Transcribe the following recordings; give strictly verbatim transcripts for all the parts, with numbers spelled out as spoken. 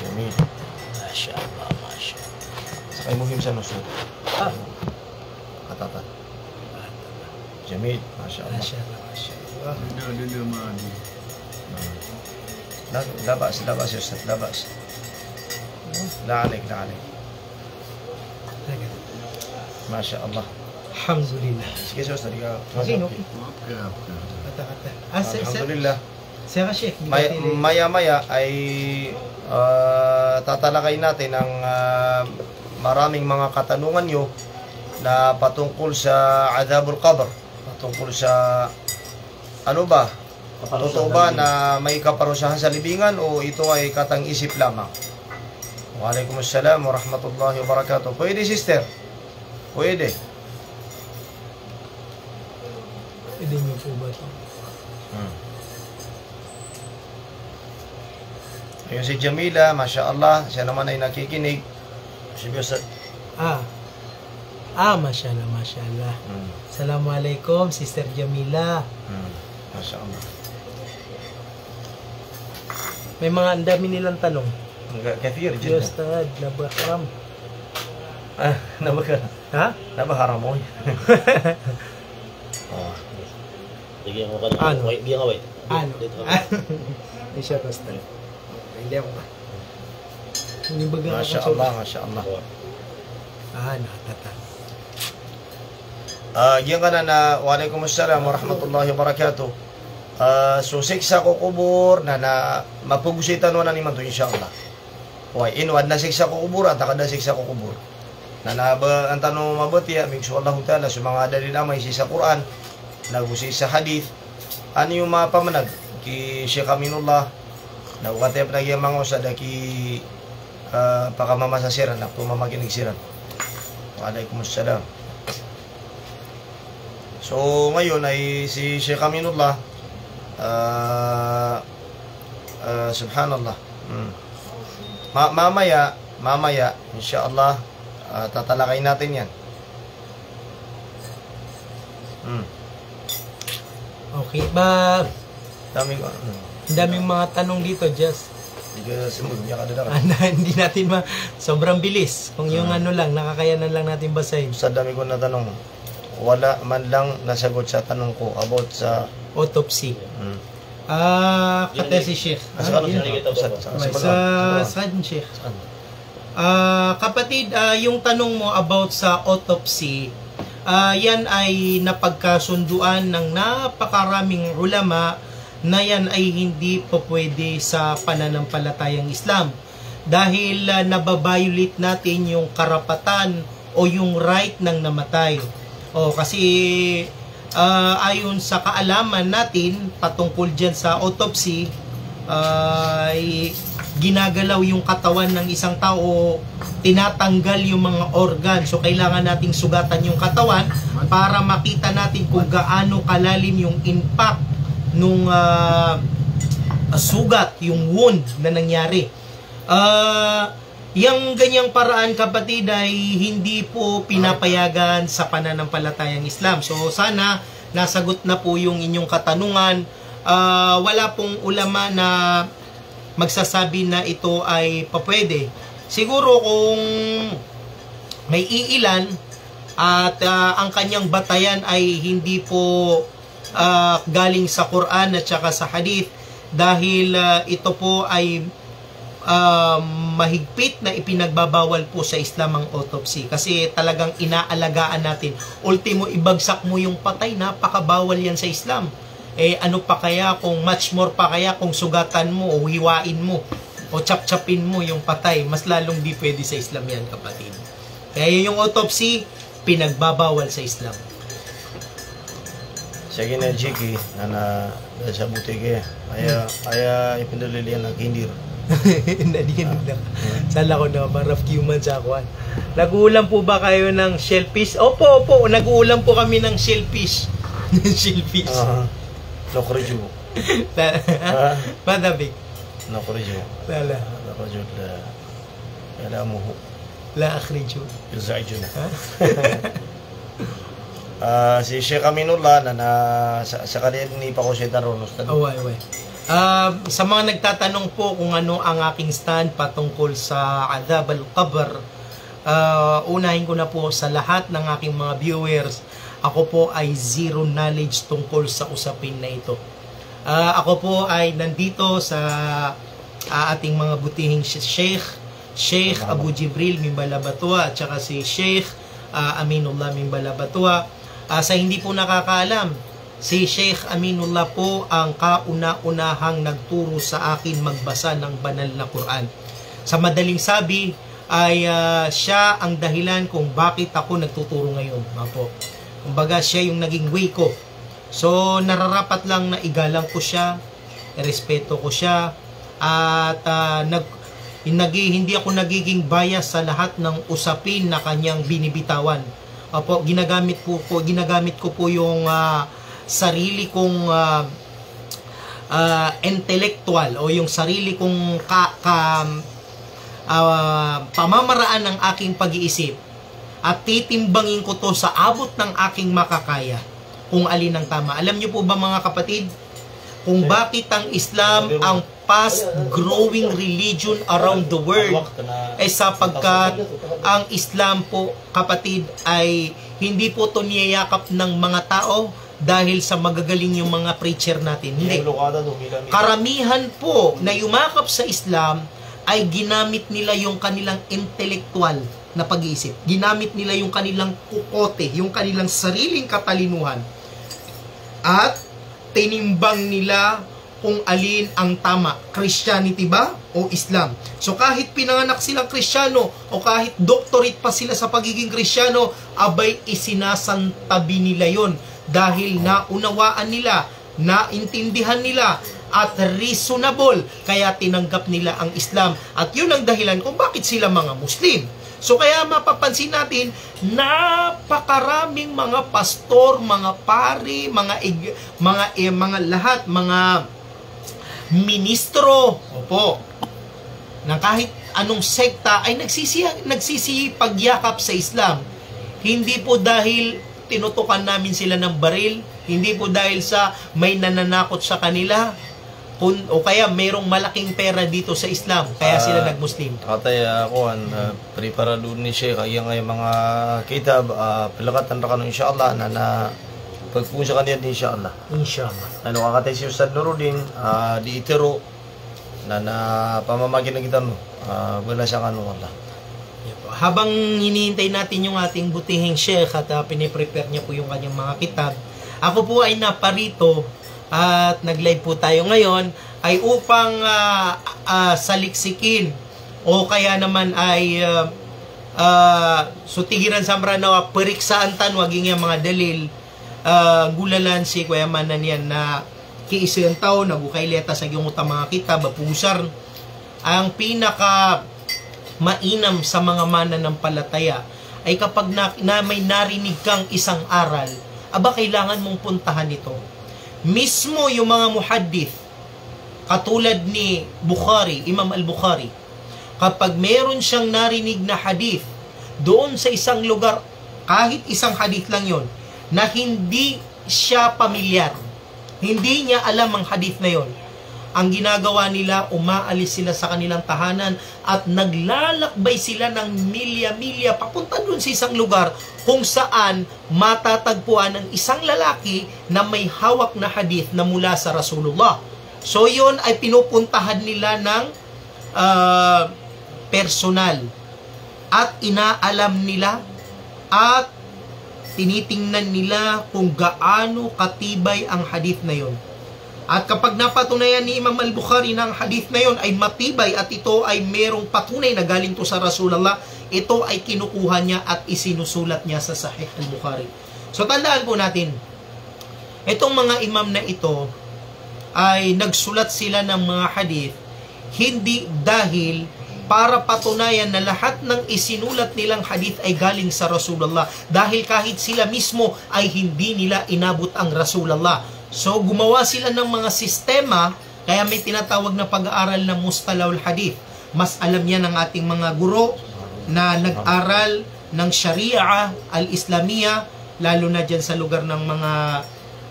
Jamil. Masha Allah, masha Allah. Sa kagiya muhim sa nusul. Ah. Katata. Jamil, masha Allah. Masha Allah, masha Allah. Dede, dede, madi. La, la ba's, la ba's, ya Ustadh, la ba's. La alaik, la alaik. Masha Allah. Alhamdulillah. Sige, Ustadh, ika. Sige, no? Kata, kata. Ah, se-, se-, Alhamdulillah. Saya ka, Sheikh, di May-, ba tili- maya-maya ay, ah, tatalakay natin ang, ah, maraming mga katanungan niyo na patungkol sa adhabul qabr, patungkol sa, ano ba, totoo ba na may kaparusahan sa libingan o ito ay katang isip lamang? Wa alaikum assalam wa rahmatullahi wa barakatuh. Pwede, sister? Pwede. Pwede niyo po ba ito? Hmm. Ayun si Jamila, masha Allah, siya naman ay nakikinig. Si Ustadh. Ah. Ah, masha Allah, masha Allah. Hmm. Assalamualaikum, Sister Jamila. Hmm. Masha Allah. May mga, ang dami nilang tanong. Ang ka-, kathir jiddan. Ustadh, nabakram. Ah, nabakram. Ha? Nabakram, oy. Oh. Sige, ako ka na. Ano? Wait, di nga, wait. Ano? Dito ka. Isa, basta. Hindi ako pa. Hindi ba Masha Allah, masha Allah. Ah, nakatata. Ah, giyanan na, wa alaikum assalam wa rahmatullahi wa barakatuh. Ah, so siksa ko kobor na, na mapagosay tano anan imanto, insha Allah. Oway, ino, adn a siksa ko kobor, antaa ka da siksa ko kobor. Na, na ba, an tano mabatiya, miyog so Allahu Ta'ala, so manga dalil a maisii sa Qur'an, nago sii sa hadith, an iyo mapamnag ki Sheikh Aminullah, nago kataya pn a giya manga osad a ki, ah, pakamamasa siran, na pmamakinig siran. Wa alaikum assalam. So, ngayon ay si Sheikh Aminullah, ah, ah, subhanallah. Hmm. Ma-, mamaya, mamaya, insha Allah, ah, tatalakayin natin yan. Hmm. Okay, ba, Dami ko, hmm. Daming mga tanong dito, just. Hindi ka sumugod, niya ka dadakan. Ah, na, hindi natin ma-, sobrang bilis. Kung yung Hmm. ano lang, nakakayanan lang natin basahin. Sa dami ko natanong, wala man lang nasagot sa tanong ko about sa Autopsy. Hmm. Ah, kataya si Sheikh. Ah, sa kanan, yun. Sa, sa, sa, May sa, sa, sa, sa, Sheikh. Sa kanan. Ah, kapatid, ah, yung tanong mo about sa autopsy, ah, yan ay napagkasunduan ng napakaraming ulama na yan ay hindi pupwede sa pananampalatayang Islam. Dahil, ah, naba-violate natin yung karapatan o yung right ng namatay. O, kasi, ah, ayon sa kaalaman natin patungkol diyan sa autopsy, ah, i-, ginagalaw yung katawan ng isang tao, tinatanggal yung mga organ. So, kailangan nating sugatan yung katawan para makita natin kung gaano kalalim yung impact nung, ah, sugat, yung wound na nangyari. Ah, Yang ganyang paraan, kapatid, ay hindi po pinapayagan sa pananampalatayang Islam. So, sana nasagot na po yung inyong katanungan. Ah, wala pong ulama na magsasabi na ito ay papwede. Siguro kung may iilan at, ah, ang kanyang batayan ay hindi po, ah, galing sa Quran at saka sa Hadith, dahil, ah, ito po ay ah, mahigpit na ipinagbabawal po sa Islam ang autopsy kasi talagang inaalagaan natin. Ultimo, ibagsak mo yung patay, napakabawal yan sa Islam. Eh, ano pa kaya kung, much more pa kaya kung sugatan mo o hiwain mo o chapchapin mo yung patay, mas lalong di pwede sa Islam yan, kapatid. Kaya yung autopsy, pinagbabawal sa Islam. Sa giya na Jiki, na, na, sa buti kaya. Aya, aya ipindalil iyan a kindir. Na di ka nila. Sala ko na, maraf kiyo man sa kuwan. Nag-uulam po ba kayo ng shellfish? Opo, opo. Nag-uulam po kami ng shellfish. Shellfish. Ah, nukhriju. La-, Ah. Madabik. Nukhriju. Lala. Nukhriju la. Kalamuhu. La akhriju. Yuz'ijuna. Ha? Ah, si Sheikh Aminullah na, na sa, sa kaliyan ni Pakusitan Ronus tadi. Away, away. Ah, sa mga nagtatanong po kung ano ang aking stand patungkol sa adhab al-qabr, ah, unahin ko na po, sa lahat ng aking mga viewers, ako po ay zero knowledge tungkol sa usapin na ito. Ah, ako po ay nandito sa, ah, ating mga butihing sh-, sheikh, Sheikh Abu Jibril Mimbalabatua at saka si Sheikh, ah, Aminullah Mimbalabatua. Ah, sa hindi po nakakaalam, si Sheikh Aminullah po ang kauna-unahang nagturo sa akin magbasa ng banal na Quran. Sa madaling sabi, ay, ah, siya ang dahilan kung bakit ako nagtuturo ngayon. Opo. Kumbaga, siya yung naging way ko. So, nararapat lang na igalang ko siya, respeto ko siya, at, ah, nag-, nagi-, hindi ako nagiging bias sa lahat ng usapin na kanyang binibitawan. Opo, ginagamit po ko, ginagamit ko po yung, ah, sarili kong, ah, ah, intellectual o yung sarili kong ka-, ka-, ah, pamamaraan ng aking pag-iisip at titimbangin ko to sa abot ng aking makakaya kung alin ang tama. Alam niyo po ba, mga kapatid, kung bakit ang Islam ang fast growing religion around the world? Eh, sapagkat ang Islam po, kapatid, ay hindi po to niyayakap ng mga tao dahil sa magagaling yung mga preacher natin. Hindi. Karamihan po na yumakap sa Islam ay ginamit nila yung kanilang intellectual na pag-iisip. Ginamit nila yung kanilang kukote, yung kanilang sariling katalinuhan. At tinimbang nila kung alin ang tama, Christianity ba o Islam. So, kahit pinanganak silang Kristiyano o kahit doctorate pa sila sa pagiging Kristiyano, abay, isinasantabi nila yon dahil naunawaan nila, naintindihan nila, at reasonable, kaya tinanggap nila ang Islam. At yun ang dahilan kung bakit sila mga Muslim. So, kaya mapapansin natin, napakaraming mga pastor, mga pari, mga ig-, mga, eh, mga lahat, mga ministro, opo, ng kahit anong sekta ay nagsisi-, nagsisipagyakap sa Islam. Hindi po dahil tinutukan namin sila ng baril, hindi po dahil sa may nananakot sa kanila, kun-, o kaya mayroong malaking pera dito sa Islam, kaya sila nag-Muslim. Ah, kataya, kuwan, ah, preparado ni Sheikh, ay, ang, ay, mga kitab, ah, pelekatan rekano, inshallah, na, na, pagpunsa kaniyan, inshallah. Inshallah. Ano, kakatay si Ustadh Nuruddin, ah, di itero, na, na, pamamagitan kita, no? Ah, wala siya kano, Allah. Yan po. Habang hinihintay natin yung ating butihing sheikh at, ah, piniprepare niya po yung kanyang mga kitab, ako po ay naparito at nag-live po tayo ngayon ay upang, ah, ah, saliksikin o kaya naman ay, ah, ah, so tigiran sa Mranaw a periksaan tano a giyangkaya mga dalil, ah, golalan si koya maana niyan na kiisaan taw, nago kaileta sa giyangkoto a mga kitab a pogosar. Ang pinakamainam sa mga mananampalataya ay kapag na, na may narinig kang isang aral, aba, kailangan mong puntahan ito. Mismo yung mga muhaddith, katulad ni Bukhari, Imam Al-Bukhari, kapag meron siyang narinig na hadith doon sa isang lugar, kahit isang hadith lang yon, na hindi siya pamilyar, hindi niya alam ang hadith na yon, ang ginagawa nila, umaalis sila sa kanilang tahanan at naglalakbay sila ng milya-milya papunta doon sa isang lugar kung saan matatagpuan ang isang lalaki na may hawak na hadith na mula sa Rasulullah. So, yun ay pinupuntahan nila ng, ah, personal. At inaalam nila at tinitingnan nila kung gaano katibay ang hadith na yun. At kapag napatunayan ni Imam Al-Bukhari na ang hadith na yun ay matibay at ito ay merong patunay na galing to sa Rasulullah, ito ay kinukuha niya at isinusulat niya sa Sahih Al-Bukhari. So, tandaan po natin, itong mga imam na ito ay nagsulat sila ng mga hadith hindi dahil para patunayan na lahat ng isinulat nilang hadith ay galing sa Rasulullah, dahil kahit sila mismo ay hindi nila inabot ang Rasulullah. So, gumawa sila ng mga sistema, kaya may tinatawag na pag-aaral na mustalahul hadith. Mas alam yan ng ating mga guro na nag-aral ng Sharia al-Islamiyah, lalo na dyan sa lugar ng mga,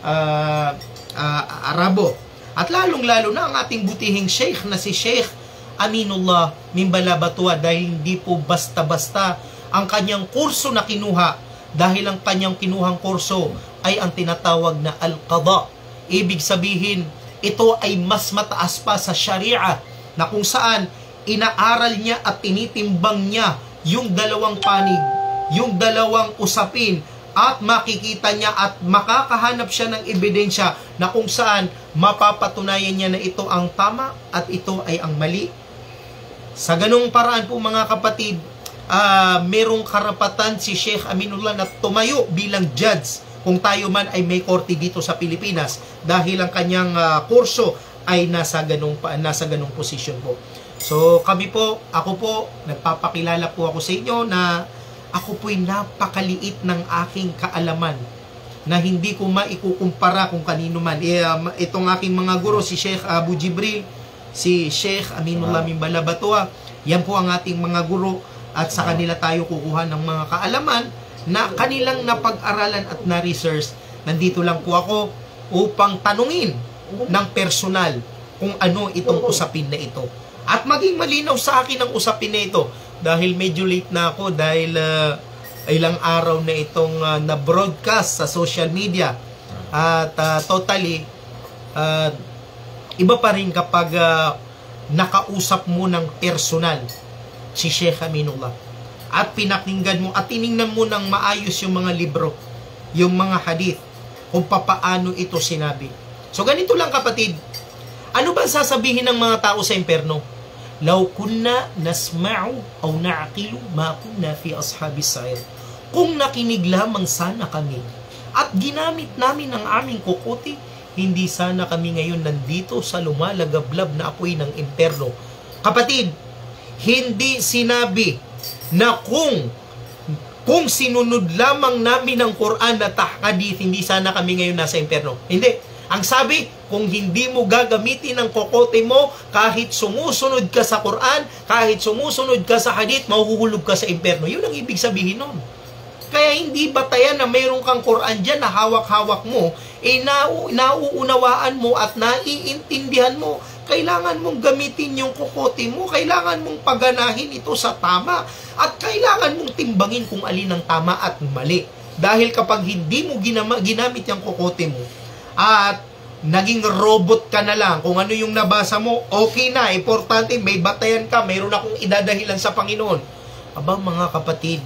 ah, ah, Arabo. At lalong-lalo na ang ating butihing Sheikh na si Sheikh Aminullah Mimbalabatuwa, dahil hindi po basta-basta ang kanyang kurso na kinuha, dahil ang kanyang kinuhang kurso ay ang tinatawag na Al-Qada. Ibig sabihin, ito ay mas mataas pa sa Sharia, na kung saan inaaral niya at tinitimbang niya yung dalawang panig, yung dalawang usapin, at makikita niya at makakahanap siya ng ebidensya na kung saan mapapatunayan niya na ito ang tama at ito ay ang mali. Sa ganong paraan po, mga kapatid, ah, merong karapatan si Sheikh Aminullah na tumayo bilang judge kung tayo man ay may korte dito sa Pilipinas, dahil ang kanyang, ah, kurso ay nasa ganong pa-, nasa ganong posisyon po. So, kami po, ako po, nagpapakilala po ako sa inyo na ako po'y napakaliit ng aking kaalaman na hindi ko maikukumpara kung kanino man. Eh, ah, ma-, itong aking mga guro, si Sheikh Abu Jibril, si Sheikh Aminullah Mimbalabatuwa, yan po ang ating mga guro at sa kanila tayo kukuha ng mga kaalaman na kanilang napag-aralan at na-research. Nandito lang po ako upang tanungin ng personal kung ano itong usapin na ito. At maging malinaw sa akin ang usapin na ito dahil medyo late na ako dahil, ah, ilang araw na itong, ah, na-broadcast sa social media. At, ah, totally, ah, iba pa rin kapag, ah, nakausap mo ng personal si Sheikh Aminullah at pinakinggan mo at tiningnan mo ng maayos yung mga libro, yung mga hadith, kung papaano ito sinabi. So, ganito lang, kapatid. Ano bang sasabihin ng mga tao sa impyerno? "Law kunna nasma'u aw na'qilu ma kunna fi ashabis sa'ir." Kung nakinig lamang sana kami at ginamit namin ang aming kokote, hindi sana kami ngayon nandito sa lumalagablab na apoy ng impyerno. Kapatid, hindi sinabi na kung, kung sinunod lamang namin ang Quran at hadith, hindi sana kami ngayon nasa impyerno. Hindi. Ang sabi, kung hindi mo gagamitin ang kokote mo, kahit sumusunod ka sa Quran, kahit sumusunod ka sa hadith, mahuhulog ka sa impyerno. Yun ang ibig sabihin nun. Kaya hindi batayan na mayroon kang Quran dyan na hawak-hawak mo, eh, nau-, nauunawaan mo at naiintindihan mo. Kailangan mong gamitin yung kokote mo, kailangan mong paganahin ito sa tama, at kailangan mong timbangin kung alin ang tama at mali. Dahil kapag hindi mo ginama-, ginamit yung kokote mo, at naging robot ka na lang, kung ano yung nabasa mo, okay na, importante, may batayan ka, mayroon akong idadahilan sa Panginoon. Aba, mga kapatid,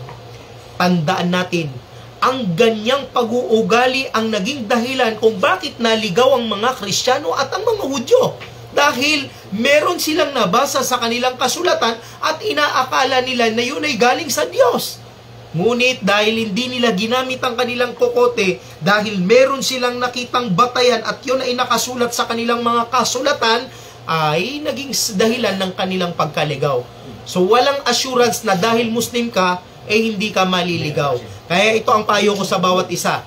tandaan natin, ang ganyang pag-uugali ang naging dahilan kung bakit naligaw ang mga Kristiyano at ang mga Hudyo. Dahil meron silang nabasa sa kanilang kasulatan at inaakala nila na yun ay galing sa Diyos. Ngunit dahil hindi nila ginamit ang kanilang kokote, dahil meron silang nakitang batayan at yun ay nakasulat sa kanilang mga kasulatan, ay naging s-, dahilan ng kanilang pagkaligaw. So, walang assurance na dahil Muslim ka, eh, hindi ka maliligaw. Kaya ito ang payo ko sa bawat isa.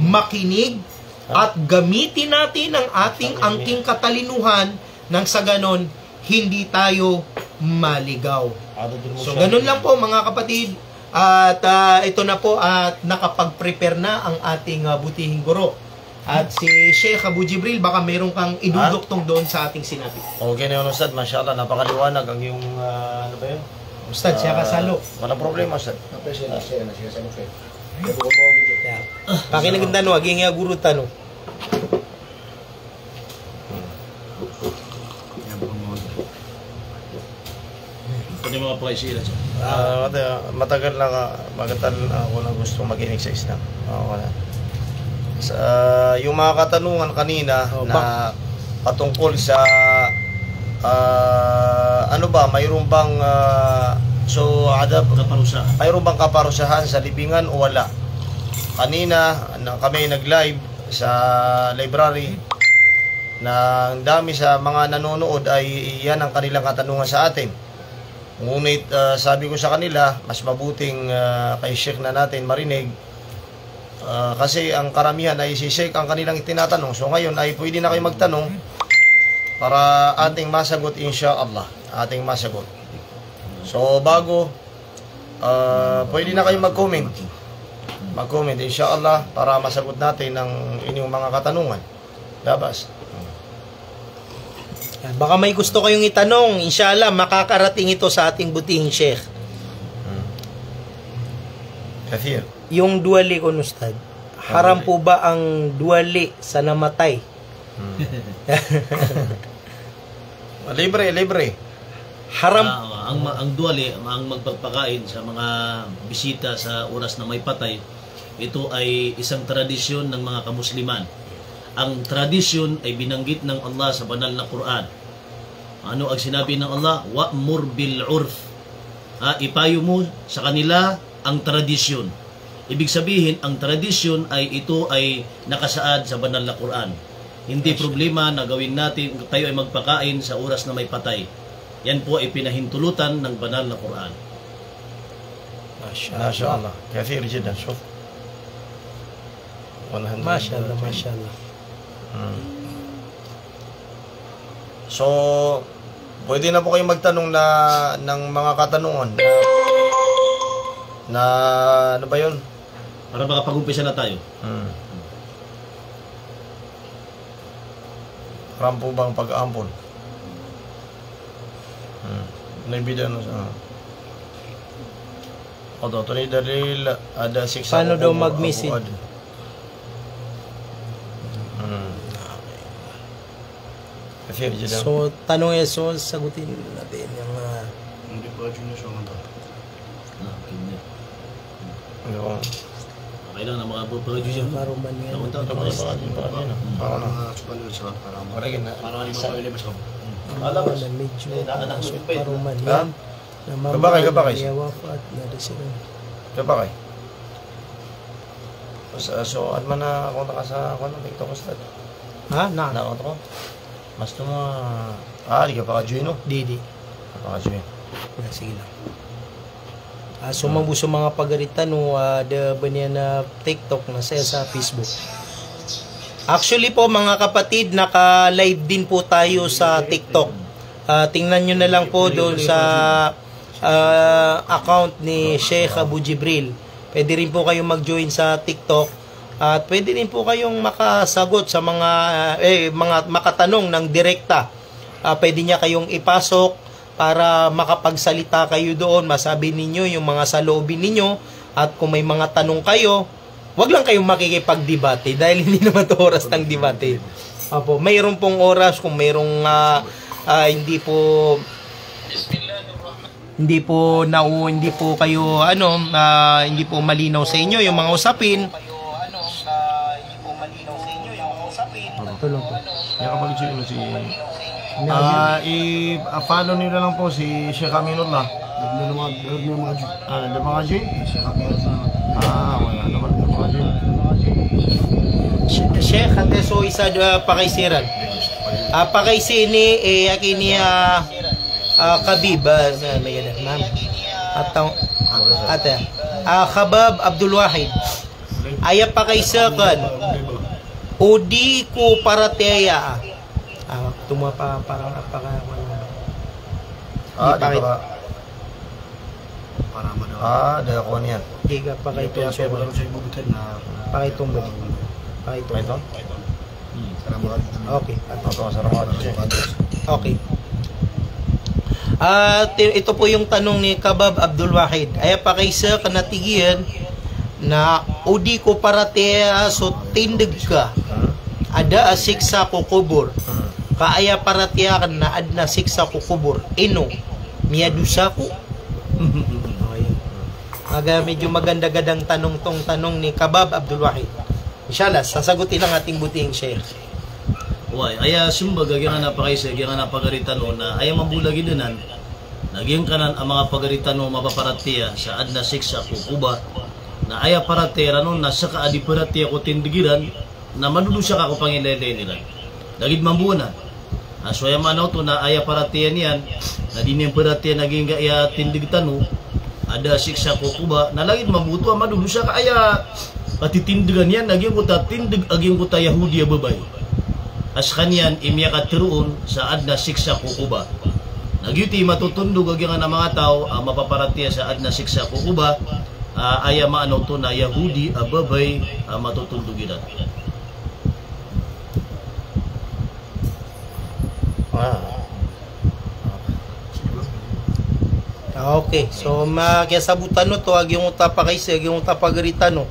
Makinig at gamitin natin ang ating angking katalinuhan nang sa ganon, hindi tayo maligaw. So, ganun lang po, mga kapatid. At, ah, ito na po, at nakapag-prepare na ang ating, ah, butihing guro. At si Sheikh Abu Jibril, baka mayroon kang iduduktong doon sa ating sinabi. Okay na yun, Ustad. Mashallah, napakaliwanag ang iyong, ah, ano ba yun? Ustad, siya ka salo. Walang problema, Ustad. Pakinagin tano, aging iya guru tano. Pwede mo apply sa ila, sir. Ah, mata-, matagal na ka, matagal na ako na gusto makinig sa Islam. Oo, wala. Sa, yung mga katanungan kanina na patungkol sa, ah, ano ba, mayroon bang, ah, so, adab, mayroon bang kaparusahan sa libingan o wala? Kanina, na kami nag-live, sa library na ang dami sa mga nanonood ay iyan ang kanilang katanungan sa atin. Ngunit, ah, sabi ko sa kanila, mas mabuting, ah, kay Sheikh na natin marinig, ah, kasi ang karamihan ay si Sheikh ang kanilang itinatanong. So ngayon ay pwede na kayo magtanong para ating masagot, insha Allah. Ating masagot. So bago, ah, pwede na kayo mag-comment. Mag-comment, insha Allah, para masagot natin ang inyong mga katanungan. Labas. Baka may gusto kayong itanong, inshallah, makakarating ito sa ating butihing Sheikh. Hmm. Kathir. Yung duwali ko, Ustad, haram po ba ang duwali sa namatay? Hmm. Libre, libre. Haram. Ah, ang ma-, ang duwali, ang magpagpakain sa mga bisita sa oras na may patay, ito ay isang tradisyon ng mga kamusliman. Ang tradisyon ay binanggit ng Allah sa banal na Quran. Ano ang sinabi ng Allah? "Wa'mur bil urf." Ha, ipayo mo sa kanila ang tradisyon. Ibig sabihin, ang tradisyon ay ito ay nakasaad sa banal na Quran. Hindi problema na gawin natin, tayo ay magpakain sa oras na may patay. Yan po ay pinahintulutan ng banal na Quran. Masha Allah. Masha Allah. Kathir jiddan, shuf. One hundred. Masha Allah, masha Allah. Hmm. So, pwede na po kayo magtanong na, ng mga katanungan na, na, ano ba yun? Para makapag-umpisa na tayo. Hmm. Haram po bang pag-aampon? Hmm. Naibidan mo sa, o, to, to, ni dalil, ada siksa. Paano daw mag-message? Hmm. Kathir jiddan. So, tanong yan, so, sagutin natin yung, ah, Hindi pa yun yung sa mga. Ano? Kailangan na mga pagpagaju siya. Karuman yan. Ako, tao, tao, tao, tao, tao, tao. Para na. Para na. Para na. Para na. Para na. Alam mo, medyo, eh, nakakatakot pa yun. Karuman yan. Ha? Kabakay, kabakay. Kabakay. So, so, adman na kontak ka sa, kuwan, TikTok, Ustad. Ha? Na? Na kontak ko. Mas tuma, ah, di ka paka-join, no? Di, di. Paka-join. Ah, sige lang. Ah, so, mambo so manga pagari tano, ah, da ba niyan na TikTok na saya sa Facebook. Actually po, mga kapatid, naka-live din po tayo sa TikTok. Ah, tingnan nyo na lang po doon sa, ah, account ni Sheikh Abu Jibril. Pwede rin po kayong mag-join sa TikTok at pwede rin po kayong makasagot sa mga, eh, mga makatanong ng direkta. Ah, pwede niya kayong ipasok para makapagsalita kayo doon, masabi ninyo yung mga saloobin ninyo, at kung may mga tanong kayo, wag lang kayong makikipagdebate dahil hindi naman 'to oras ng debate. Opo, mayroon pong oras kung mayroong, ah, ah, hindi po, hindi po nau-, hindi po kayo, ano, ah, hindi po malinaw sa inyo yung mga usapin. Tulong po. Kaya kapag si, ano, si, ah, i-, ah, follow niyo na lang po si Sheikh Aminullah. Dr. Makaji. Ah, Dr. Makaji? Sheikh Aminullah. Ah, wala naman, Dr. Makaji. Sheikh, ante so isa, ah, pakaysiran. Ah, pakaysini, eh, akini, ah, ah, Kabib, ah, may gada, ma'am. Atang, ate. Ah, Khabab Abdul Wahid. Aya pakaiza kn, o di ko paratiyaya. Ah, toma pa, para, para, ah, di para, para, para, ah, da ko niyan. Di ka pakaitombo. Pakaitombo. Pakaitombo. Pakaitombo. Okay. Okay. Ah, ti-, ito po yung tanong ni Kabab Abdul Wahid. Aya pakaiza kn a tig iyan na o di ko paratiyaya so tindg ka a da a siksa ko kobor. Ka aya paratiyaya kn na adn a siksa ko kobor. Ino, miyadosa ako? Aga, medyo maganda-gadang tanong tong tanong ni Kabab Abdul Wahid. Inshallah, sasagutin ng ating butihing Sheikh. Oway, aya smbag a giyangkanan a pakaiza, giyangkanan a pagari tano na aya mambo lagid anan, na giyangkanan a manga pagari tano mapaparatiyaya sa adn a siksa ko koba, na aya paratiyaya iran on na ska a di paratiyaya ko tindg iran, na madodosa ka ko pangilaylay iran. Lagid mambo anan. Ah, so aya maana oto na aya paratiyaya niyan, na di niyan paratiyaya na giyangkaya tindg tano a da a siksa ko koba, na lagid mambo oto a madodosa ka aya katitindgan iyan na giyangkoto a tindg a giyangkoto a Yahudi a babay. A skaniyan i miyakatero on sa adn a siksa ko koba. Na giyoto i matotondog a giyangkanan a manga taw a mapaparatiyaya sa adn a siksa ko koba, a aya maana oto na Yahudi a babay a matotondog iran. Ah, Ah, okay. So, ma-, kiyasabotan oto a giyangkoto a pakaisa, giyangkoto a pagari tano.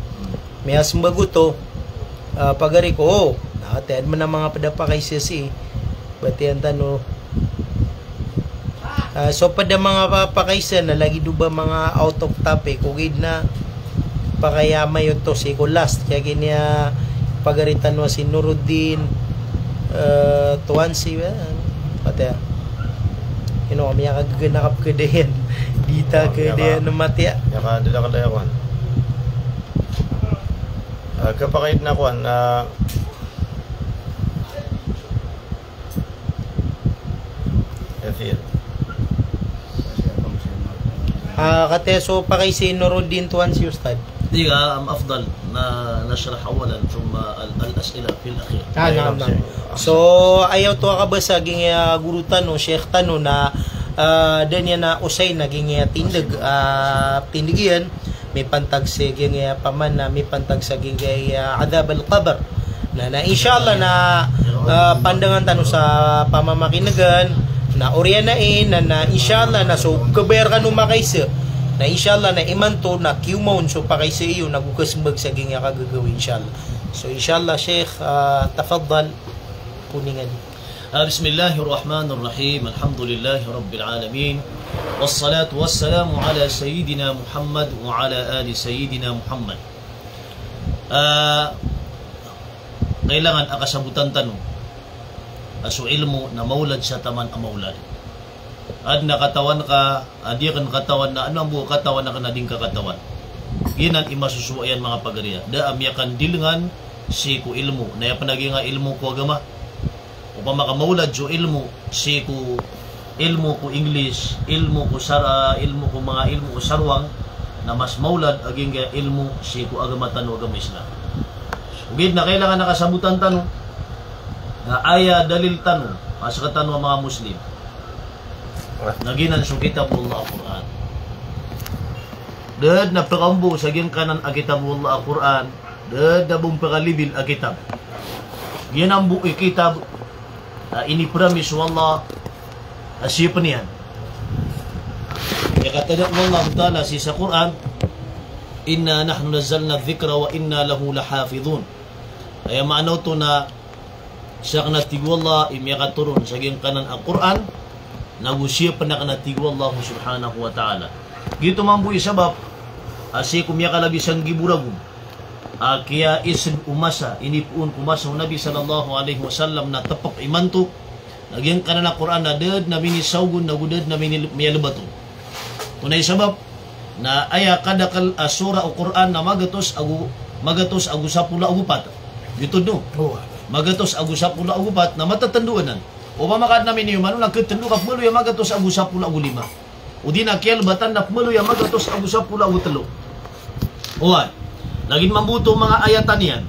Miyasmbag oto, ah, pagari ko, o, na, ati, adn man a manga pd a pakaisa sii. Batiya tano. Ah, so pd a manga pa-, pakaisa na lagid o ba manga out of topic, ogaid na pakayamay oto sii ko last, kagiya niyan pagari tano a si Nuruddin, eh, Tuansi, eh, pati, ah, ino, miyakagaga na kapkada iyan. Di ta, ah, kada iyan matiya. Miyakadadakl aya kowan. Ah, kapakaid na kowan, ah, Kathir. Ah, kati so pakaisa i Nuruddin Tuansi, Ustadh. Di ka, am, afdal na nashrah awalan, thumma al-, al-as'ila fil akhir. Ah, naam, naam. So, aya oto a kabasa giyangkaya guru tano, sheikh tano na, ah, da niyan na osay na giyangkaya tindg, ah, tindg iyan. Mipantag sa giyangkaya pamana, mipantag sa giyangkaya adhab al-qabr. Na, na, insha Allah na, ah, pandangan tano sa pamamakin'gan, na oriyan ai, na, na, insha Allah na so kabayar kano makaisa. Na, insha Allah na imanto na kiyomaon so pakaisa iyo, na go kasmbag sa giyangkaya kagagawii, insha Allah. So, insha Allah, Sheikh, ah, tafaddal, kuningan. Ah, bismillahir rahmanir rahim. Alhamdulillahi rabbil alamin. Wassalatu wassalamu ala sayyidina Muhammad wa ala ali sayyidina Muhammad. Ah, kailangan a kasabotan tano a so ilmo na maolad sa taman a maolad. Adn a katawan ka a di akn katawan na ano ambo a katawan akn a di ngka katawan. Giyanan i masosowa iyan, manga pagariya. Da a miyakandilngan sii ko ilmo. Na aya pn a giyangkaya ilmo ko agama. Opama ka maolad so ilmo sii ko ilmo ko English, ilmo ko sar-, ah, ilmo ko manga ilmo ko sarwang, na mas maolad a giyangkaya ilmo sii ko agama tano, agama Islam. Ogaid na kailangan a kasabotan tano na aya dalil tano a sktano a manga Muslim. Na giyanan so Kitabullah a Qur'an. Da dn a pkaombo sa giyangkanan a Kitabullah a Qur'an, da dn a bo pkalibil a kitab. Giyanan bo i kitab a inipromise o Allah a siyapn iyan. Aya katharo o Allah Ta'ala sii sa Qur'an, "Inna nahnu nazzalna dhikra wa inna lahu lahafidhun." Aya maana oto na Sakn, a tig o Allah, i miyakatoron sa giyangkanan a Qur'an, nago siyapn akn, a tig o Allah subhanahu wa ta'ala. Giyoto mambo i sabap a sii ko miyakalabi sanggibo ragon a kiyaisb o masa, inipoon ko masa o Nabi sallallahu alaihi wasallam na tpk imanto, na giyangkanan a Qur'an na da dn a minisaogon, nago da dn a mini-, miyalbat on. Antonaa i sabap? Na aya kadakl a sura o Qur'an na magatos ago, magatos ago sapolo ago pat. Giyoto dn, no? Magatos ago sapolo ago pat na matatndo anan. Opama ka adn a miniyoman on na khatndo ka pmaloy a magatos ago sapolo ago lima. Odi na kiyalbatan na pmaloy a magatos ago sapolo ago tlo. Oway. Lagid mambo oto manga ayatan iyan.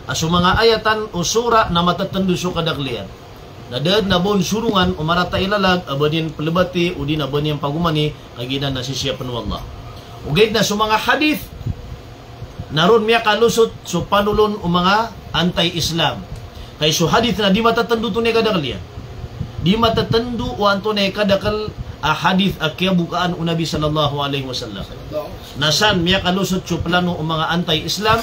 A so manga ayatan o sura na matatndo so kadakl iyan. Na da dn a ba on sorongan o marata i lalag a ba niyan plbati odi na ba niyan pagomani, ka giyanan na sisiyapn o Allah. Ogaid na so manga hadith na ron miyakalosot so panolon o manga anti-Islam. Kay so hadith na di matatndo antonaa i kadakl iyan. Di matatndo o antonaa i kadakl a hadith a kiyabokaan o Nabi sallallahu alaihi wasallam. Na san miyakalosot so plano o manga anti-Islam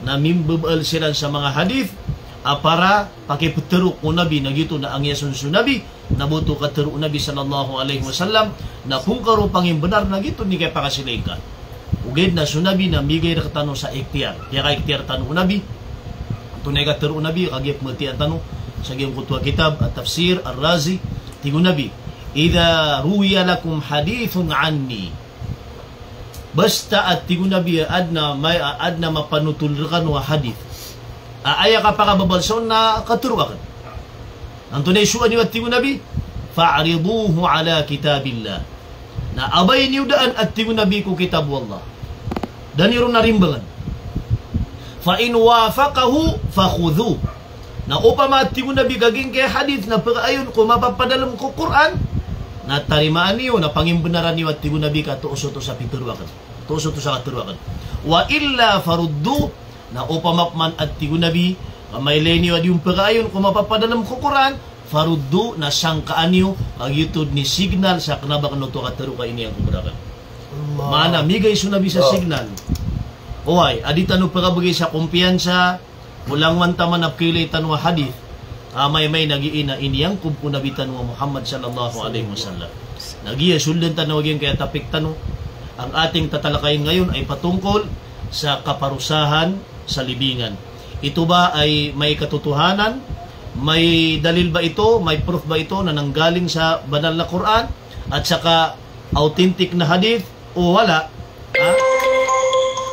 na mimbabaal siran sa manga hadith a para pakiptharo ko Nabi, na giyoto na angiyasong so Nabi, na ba oto katharo o Nabi sallallahu alaihi wasallam, na pongkaro pangimbnar na giyoto i kiyapakasilay ngka. Ogaid na so Nabi na migay rktano sa ikhtiyar. Piyakaikhtiyar tano o Nabi. Antonaa i katharo o Nabi, kagiya pmatiya tano sa giyangkoto a kitab a Tafsir Ar-Razi, tig o Nabi, "Idha ruwiya lakum hadithun anni." Basta, a tig o Nabi, a adn a may-, a adn a mapanotol rkano a hadith a aya kapakababalsa on na katharo akn. Antonaa i sowaan iyo, a tig o Nabi? "Fa'riduhu ala kitabillah." Na abayi niyo daan, a tig o Nabi, ko kitab o Allah. Da niyo ron na rimbangn. "Fa in wafaqahu fakhudhuh." Na opama, a tig o Nabi, ka giyangkaya hadith na pkaayon ko mapapadalm ko Qur'an, na tarimaan iyo, na pangimbnaran iyo, a tig o Nabi, ka toos oto sa pitharo akn. Toos oto sa katharo akn. "Wa illa farudduh." Na opama pman, a tig o Nabi, ka mailay niyo a di on pkaayon ko mapapadalm ko Qur'an, Faruddu, na sangkaan iyo, kagiya oto dn i signal sa kna ba kna oto katharo ka iniyangkob raken. Allah. Maana, migay so Nabi sa signal. Oway, a di tano pkabgay sa kompiyansa, o langowan taman a pkailay tano a hadith. A, maymay na giya iniyangkob o Nabi tano a Muhammad sallallahu alaihi wasallam. Na giya soldan tano a giyangkaya topic tano. Ang ating tatalakayin ngayon ay patungkol sa kaparusahan sa libingan. Ito ba ay may katotohanan? May dalil ba ito? May proof ba ito na nanggaling sa banal na Quran? At saka authentic na hadith o wala? Ha?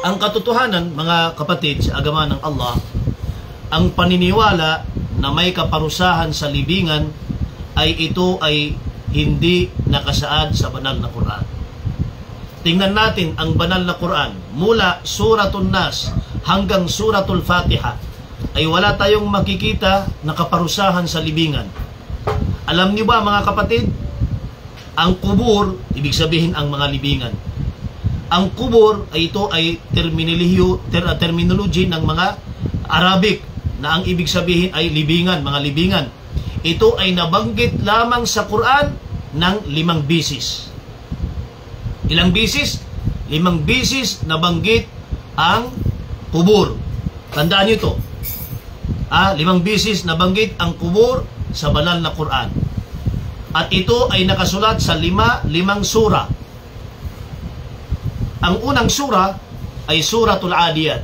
Ang katotohanan, mga kapatid sa agama ng Allah, ang paniniwala na may kaparusahan sa libingan ay ito ay hindi nakasaad sa banal na Quran. Tingnan natin ang banal na Quran, mula Suratun Nas hanggang Suratul Fatiha, ay wala tayong makikita na kaparusahan sa libingan. Alam niyo ba, mga kapatid, ang kubur, ibig sabihin ang mga libingan. Ang kubur ay, ito ay terminolohiyo-, ter-, terminology ng mga Arabic na ang ibig sabihin ay libingan, mga libingan. Ito ay nabanggit lamang sa Quran ng limang bisis. Ilang bisis? Limang bisis nabanggit ang kubur. Tandaan niyo to. Ah, limang bisis nabanggit ang kubur sa banal na Quran. At ito ay nakasulat sa lima, limang sura. Ang unang sura ay Suratul Adiyat.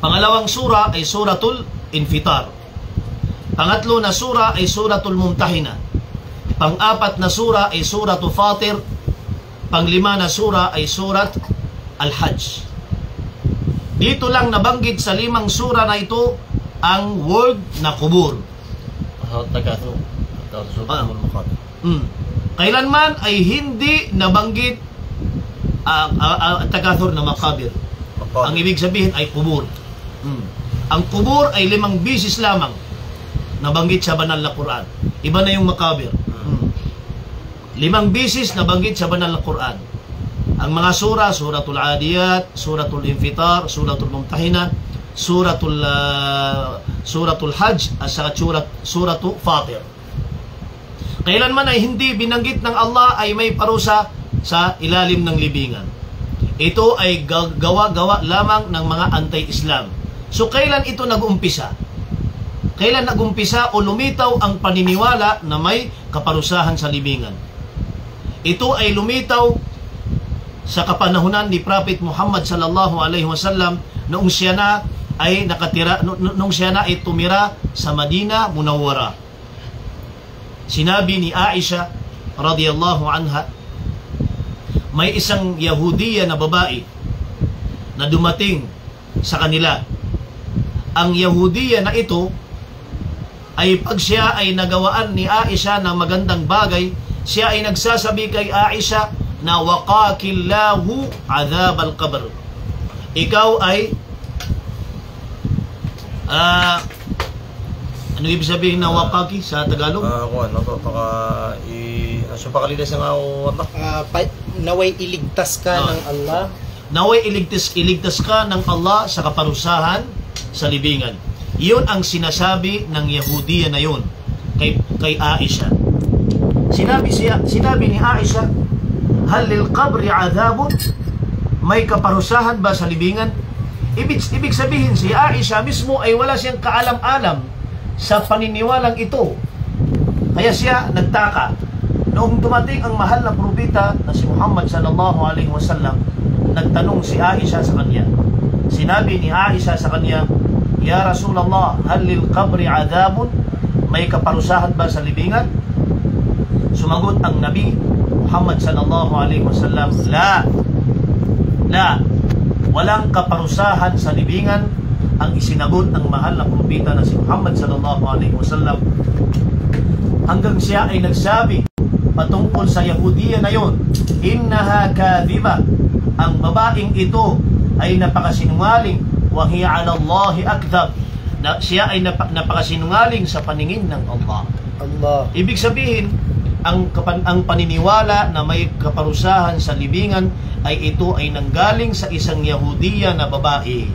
Pangalawang sura ay Suratul Infitar. Pangatlo na sura ay Suratul Mumtahina. Pang-apat na sura ay Suratul Fatir. Panglima na sura ay Surat Al-Hajj. Dito lang nabanggit sa limang sura na ito ang word na kubur. Ah, Takathur. Takathur. Ah. Suratul Maqabir. Hmm. Kailanman ay hindi nabanggit, ah, ah, ah, Takathur na Maqabir. Maqabir. Ang ibig sabihin ay kubur. Hmm. Ang kubur ay limang bisis lamang nabanggit sa banal na Quran. Iba na yung Maqabir. Hmm. Limang bisis nabanggit sa banal na Quran. Ang mga sura, Suratul Adiyat, Suratul Infitar, Suratul Mumtahina, Suratul, ah, Suratul Hajj, at saka Surat, Suratul Fatir. Kailanman ay hindi binanggit ng Allah ay may parusa sa ilalim ng libingan. Ito ay ga-, gawa-gawa lamang ng mga anti-Islam. So, kailan ito nag-umpisa? Kailan nag-umpisa o lumitaw ang paniniwala na may kaparusahan sa libingan? Ito ay lumitaw sa kapanahunan ni Prophet Muhammad sallallahu alaihi wasallam, noong siya na ay nakatira, no-, no-, noong siya na ay tumira sa Madinah Munawwarah. Sinabi ni Aisha radhiyallahu anha, may isang Yahudiya na babae na dumating sa kanila. Ang Yahudiya na ito ay, pag siya ay nagawaan ni Aisha ng magandang bagay, siya ay nagsasabi kay Aisha na, "Waqakillahu adhabal qabr." Ikaw ay, ah, ano ibig sabihin na waqaki sa Tagalog? Ah, kuwan, ano to? Paka-, i-, ah, so pakalidas nga o, ano? Ah, pa-, naway iligtas ka ng Allah. Naway iligtas, iligtas ka ng Allah sa kaparusahan sa libingan. Iyon ang sinasabi ng Yahudiya na yun kay, kay Aisha. Sinabi siya, sinabi ni Aisha, "Hal lil qabri adhabun?" May kaparusahan ba sa libingan? Ibig, ibig sabihin, si Aisha mismo ay wala siyang kaalam-alam sa paniniwalang ito. Kaya siya nagtaka. Noong dumating ang mahal na propeta na si Muhammad sallallahu alaihi wasallam, nagtanong si Aisha sa kanya. Sinabi ni Aisha sa kanya, "Ya Rasulullah, hal lil qabri adhabun?" May kaparusahan ba sa libingan? Sumagot ang Nabi Muhammad sallallahu alaihi wasallam, "La. La. Walang kaparusahan sa libingan," ang isinagot ng mahal na propeta na si Muhammad sallallahu alaihi wasallam. Hanggang siya ay nagsabi patungkol sa Yahudiya na yon, "Innaha kadhiba." Ang babaeng ito ay napakasinungaling. "Wa hiya 'ala Allahi akdhab." Na, siya ay napa-, napakasinungaling sa paningin ng Allah. Allah. Ibig sabihin, ang kapan-, ang paniniwala na may kaparusahan sa libingan ay ito ay nanggaling sa isang Yahudiya na babae.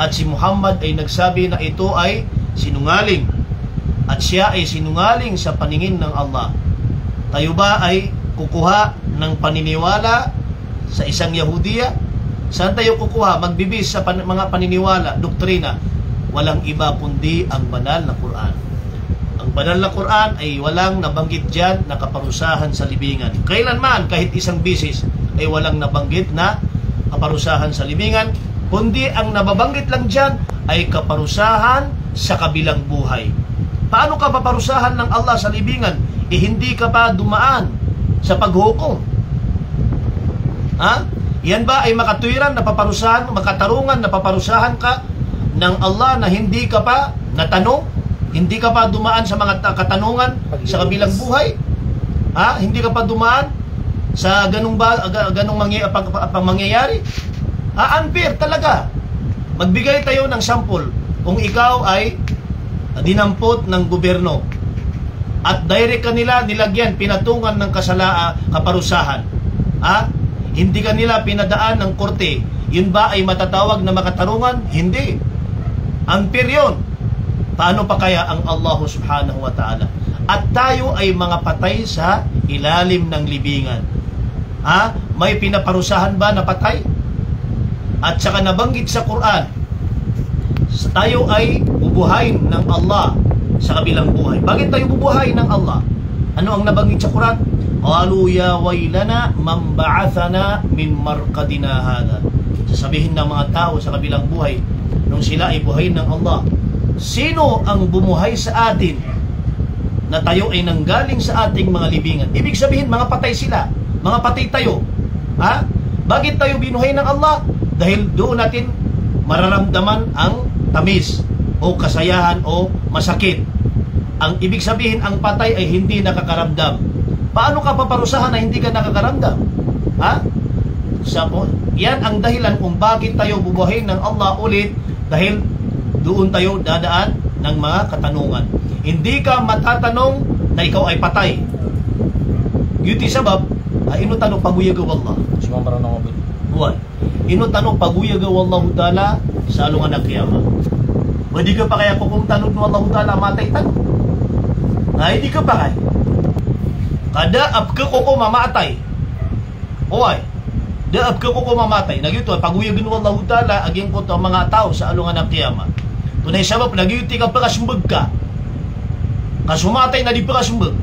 At si Muhammad ay nagsabi na ito ay sinungaling. At siya ay sinungaling sa paningin ng Allah. Tayo ba ay kukuha ng paniniwala sa isang Yahudiya? Saan tayo kukuha, magbibis sa pan-, mga paniniwala, doktrina? Walang iba kundi ang banal na Quran. Ang banal na Quran ay walang nabanggit diyan na kaparusahan sa libingan. Kailanman, kahit isang bisis, ay walang nabanggit na kaparusahan sa libingan, kundi ang nababanggit lang diyan ay kaparusahan sa kabilang buhay. Paano ka paparusahan ng Allah sa libingan, eh, hindi ka pa dumaan sa paghukom? Ha? Yan ba ay makatwiran na paparusahan, makatarungan na paparusahan ka ng Allah na hindi ka pa natanong, hindi ka pa dumaan sa mga ta-, katanungan sa kabilang buhay? Ha? Hindi ka pa dumaan sa ganong ba-, ga-, ganong mangya-, pag-, pag-, pag-, mangyayari? Ah, unfair talaga. Magbigay tayo ng sample. Kung ikaw ay dinampot ng gobyerno at direct kanila nilagyan, pinatungan ng kasala-, ah, kaparusahan, ha? Hindi kanila pinadaan ng korte, yun ba ay matatawag na makatarungan? Hindi. Unfair yun. Paano pa kaya ang Allah subhanahu wa ta'ala? At tayo ay mga patay sa ilalim ng libingan. Ha? May pinaparusahan ba na patay? At saka nabanggit sa Quran, sa tayo ay bubuhayin ng Allah sa kabilang buhay. Bakit tayo bubuhayin ng Allah? Ano ang nabanggit sa Quran? "Qalu ya waylana man ba'athana min marqadina hadha." Sasabihin ng mga tao sa kabilang buhay, nung sila ay buhayin ng Allah, "Sino ang bumuhay sa atin na tayo ay nanggaling sa ating mga libingan?" Ibig sabihin, mga patay sila, mga patay tayo. Ha? Bakit tayo binuhay ng Allah? Dahil doon natin mararamdaman ang tamis o kasayahan o masakit. Ang ibig sabihin, ang patay ay hindi nakakaramdam. Paano ka paparusahan na hindi ka nakakaramdam? Ha? Sa, yan ang dahilan kung bakit tayo bubuhayin ng Allah ulit, dahil doon tayo dadaan ng mga katanungan. Hindi ka matatanong na ikaw ay patay. Giyoto i sabap, ah, ino tano pagoyaga o Allah. Sumambara na nga ba? Buwan. Ino tano pagoyaga o Allahu Ta'ala sa alongan a qiyamah. Ba di ka pakay a kokom tano o Allahu Ta'ala a matay tano? Ay, di ka pakay. Ka da a pkhakokom a matay. Oway. Da a pkhakokom a matay. Na giyoto a pagoyagn o Allahu Ta'ala a giyangkoto a manga taw sa alongan a qiyamah. Tonaa i sabap, na giyoto i kapkhasmbag ka. Ka so matay na di pkhasmbag.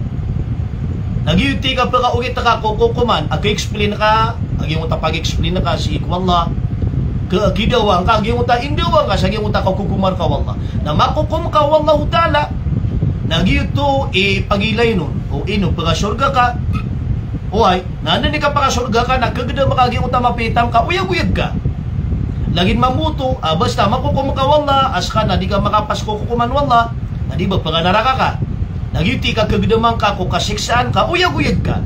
Na giyoto i kapkhaokit ka ko kokoman, a kha-explain ka a giyangkoto a pag-explain ka sii ko Allah. Kha-, khidawang ka a giyangkoto a indawang ka sa giyangkoto a kakokoman ka o Allah. Na makokom ka o Allahu Ta'ala, na giyoto i pagilayn on, o ino, pkhasorga ka, oway, na anda i kapakasorga ka na khagdam ka a giyangkoto a mapiya i tam ka, oyagoyag ka. Lagid mambo oto, ah, basta makokom ka o Allah, a ska na di ka makapas ko kokoman o Allah, na di ba pkhanaraka ka. Na giyoto i kakhagdaman ka ko kasiksaan ka, oyagoyag ka.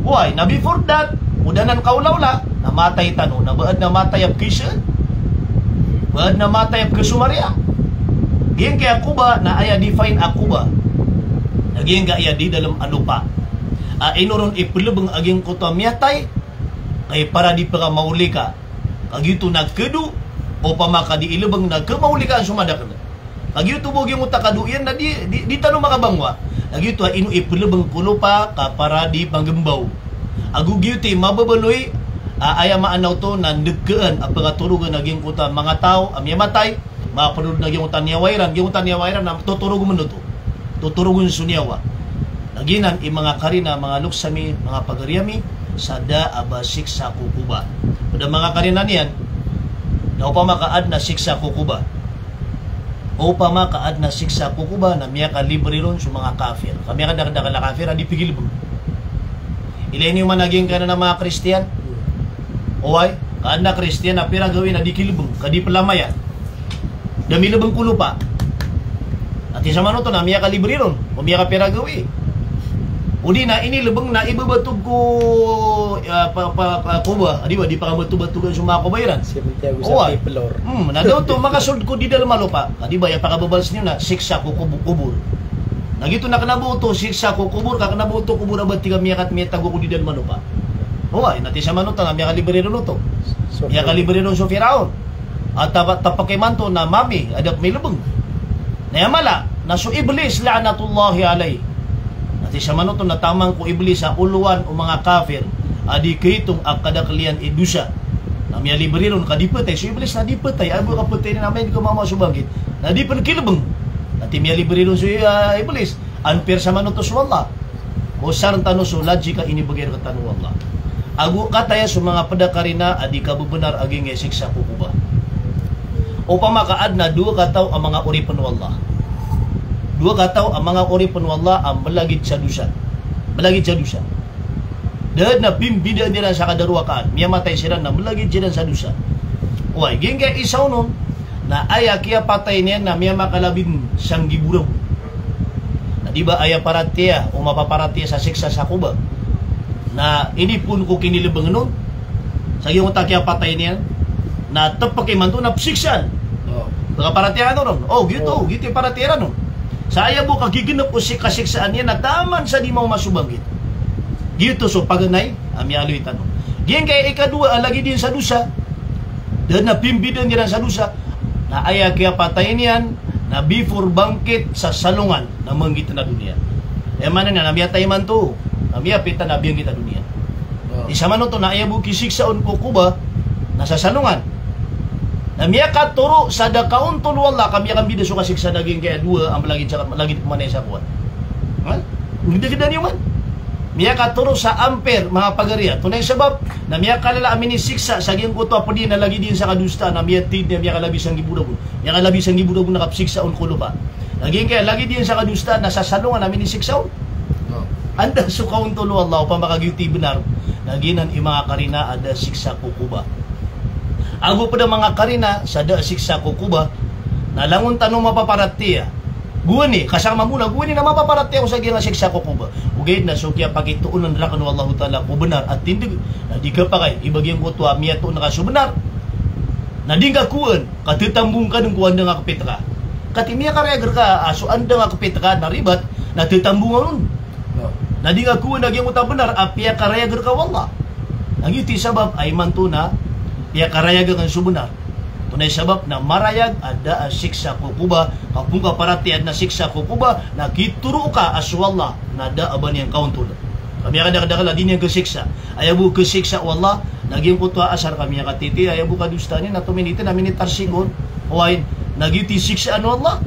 Oway, na before that, o da anan kaolaola, na matay tano, na ba adn a matay a pkhaisaan? Ba adn a matay a pkhasomariya? Giyangkaya koba, na aya define a koba. Na giyangkaya di dalm a lopa. A ino ron i plbng a giyangkoto a miyatay, ka aya para di pkhamaolika. Ka giyoto na khado, opama ka di ilbng na khamaolikaan so madakl. Ka giyoto bo giyangkoto a khado iyan na di, di, di tano makabangowa. Na giyoto a ino i plbng ko lopa ka para di panggmbaw. Ago giyoto i mababaloy, a, aya maana oto na ndkaan a pkhatorogan a giyangkoto a manga taw a miyamatay, mapanood na giyangkoto a niyawa iran, giyangkoto a niyawa iran na totorogan oto. Totorogan so niyawa. Na giyanan i manga karina, manga loks ami, manga pagari ami, sa da a ba siksa ko koba. Pd a manga karina niyan, na opama ka adn a siksa ko koba. Opama ka adn a siksa ko koba na miyakalibri ron so manga kafir. Ka miyakadakdakl a kafir a di pkilbng. Ilay niyo man a giyangkanan a manga Kristiyan. Oway, ka adn a Kristiyan a pira gawii na di kilbng, ka di plamaya. Da milbng ko lopa. Ati sa manoto na miyakalibri ron, o miyakapira gawii. O di na inilbng na ibabatog ko, ah, pa, pa, pa, koba. Di ba, di pakabatobatogan so manga koba iran. Santiago sa Oway. Tiplor. Hmm, na da oto makasold ko di dalm a lopa. Ka di ba, aya pakababals niyo na siksa ko kobo-, kobor. Na giyoto na kna ba oto siksa ko kobor, ka kna ba oto kobor a ba tig a miyakat miyatago ko di dalm a lopa. Oway, na ati sa manoto na miyakalibri ron oto. So, miyakalibri ron so Firaun. A tapa-, tapak imanto na mami, a da pmilbng. Na aya mala, Na so Iblis, la'natullahi alayh. Na tig iyan man oto na taman ko Iblis a olowan o manga kafir a di kaitong a kadakl iyan i dosa. Na miyalibre ron ka di phatay so Iblis, na di phatay, ago kaphatay niyan na amay di ko mama so bangkit, na di pn kilbng. Na tig, miyalibre ron so, ah, Iblis. Unfair sa man oto so Allah. Osarn tano so logic a inibgay rktano o Allah. Ago kataya so manga pd a karina a di kabnar a giyangkai a siksa ko koba. Opama ka adn a dowa kataw a manga oripn o Allah. Dowa kataw a manga oripn o Allah a mlagid sa dosa. Mlagid sa dosa. Da dn a pimbidaan iran sa kadarowakaan. Miyamatay siran na mlagid siran sa dosa. Oway, giyangkai a isa on na aya kiyapatay niyan na miyamakalabin sanggibo ragon. Na di ba aya paratiyaya o mapaparatiyaya sa siksa sa koba na inipoon ko kinilbngn on sa giyangkoto a kiyapatay niyan, na tpk imanto na psiksaan. O. Pkaparatiyaya ron. O, giyoto, o, giyoto i paratiyaya ron. Sa aya bo kagignp o sik-, kasiksaan iyan na taman sa di maoma so bangkit. Giyoto so paganay a miyaaloy tano. Giyangkai a ikadowa a lagid iyan sa dosa. Da dn a pimbidaan iran sa dosa. Na aya kiyapatay niyan na before bangkit sa salongan na manggitan a doniya. Aya maana niyan na miyatay imanto, na miyapitan a biyangkit a doniya. O. Isa man oto na aya bo kisiksa on ko koba na sa salongan. Na miyakatoro sa da kaontol o Allah ka miyakambida so kasiksa na giyangkai a dowa a mlagid sa, lagid pman aya sa kowan. Ha? Gdagda niyo man. Miyakatoro sa unfair, manga pagari, a tonaa i sabap na miyakalala a minisiksa sa giyangkoto a pd iyan na lagid iyan sa kadosaan, na miyatid niyan, miyakalabi sanggibo ragon. Miyakalabi sanggibo ragon na kapsiksa on ko lopa. Na giyangkai a lagid iyan sa kadosaan na sa salongan a minisiksa on. O. Anda so kaontol o Allah, opama ka giyoto i bnar, na giyanan i manga karina a da siksa ko koba. Ago pd a manga karina sa da siksa ko koba, na langon tano mapaparatiyaya. Gowani, ka sa mambo na gowani na mapaparatiyaya ako sa giyangkai a siksa ko koba. Ogaid na so kiyapakitoon rakn o Allahu Ta'ala ko bnar a tindg, na di kapakay i ba giyangkoto a miyatoon ka so bnar. Na di ngka kowaan, ka tatambong ka dn ko anda ngka kpit ka. Katii miyakarayag rka a so anda ngka kpit ka na ribat, na tatambong on. O. Na di ngka kowaan a giyangkoto a bnar a piyakarayag rka o Allah. Na giyoto i sabap a imanto na piyakarayag akn so bnar. Tonaa i sabap na marayag a da a siksa ko koba, ka pn ka paratiyaya na siksa ko koba, na kitoro ka a so Allah na da a ba niyan kaontol. Ka miyakadakdakl a di niyan kasiksa. Aya bo kasiksa o Allah, na giyangkoto a asar ka miyakatiti, aya bo kadosaan iyan, na tominiti, na minitarsik on. Oway, na giyoto i siksaan o Allah.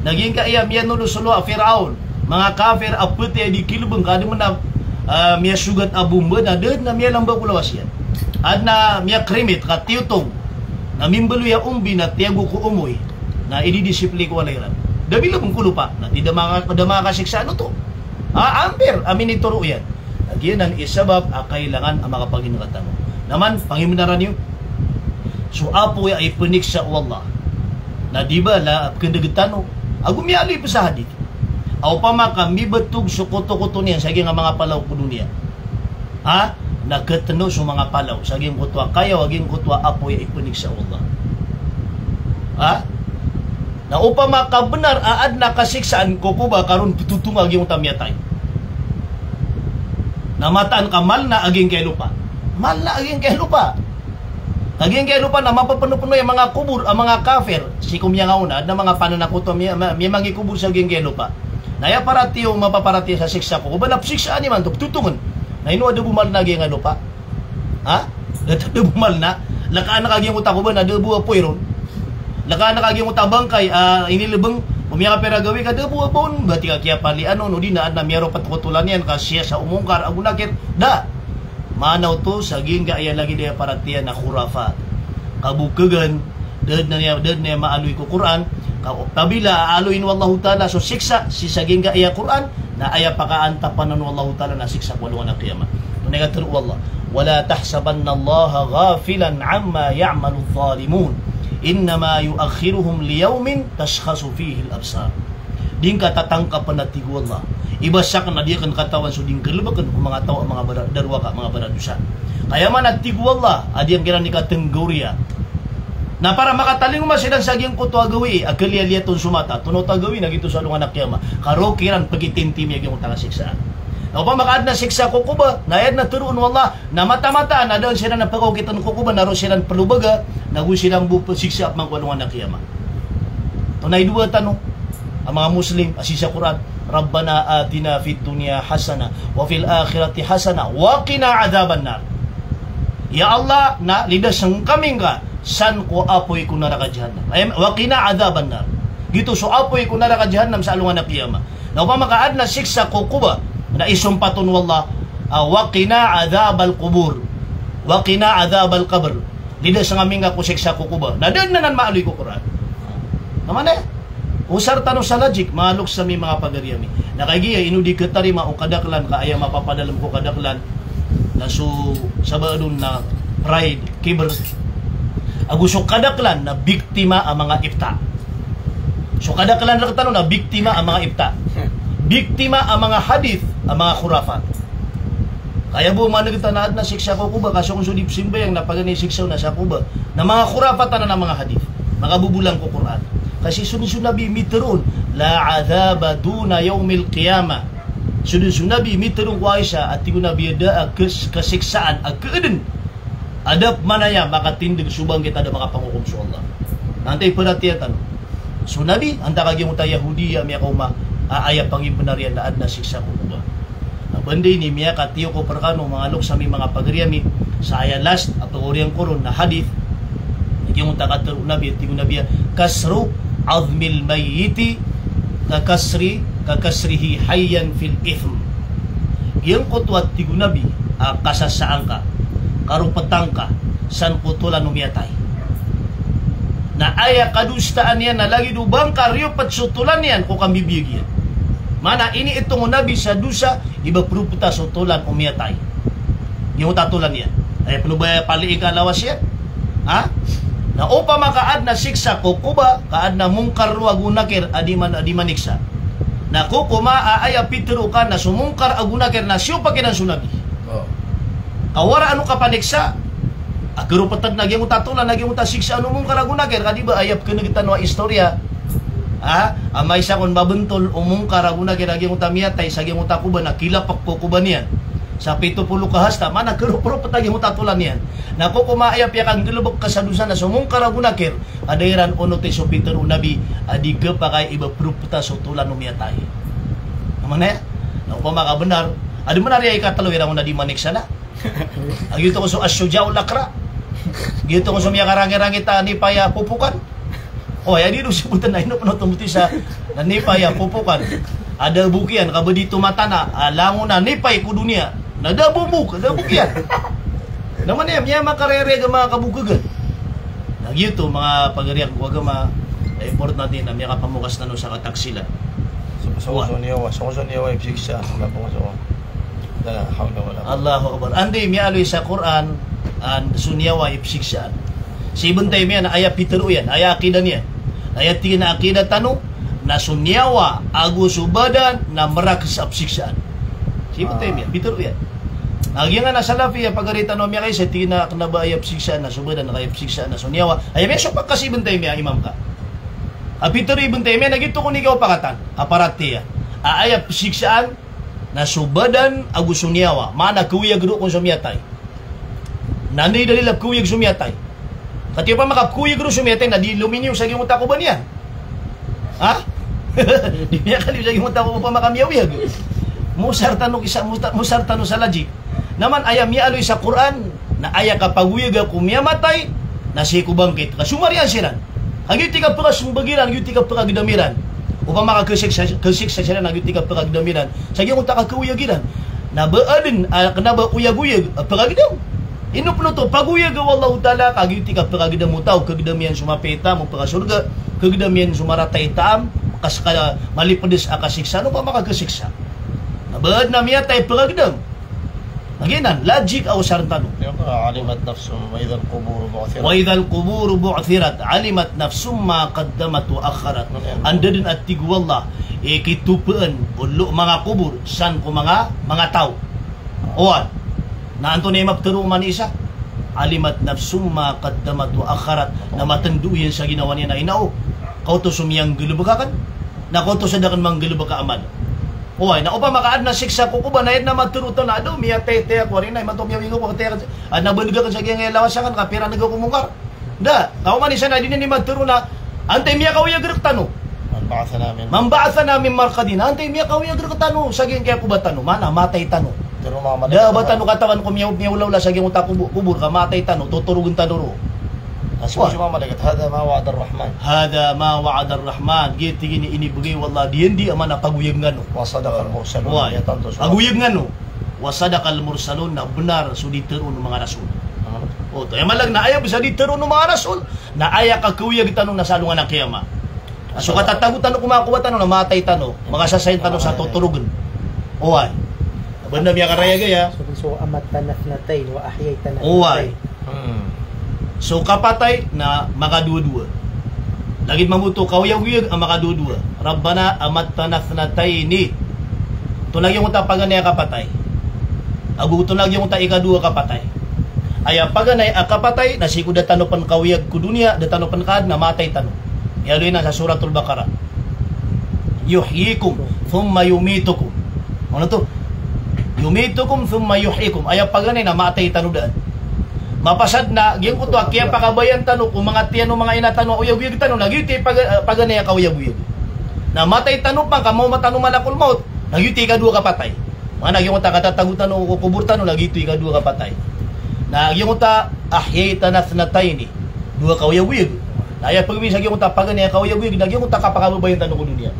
Na giyangkai a miyanolosolo a Firaun, manga kafir a phatay a di kilbng ka adn man a, ah, miyasogat a bomba, na da dn a miyalamba ko lawas iyan. Adn a miyakremit ka tiyotong, na mimbaloy a ombi na tiyago ko omoy, na ididisiplin ko walay ran. Da bilbng ko lopa, na tig da manga, da manga kasiksaan oto. A, unfair a minitoro iyan. Na giyanan i sabap a kailangan a makapangingat tano. Na man, pangimbenaran iyo. So apoy a ipniksa o Allah, na di ba la pkndg tano. Ago miyaaloy pn sa hadith a opama ka mibtog so kotokoto niyan sa giyangkai a manga palaw ko doniya. Ha? Na ktno so manga palaw sa giyangkoto a kayaw a giyangkoto a apoy a ipniksa o Allah. Ha? Na opama ka bnar a adn a kasiksaan ko koba ka ron ptotonga giyangkoto a miyatay, na mataan ka malna a giyangkai a lopa. Malna a giyangkai a lopa. Ka giyangkai a lopa na mapapnopno iyan manga kobor a manga kafir. Sii ko miyangaona, adn a manga pananakoto a miya-, ma-, miyamangikobor sa giyangkai a lopa. Na aya paratiyaya o mapaparatiyaya sa siksa ko koba na psiksaan imanto, ptotongn. Na ino a da bo malna a giyangkai a lopa? Ha? Da, da bo malna. Lkaan ka giyangkoto a koba na da bo apoy ron. Lkaan ka giyangkoto a bangkay a inilbng, o miyakapira gawii ka, da bo a ba on, ba tig ka kiyapalian on, odi na adn a miyaropat ko tolan iyan ka siya sa o Mungkar ago Nakir. Da. Maana oto sa giyangkai a lagid a aya paratiyaya na khurafat. Kabokhagan, da dn a niya, da dn a niya maaloy ko Qur'an, ka apabila aaloyin o Allahu Ta'ala so siksa sii sa giyangkai a Qur'an, na aya pakaantapanan o Allahu Ta'ala na siksa ko alongan a qiyamah. Tonaa i katharo o Allah, "Wa la tahsabannallaha ghafilan amma ya'maludh dhalimun. Innama yu'akhiruhum liyawmin tashkhasu fihil absar." Di ngka tatangkapn a tig o Allah, i ba sakn a di akn katawan so di nggalbkn o manga taw a manga bara-, darowaka, manga baradosa. Ka aya maana a tig o Allah a di ngka iran ikatenggawriya na para makatalingoma siran sa giyangkoto a gawii a kaliyaliyat on so mata, tonaa oto a gawii na giyoto sa alongan a qiyamah. Ka roo kiran pkitimtimi a giyangkoto a kasiksaan. Na opama ka adn a siksa ko koba, na aya dn a tharoon o Allah, na mataan-mataan a da on siran a pkaokitn ko koba na roo siran plobaga, na go siran bo psiksaa pman ko alongan a qiyamah. Tonaa i dowa tano. Manga Muslim a sii sa Qur'an, "Rabbana atina fid dunya hasanah wa fil akhirati hasanah wa qina adhaban nar." Ya Allah, na lidasn kami ngka san ko apoy ko naraka jahannam. Ay, "wa qina adhaban nar." Giyoto so apoy ko naraka jahannam sa alongan a qiyamah. Na opama ka adn a siksa ko quba, na isompatan o Allah, ah, "wa qina adhabal qubur." "Wa qina adhabal qabr." Lidasn ami ngka ko siksa ko quba. Na da dn anan maaloy ko Qur'an. Na mana? Osar tano sa logic, manga loks ami, manga pagari ami. Na kagiya ino di katarima o kadaklan, ka aya mapapadalm ko kadaklan na so sabaad on na pride, kibr. Ago so kadaklan na biktima a manga ifta. So kadaklan rktano na biktima a manga ifta. Biktima a manga hadith a manga khurafat. Kaya bo maneg tano a adn a siksa ko quba, ka so kon so di pzambayang na paganay siksa on na sa quba. Na manga khurafat anan a manga hadith. Makabobolang ko Qur'an. Ka sii so, so Nabi mitharo on, "La adhaba duna yawmil qiyamah." So, so Nabi mitharo on ko Aisha, a tig o Nabi a da a kas-, kasiksaan a kaadn a da pman aya makatindg so bangkit a da makapangokom so Allah. Na antaa i paratiyayaan tano? So Nabi, antaa ka giyangkoto a Yahudi a miyakaoma a aya pangibnar iyan na adn a siksa ko quba? Na ba anda ini miyakatiyokop rkano, manga loks ami, manga pagari ami, sa aya last a pagoriyan ko ron na hadith. Giyangkoto a katharo o Nabi, a tig o Nabi a, "Kasru adhmil mayyiti ka kasri, ka kasrihi hayyan fil ithm." Giyangkoto a tig o Nabi a kasasaan ka, karoptan ka san ko tolan o miyatay. Na aya kadosaan iyan na lagid o ba ngka riyopt so tolan iyan ko kambibiyag iyan. Mana iniitong o Nabi sa dosa i ba propta so tolan o miyatay. Giyangkoto a tolan iyan. Aya pn o ba palii ka lawas iyan. Ha? Na opama ka adn a siksa ko quba, ka adn a Munkar roo ago Nakir a di man, a di maniksa. Na kokoma a aya pitharo ka na so Munkar ago Nakir na siyopak iran so Nabi. Oh. Ka waraan o kapaniksa, a karoptan na giyangkoto a tolan, na giyangkoto a siksaan o Munkar ago Nakir, ka di ba aya pkhaneg tano a istorya. Ha? A maisa kon babntol o Munkar ago Nakir a giyangkoto a miyatay sa giyangkoto a quba na kilapk ko quba niyan. Sa pito polo ka hasta, mana karopropta giyangkoto a tolan iyan. Na kokoma aya piyakanggalbk ka sa dosa na so Munkar ago Nakir, a da iran onoti so pitharo o Nabi a di khapakay i ba propta so tolan o miyatay. Na mana aya? Na opama ka bnar, a di bnar aya ikatlo iran on a di maniksa na. A giyoto ko so Ash-Shuja'ul Aqra. Giyoto ko so miyakarangirangit a nipay a popokan. O, aya di ron sabotn a ino pn oto mbtisa na nipay a popokan. A da bok iyan, ka ba di tomatana, a langon a nipay ko doniya. Na da bo bok, da bok iyan. Na mana aya, miyamakarereg a manga kabokhagan. Na giyoto, manga pagari akn ko agama, na importante na miyakapamokas tano sa kataksilan. So, so, so niyawa, so, so niyawa i pziksa, na po so. La hawla wala quwwata. Allahu Akbar. Anda i miyaaloy sa Qur'an a so niyawa i pziksa? Si Ibn Taymiyyah na aya pitharo iyan, aya aqidah niyan. Aya tig iyan a aqidah tano, na so niyawa ago so badan na mrakhs a pziksaan. Si Ibn Taymiyyah, pitharo iyan. Na giyangkanan a Salafi a pagari tano a miyakaisa, tig iyan a kna ba aya pziksaan na so badan, na aya pziksaan na so niyawa. Aya miyasopak ka si Ibn Taymiyyah, imam ka. A pitharo i Ibn Taymiyyah na giyoto kon i kaopakatan a paratiyaya a aya pziksaan na so badan ago so niyawa, maana kaoyag roo kon so miyatay. Na anda i dalil a kaoyag so miyatay? Katii opama ka kaoyag roo so miyatay na di lominiyo sa giyangkoto a quba niyan. Ha? Di miyakaliyo sa giyangkoto a quba opama ka miyaoyag. Mosar tano kisa, mosar, mosar tano sa logic. Na man aya miyaaloy sa Qur'an na aya kapagoyaga ko miyamatay na sii ko bangkit. Ka somariyan siran. Ka giyoto i kapakasmbag iran, giyoto i kapakagdam iran. Opama ka kasiksa, kasiksa siran, na giyoto i kapakagdam iran sa giyangkoto a kakaoyag iran. Na ba adn a kna ba oyagoyag a pakagdam? Ino pn oto, pagoyaga o Allahu Ta'ala, ka giyoto i kapakagdam o taw, kagdam iyan so mapiya i taam o pakasorga, kagdam iyan so marata i taam, ka ska malipds a kasiksa, opama ka kasiksa. Na ba adn a miyatay a pakagdam? Na giyanan, logic a osar tano. Alimat nafsum, wa idhal quburu bu'thirat. Wa idhal quburu bu'thirat, alimat nafsum ma qaddamat wa akhkharat. Anda dn a tig o Allah i kitopaan o lo, manga qubur, san ko manga, manga taw. Oway. Na antonaa i maptharo man isa? Alimat nafsum ma qaddamat wa akhkharat. Na matndo iyan sa ginawa niyan a inao. Kaoto so miyanggalbk akn, na kaoto sa da akn manggalbk a amal. Oway, na opama ka adn a siksa ko quba na aya dn a matharo tano na ado, miyataytay ako, ari na imanto miyaoyag ako, kataya ka, adn a ba nega ka sa giyangkaya lawas akn, ka pira nega ko Munkar. Da, ka oman isa na di niyan matharo na antaa i miyakaoyag rktano. Man ba'athana min, man ba'athana min marqadina. Antai miyakaoyag rektano sa giyangkaya koba tano? Maana matay tano. Tero manga malaikat. Da ba tano katawan ko miyaw-, miyaolaola sa giyangkoto a kobo-, kobor ka matay tano, totorogen tano roo. Wah. Hadha ma wa'adar Rahman. Hadha ma wa'adar Rahman. Giya tig iyan i inibegay o Allah, diyandi a maana pagoyag ngano. Wa sadaqal mursalun. Wah. Iya tanto so. Pagoyag ngano. Wa sadaqal mursalun, na benar so di teroon o manga rasul. Hmm. Oto, aya maana na aya bes a di teroon o manga rasul, na aya kakaoyag tano na sa alongan a kiyama. So katatago tano ko manga koba tano na matay tano, makasasayin tano sa totorogen. Oway. Ba na miyakarayag aya? So, so amattana thnatayn wa ahyaytana thnatayn. Oway. Hmm. So kapatay na makadowa-dowa. Lagid mambo oto kaoyagoyag a makadowa-dowa. Rabbana amattana thnatayni. Oto na giyangkoto a paganay a kapatay. Ago oto na giyangkoto a ikadowa a kapatay. Aya paganay a kapatay na sii ko da tano pen kaoyag ko doniya, da tano pen kaadn na matay tano. Aya aloy na sa Suratul Baqarah. Yuhyikum thumma yumitukum. Ano oto? Yumitukum thumma yuhyikum. Aya paganay na matay tano daan. Mapasad na giyangkoto a kiyapakabayan tano ko manga tiyan o manga ina tano a oyagoyag tano, na giyoto i paga-, paganay a kaoyagoyag. Na matay tano pman ka maoma tano malakul maut, na giyoto i ikadowa a kapatay. Maana giyangkoto a katatago tano ko kobor tano na giyoto i ikadowa a kapatay. Na giyangkoto a ahyaytana thnatayni, dowa a kaoyagoyag. Na aya pegmi sa giyangkoto a paganay a kaoyagoyag na giyangkoto a kapakababayan tano ko doniya.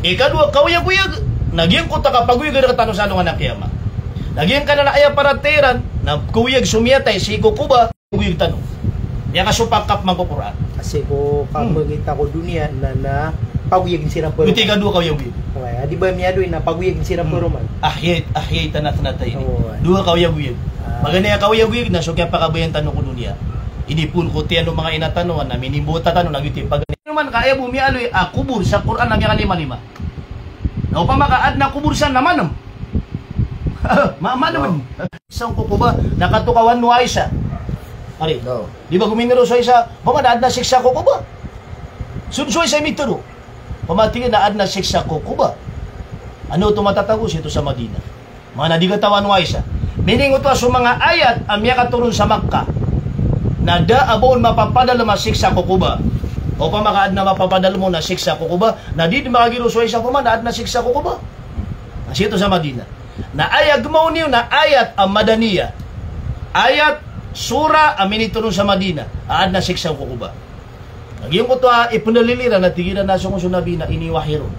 Ikadowa a kaoyagoyag na giyangkoto a kapagoyagan rektano sa alongan a kiyama. Na giyangkanan a aya paratiyaya iran na kaoyag so miyatay sii ko koba, goyag tano. Miyakasopak ka pman ko Qur'an. Sii ko kapangita ko doniya na, na pagoyagn siran paroman. Giyoto i ikadowa a kaoyagoyag. Oway, a di ba miyadoy na pagoyagn siran paroman. Ahyay, ahyaytana thnatayn. Oway. Dowa a kaoyagoyag. Ah. Paganay a kaoyagoyag na so kiyapakabayan tano ko doniya. Inipoon ko tiyan o manga ina tano, na minimbowa tano, na giyoto i paganay. Ino man ka aya bo miyaaloy a kobor sa Qur'an na miyakalimalima. Na opama ka adn a kobor san na manem. Ma-, manem. Sa ko koba, na katokawan o Aisha. Ari. No. Di ba gominero so Aisha, opama na adn a siksa ko koba. So, so Aisha mitero. Opama tig iyan na adn a siksa ko koba. Ano oto matatago sii oto sa Madinah. Maana di katawan o Aisha. Meaning oto a so manga ayat a miyakatoron sa Makkah na da a ba on mapapadalem a siksa ko koba. Opama ka adn a mapapadalem on a siksa ko koba, na di dn makagiraw so Aisha opama na adn a siksa ko koba. Na sii oto sa Madinah. Na aya gmaw niyo na ayat a madaniyah. Ayat, surah a minitoron sa Madinah a adn a siksa ko koba. Na giyangkoto a ipndalil iran na tig iran a so, so Nabi na iniwahi ron.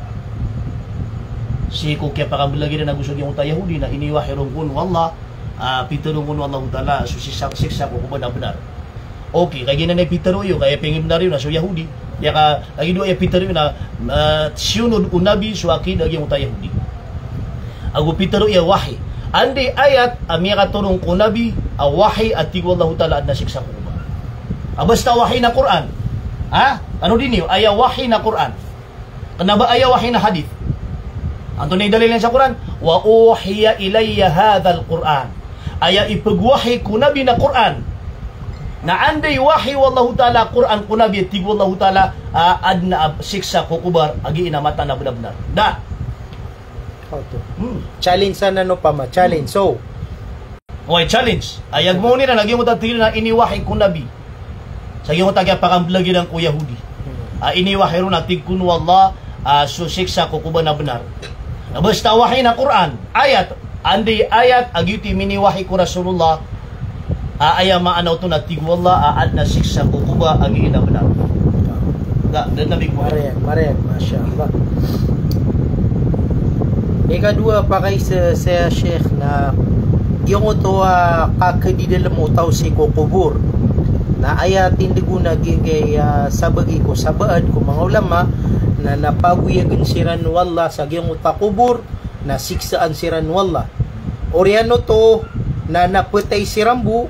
Sii ko kiyapakamblag iran ago so giyangkoto a Yahudi na iniwahi ron kon o Allah, ah, pitharo kon o Allahu Ta'ala so siksa, siksa ko koba na bnar. Okay, kagiya na ipitharo iyo, ka aya pingibnar iyo na so Yahudi. Aya ka, kagiya dowa aya pitharo iyo na, ah, siyonod o Nabi so akida giyangkoto a Yahudi. Ago pitharo iyo a wahi. Anda i ayat a miyakatoron ko Nabi a wahi a tig o Allahu Ta'ala adn a siksa ko koba. A basta wahi na Qur'an. Ha? Ano dn iyo, aya wahi na Qur'an. Kna ba aya wahi na hadith. Antonaa i dalil iyan sa Qur'an? Wa uhiya ilayya hadhal Qur'an. Aya ipagwahi ko Nabi na Qur'an. Na anda i wahi o Allahu Ta'ala a Qur'an ko Nabi a tig o Allahu Ta'ala, ah, adn a siksa ko koba a giya mataan a bnar-bnar. Da. Oto. Hmm. Challenge san opama, challenge. Hmm. So, oway, challenge. Aya gmaw niran na giyangkoto a tig iran a iniwahi ko Nabi. Sa giyangkoto a kiyapakamblag iran ko Yahudi. Hmm. Ah, iniwahi ron a tig kon o Allah, ah, so siksa ko koba na bnar. Na basta wahi na Qur'an, ayat, anda i ayat a giyoto i miniwahi ko Rasulullah, a aya maana oto na tig o Allah a adn a siksa ko koba a giya bnar. Da, da Nabi ko. Mariyag, mariyag, masha Allah. Ikadowa, pakaiza saya, Sheikh, na giyangkoto a kakadidalem o taw sii ko kobor. Na aya tindeg on a giyangkaya sabagi ko sabaad ko manga ulama na, na pagoyagn siran o Allah sa giyangkoto a kobor, na siksaan siran o Allah. Oriyan oto na, na phatay siran bo,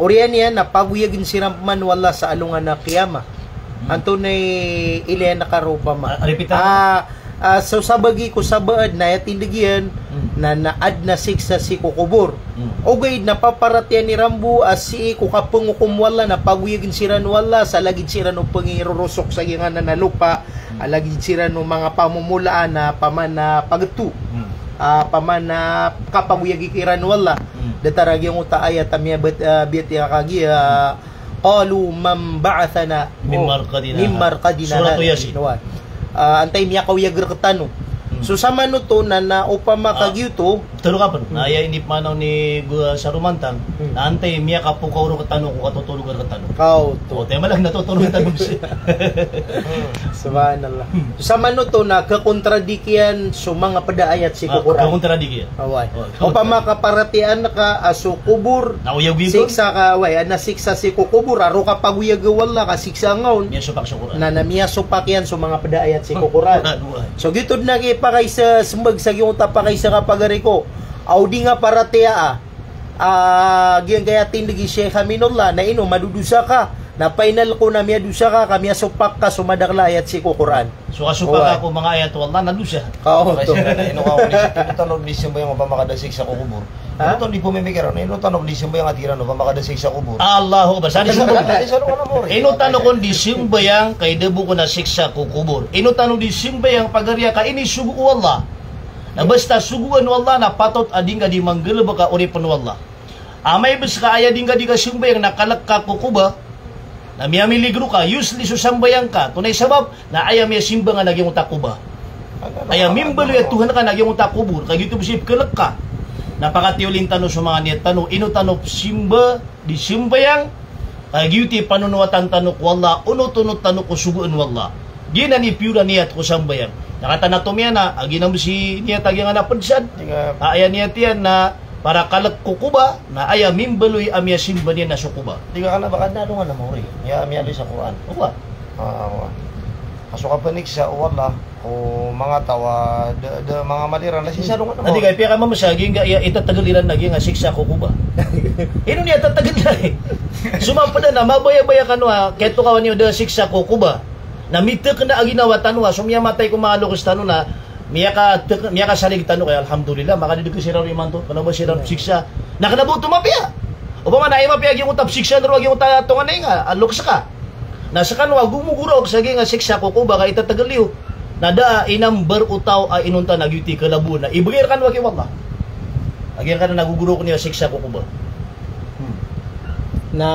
oriyan iyan na pagoyagn siran pman o Allah sa alongan a kiyama. Hmm. Antonaa i ilaya niyo roo opama? Ah, repeat. Ah, ah, so sabagi ko sabaad na aya tindeg iyan, hmm, na, na adn a siksa sii ko kobor. Hmm. Ogaid na paparatiyayaan iran bo a sii ko kapngokom o Allah na pagoyagn siran o Allah sa lagid siran o pngirorosok sa giyangkanan a lopa, hmm, a lagid siran o manga pamomolaan a paman a pagto. Hmm. Ah, paman a kapagoyagi kiran o Allah. Hmm. Datar a giyangkoto a ayat a miyabet-, ah, biyatiya kagiya, ah, qalu man ba'athana min marqadina. Min marqadina. Surah Yasin. Oway. Ah, antai miyakaoyag rektano. Hmm. So samanoto na, na opama ka giyoto. Tero ka pen. Hmm. Na aya inipmanaw ni Gua Saromantang. Hmm. Na antai miyakapokaw rektano ko katotolog rektano. Kaoto. O, taya malang natotolog tano bes. Subhanallah. Hmm. So samanoto na kekontradikiyan so manga ped a ayat sii ko Koran. Kekontradikiyan. Oway. O, opama ka paratiyayaan ka a so kobor. Na oyagoy ka. Siksa ka, oway, a na siksa sii ko kobor, a roo ka pagoyaga o Allah ka siksa ngaon. Miyasopak so Koran. Na, na miyasopak iyan so manga ped a ayat sii ko Koran. Koran, oway. So giyoto den a kipakaisa, sembag sa giyoto a pakaisa ka pagari ko. Aw di nga paratiyaya. Ah, giyangkaya tindeg i Sheikh Aminullah, na ino madodosa ka, na final ko na miyadosa ka, ka miyasopak ka so madakel a ayat sii ko Koran. So kasopak ko manga ayat o Allah na dosa. Kaoto. Ino ka, ino tano di sembayang opama ka da siksa ko kobor. Ha? Ino tano di pemikiran, ino tano di sembayang a tig iran opama ka da siksa ko kobor. Allahu Akbar. Sa di sembayang. Ino tano kon di sembayang ka ida bo kon a siksa ko kobor. Ino tano di sembayang pagari a ka inisogo o Allah. Na basta sogoan o Allah na patot a di ngka di manggalebek a oripen o Allah. Amay bes ka aya di ngka di kasembayang na kalek ka ko koba, na miyamilig roo ka, useless so sambayang ka, tonaa i sabap, na aya miyasimba nga na giyangkoto a koba. Aya mimbaloy a Tuhan ka na giyangkoto a kobor, ka giyoto bes i pekelek ka. Na pakatiyoling tano so manga niyat tano, ino tano simba, di sembayang, ka giyoto i panonowatan tano ko Allah, onot-onot tano ko sogoan o Allah. Giyanan i piyor a niyat ko sambayang. Na kataan a tomiyan a, a giyanan bes i niyat a giyangkanan a ped san. Di nga. A, aya niyat iyan na para kalek ko koba, na aya mimbaloy a miyasimba niyan na so koba. Di nga kena ba ka da alongan a maori. Iya, miyaaloy sa Koran. Owa. Ah, owa. A so kapaniksa o Allah ko manga taw a da, da manga maliran na sii sa alongan a maori. Adi ka, piyakamamesagiya, iya, itategel iran na giyangkai a siksa ko koba. Ino niyan tategel iran? So maped a na mabayabaya kano a, ketokawan iyo da siksa ko koba. Na mitekena a ginawa tano a, so miyamatay ko manga lokes tano na, miyaka-, miyakasarig tano kaya, alhamdulillah, makadedekes iran imanto, kena ba siran pesiksa. Na kena ba oto mapiya. Opama na aya mapiya giyangkoto a pesiksa, na roo giyangkoto a tonganay nga, a lokes ka. Na sekano a gomogoraok sa giyangkai a siksa ko koba ka itategel iyo. Na da a inambar o taw a inonta na giyoto i kalabo na ibegay rekano a ki Allah. A giyangkanan a gogoraok niyo a siksa ko koba. Hmm. Na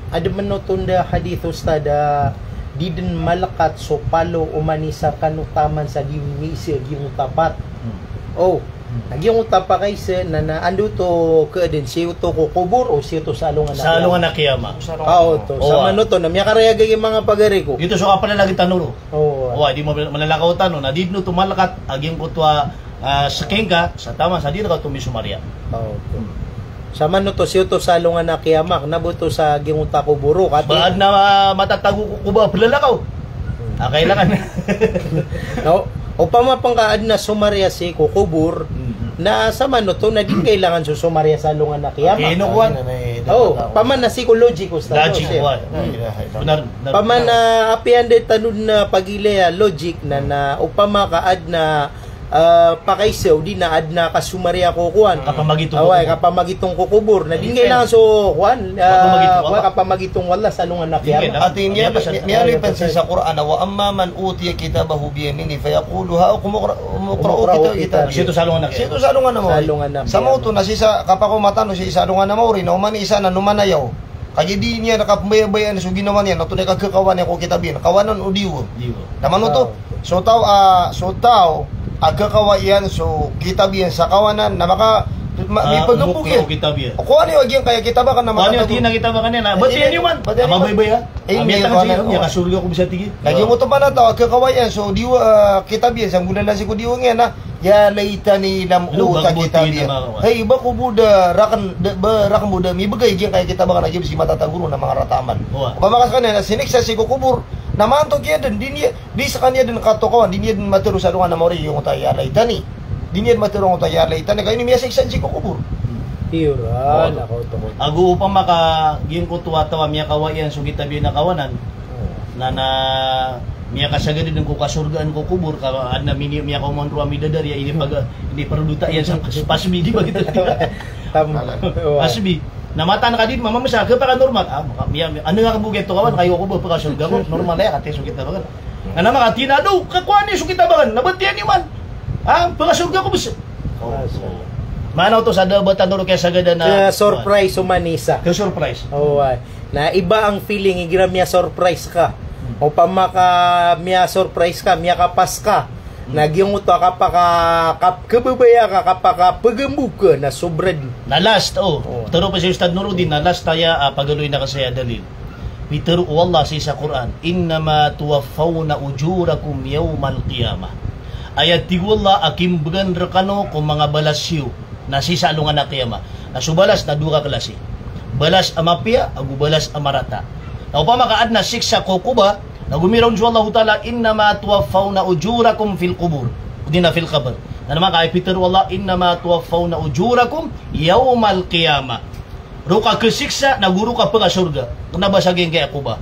aden manoto anda hadith, Ustadh, a di den malekat so palo o manisa kano taman sa giyoto i isa, giyoto a pat. Hmm. O, hmm, na giyoto a pakaisa na, na anda oto keaden, sii oto ko kobor o sii oto sa alongan a kiyama? Sa alongan a kiyama. Sa alongan a kiyama. Kaoto. Owa. Samanoto na miyakarayag a giyangkai a manga pagari ko. Giyoto so kapalalagen tano roo. Owa. Owa, di mo malalakaw tano na di den oto malekat a giyangkoto a, ah, sekengka sa taman sa di reka oto misomariya. Kaoto. Hmm. Samanoto sii oto sa alongan a kiyama, kena ba oto sa giyangkoto a kobor o, kati. Ba aden a matatago ko koba a pelalakaw. Hmm. A kailangan. Na o, opama pen ka aden a somariya sii ko kobor, hmm, na samanoto na di kailangan so somariya sa alongan a kiyama. Ino kowan? O, opama na sii ko logic, Ustadh. Logic, kowan. Benar, benar. Opama na apiya anda tano den a pagilaya logic na, na opama ka aden a ah, pakaisa o di na aden a kasomariya ko kowan. Kapamagitong ko kobor. Oway, kapamagitong ko kobor. Na di ngka kailangan so kowan, ah, kapamagitong ko Allah sa alongan a kiyama. Ati niyan, miyaaloy pen sii sa Koran a, "Wa amma man utiya kitabahu biyaminihi fayaqulu ha'umu iqra'u kitabiya." Sii oto sa alongan a kiyama. Sii oto sa alongan a maori. Sa alongan a kiyama. Samanoto na sii sa kapakaoma tano sii sa alongan a maori na oman i isa na nomanayaw. Kagiya di niyan kapembayabayaan so ginawa niyan, na tonaa i kagakawan iyan ko kitab iyan, kawanan o diwang. Diwang. Na manoto, so taw a, so taw a gakawa iyan so kitab iyan sa kawanan, na maka, ma-, ah, mipagapog iyan. Umok ko kitab iyan. Kowan iyo a giyangkaya kitab aken na maka, kowan iyo a tig iyan a kitab aken na, batiya niyo man. Batiya niyo man. Mabaya-baya. Eh, a miyatangka sii, miyakasorga ako bisa tig iyan. Na giyoto man a taw a gakawa iyan so diwa-, ah, kitab iyan sa nggolalan sii ko diwang iyan na, "Ya laytani lam uta kitabiya." Hay, ba ko bo da raken, da, ba raken bo da mibegay giyangkaya kitab aken a giya bes i matatago ron a manga rata a amal. Opama ka sekaniyan na siniksa sii ko kobor, na mantok iyan den, di niyan, di sekaniyan den katokawan, di niyan den matero sa alongan a maori giyangkoto a "Ya laytani." Di niyan matero angkoto a "Ya laytani." Ka ino miyasiksa sii ko kobor. Iyo ran, ako to. Ago opama ka giyangkoto a taw a miyakawa iyan so kitab iyan a kawanan. Na, na miyakasagad den ko kasorgaan ko kobor, ka aden a mini-, miyakaoma on roo a midadari a inipaga-, iniparodota iyan sa pas-, pasbi, di ba giyoto? Tama. Pasbi. Na mataan ka di mamamesa, ka pakanormal. Ah, maka-, miya-, miya-, ano nga ka bo giyoto kawan, kayo ko ba pakasorga ko, normal aya, kati so kitab aken. Na, na makatina, "Do, kakowa niyo so kitab aken, na batiya niyo man. Ah, pakasorga ako bes." Masha Allah. Maana oto sa da ba tano ron kiyasagadan a, kaya surprise o manisa. Kaya surprise. Oway. Na iba ang feeling igira miya-surprise ka. Hmm. Opama ka miya-surprise ka, miyakapas ka. Hmm. Na giyangkoto a kapaka-, kap-, kababaya ka, kapakapagambog ka, na sobra di. Na last, o. O. Tero pa si Ustadh Nuruddin, na last aya, ah, pagaloy na ka saya dalil. Pitero o Allah sii sa Qur'an, "Innama tuwaffawna ujurakum yawmal qiyamah." Aya tig o Allah a kimbegan rekano ko manga balas iyo na sii sa alongan a qiyamah. Na so balas na dowa ka klasi. Balas a mapiya, ago balas a marata. Na opama ka aden a siksa ko koba, na gomiraw on so Allahu Ta'ala, "Innama tuwaffawna ujurakum fil qubur." O di na fil qabr. Na naman ka aya pitero o Allah, "Innama tuwaffawna ujurakum yawmal qiyamah." Roo ka kesiksa, na go roo ka pekasorga. Kena ba sa giyangkaya koba.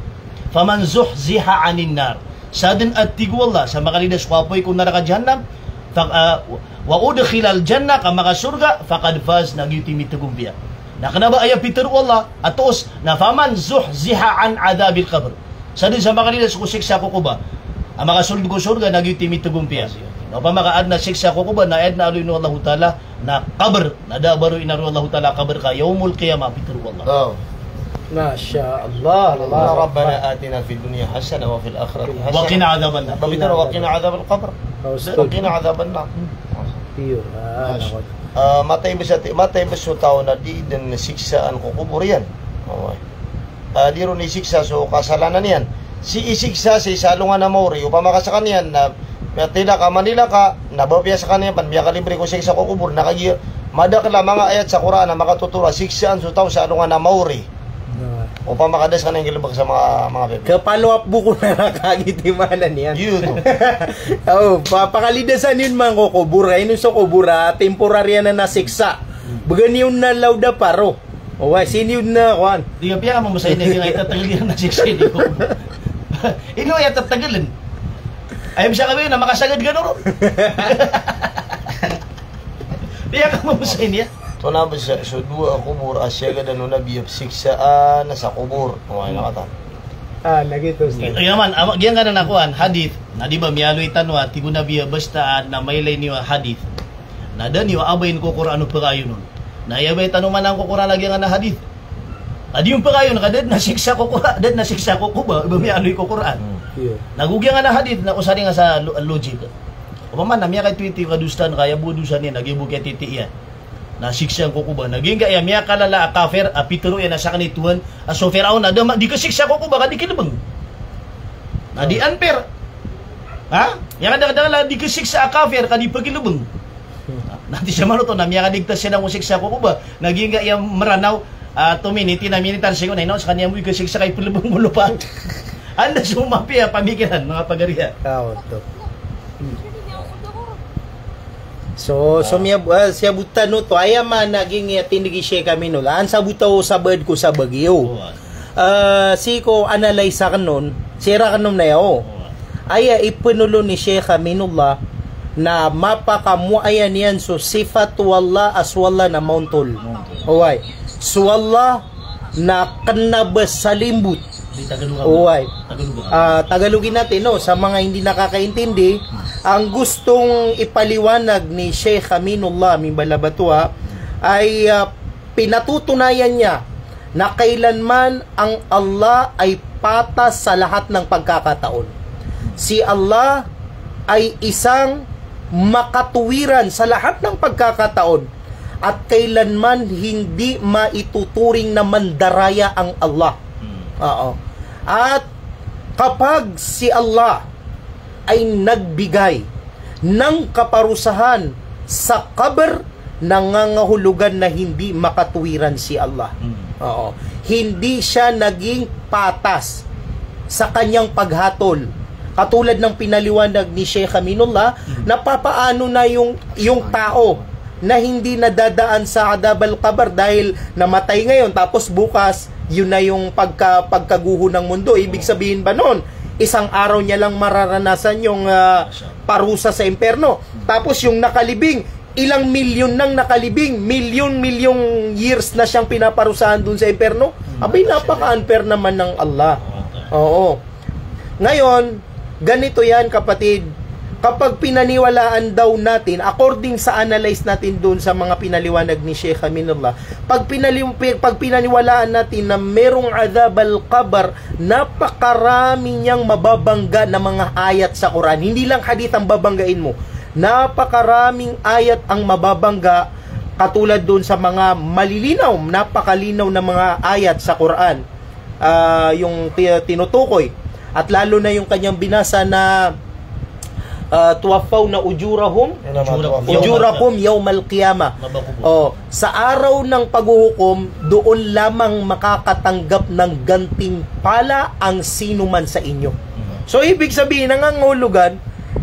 "Faman zuhziha anin nar." Saden a tig o Allah, sa makalidas ko apoy ko naraka Jahannam, fa-, ah, "wa udkhilal jannah," ka makasorga, "faqad faz," na giyoto i mitegompiya. Na kena ba aya pitero o Allah a toos, na "faman zuhziha an adhabil qabr." Saden sa makalidas ko siksa ko koba a makasold ko sorga, na giyoto i mitegompiya. Na opama ka aden a siksa ko koba, na aden a aloyn o Allahu Ta'ala na qabr, na da a ba ron inaloy o Allahu Ta'ala a qabr ka yawmul qiyamah, pitero o Allah. O. Masha Allah, Allah Akbar. Rabbana atina fid dunya hasanah wa fil akhirati hasanah. Wa qina adhaban nar. Ba pitero, "Wa qina adhabal qabr." O, Ustadh. Wa qina adhaban nar. Iyo, ah, Mas-, nako. Ah, matay bes a ti-, matay bes so taw na di den siksaan ko kobor iyan. O. Ah, di ron isiksa so kasalanan iyan. Sii isiksa sii sa alongan a maori, opama ka sekaniyan na miyatila ka, manila ka, na ba piya sekaniyan pen miyakalibre ko siksa ko kobor, na kagiya madakel a manga ayat sa Qur'an a makatotoro a siksaan so taw sa alongan a maori. Na. Opama ka da sekaniyan galebek sa manga, manga bebe. Kapalo ap buko na nakagiti maana niyan. Iyo to. O, pa-, pakalidasan iyo man ko kobor, ino so kobor a temporary anan a siksa. Began iyo na lawda paro. O, wa, sii niyo na, kowan. Di ka piya ka mamosay niya, di nga itategel iyan a siksa ini ko. Ino aya tetegelen? Aya bisa ka ba iyan na makasagad ka doron. Piya ka mamosay niya. Oto na ba sa, so dowa a kobor a siyagadan o Nabi a siksaan sa kobor. O, aya na katan. Ah, lagi to, Ustadh. Iya man, ama, giyangkanan a kowan, hadith. Na di ba miyaaloy tano a tig o Nabi a basta a na mailay niyo a hadith. Na da niyo abayin ko Qur'an o pekayon on. Na aya bay tano man angko Qur'an lagid angkanan a hadith. Na di on pekayon ka da den a siksa ko Qur'an, da den a siksa ko koba, ba miyaaloy ko Qur'an. Hmm. Iyo. Na go giyangkanan a hadith na osaringa sa lo-, logic. Opama na miyakaitoito i kadosaan ka, aya bo a dosa niyan, na giya bo kiyatiti iyan. Na siksaan ko koba. Na giyangkaya miyakalala a kafir a pitero iyan a saken i Tuhan a so Firaun a da ma-, di kasiksa ko koba ka di kilebeng. Na di unfair. Ha? Aya kadakadakl a di kasiksa a kafir ka di pekilebeng. Na, na di sa manoto na miyakadigtas siran ko siksa ko koba. Na giyangkaya Meranaw, ah, two minute, na minute ar sigo na ino, sekaniyan bo i kasiksa ka i pelebeng ko lopa. Anda so mapiya a pamikiran, manga pagariya. Ah, oto. So, so miya, ah, siyabotan oto, aya maana giyangkaya tindeg i Sheikh Aminul. An sabotan o sabaad ko sabaad iyo. O. Ah, sii ko analyze aken on, sii raken on na aya o. Aya ipenolon i Sheikh Aminullah na mapakamoayan iyan so sifat o Allah a so Allah na maontol. Maontol. Oway. So Allah na kena ba sa limbot. Di Tagalog ka ba? Oway. Tagalog ka ba? Ah, Tagalogin natin, no? Sa mga hindi nakakaintindi, ang gustong ipaliwanag ni Sheikh Aminullah Mimbalabatuwa ay, ah, pinatutunayan niya na kailanman ang Allah ay patas sa lahat ng pagkakataon. Si Allah ay isang makatuwiran sa lahat ng pagkakataon at kailanman hindi maituturing na mandaraya ang Allah. Hmm. Oo. At kapag si Allah ay nagbigay ng kaparusahan sa kaber, nangangahulugan na hindi makatuwiran si Allah. Hmm. Oo. Hindi siya naging patas sa kanyang paghatol. Katulad ng pinaliwanag ni Sheikh Aminullah, Hmm. na papaano na yung, yung tao na hindi nadadaan sa adhab al-qabr dahil namatay ngayon, tapos bukas, yun na yung pagka-, pagkaguho ng mundo. Ibig Oo. sabihin ba nun, isang araw niya lang mararanasan yung, ah, Masya Allah. parusa sa impyerno? Tapos yung nakalibing, ilang milyon nang nakalibing, milyon-milyong years na siyang pinaparusahan dun sa impyerno. Hmm. Abay, Masya Allah. napaka-unfair naman ng Allah. Oo. Oo. Ngayon, ganito yan, kapatid. Kapag pinaniwalaan daw natin, according sa analyze natin doon sa mga pinaliwanag ni Sheikh Aminullah, pag, pinali, pag pinaniwalaan natin na merong adhab al-qabr, napakarami niyang mababangga na mga ayat sa Quran. Hindi lang hadith ang babanggain mo. Napakaraming ayat ang mababangga, katulad doon sa mga malilinaw, napakalinaw na mga ayat sa Quran, ah, yung ti-, tinutukoy. At lalo na yung kanyang binasa na, ah, "Tuwaffawna ujurahum, Yawma ujurakum tuwaffawna. Yawmal qiyamah." Mabakubul. Oh, sa araw ng paghuhukom, doon lamang makakatanggap ng gantimpala ang sino man sa inyo. So, ibig sabihin, nangangahulugan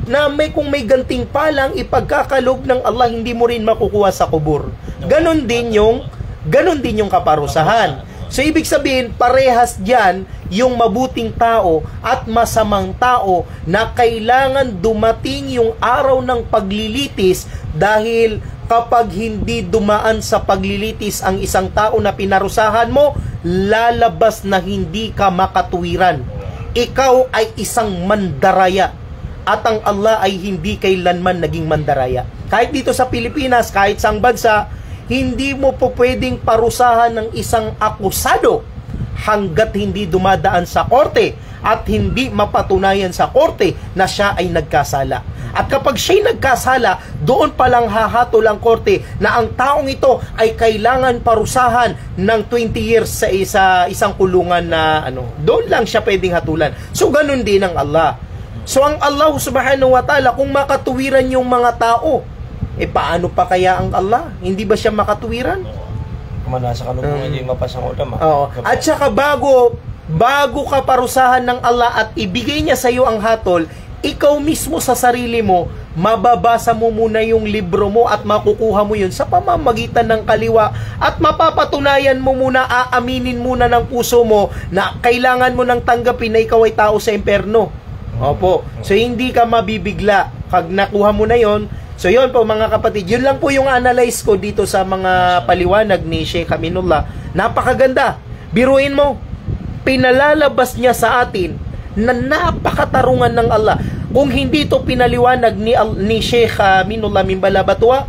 na may, kung may gantimpala ang ipagkakaloob ng Allah, hindi mo rin makukuha sa kubur. Ganon din yung, ganon din yung kaparusahan. So, ibig sabihin, parehas diyan yung mabuting tao at masamang tao na kailangan dumating yung araw ng paglilitis, dahil kapag hindi dumaan sa paglilitis ang isang tao na pinarusahan mo, lalabas na hindi ka makatuwiran. Ikaw ay isang mandaraya. At ang Allah ay hindi kailanman naging mandaraya. Kahit dito sa Pilipinas, kahit saang bansa, hindi mo po pwedeng parusahan ng isang akusado hanggat hindi dumadaan sa korte at hindi mapatunayan sa korte na siya ay nagkasala. At kapag siya'y nagkasala, doon palang hahatol ang korte na ang taong ito ay kailangan parusahan ng twenty years sa isa, isang kulungan na ano. Doon lang siya pwedeng hatulan. So, ganun din ang Allah. So, ang Allah subhanahu wa ta'ala, kung makatuwiran yung mga tao, eh, paano pa kaya ang Allah? Hindi ba siya makatuwiran? Kumana sa kalubungan, hmm, hindi mapasang ulama. Oo. At saka bago, bago ka parusahan ng Allah at ibigay niya sa'yo ang hatol, ikaw mismo sa sarili mo, mababasa mo muna yung libro mo at makukuha mo yun sa pamamagitan ng kaliwa at mapapatunayan mo muna, aaminin muna ng puso mo na kailangan mo nang tanggapin na ikaw ay tao sa impyerno. Opo. So, hindi ka mabibigla. Pag nakuha mo na yon, so, yun po, mga kapatid, yun lang po yung analyze ko dito sa mga paliwanag ni Sheikh Aminullah. Napakaganda. Biruin mo, pinalalabas niya sa atin na napakatarungan ng Allah. Kung hindi ito pinaliwanag ni Al-, ni Sheikh, ah, Aminullah Mimbala Batua,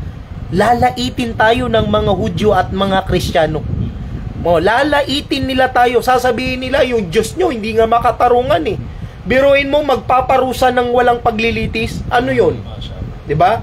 lalaitin tayo ng mga Hudyo at mga Kristiyano. Mo, lalaitin nila tayo, sasabihin nila, "Yung Diyos nyo, hindi nga makatarungan eh." Biruin mo, magpaparusa ng walang paglilitis. Ano yun? Di ba?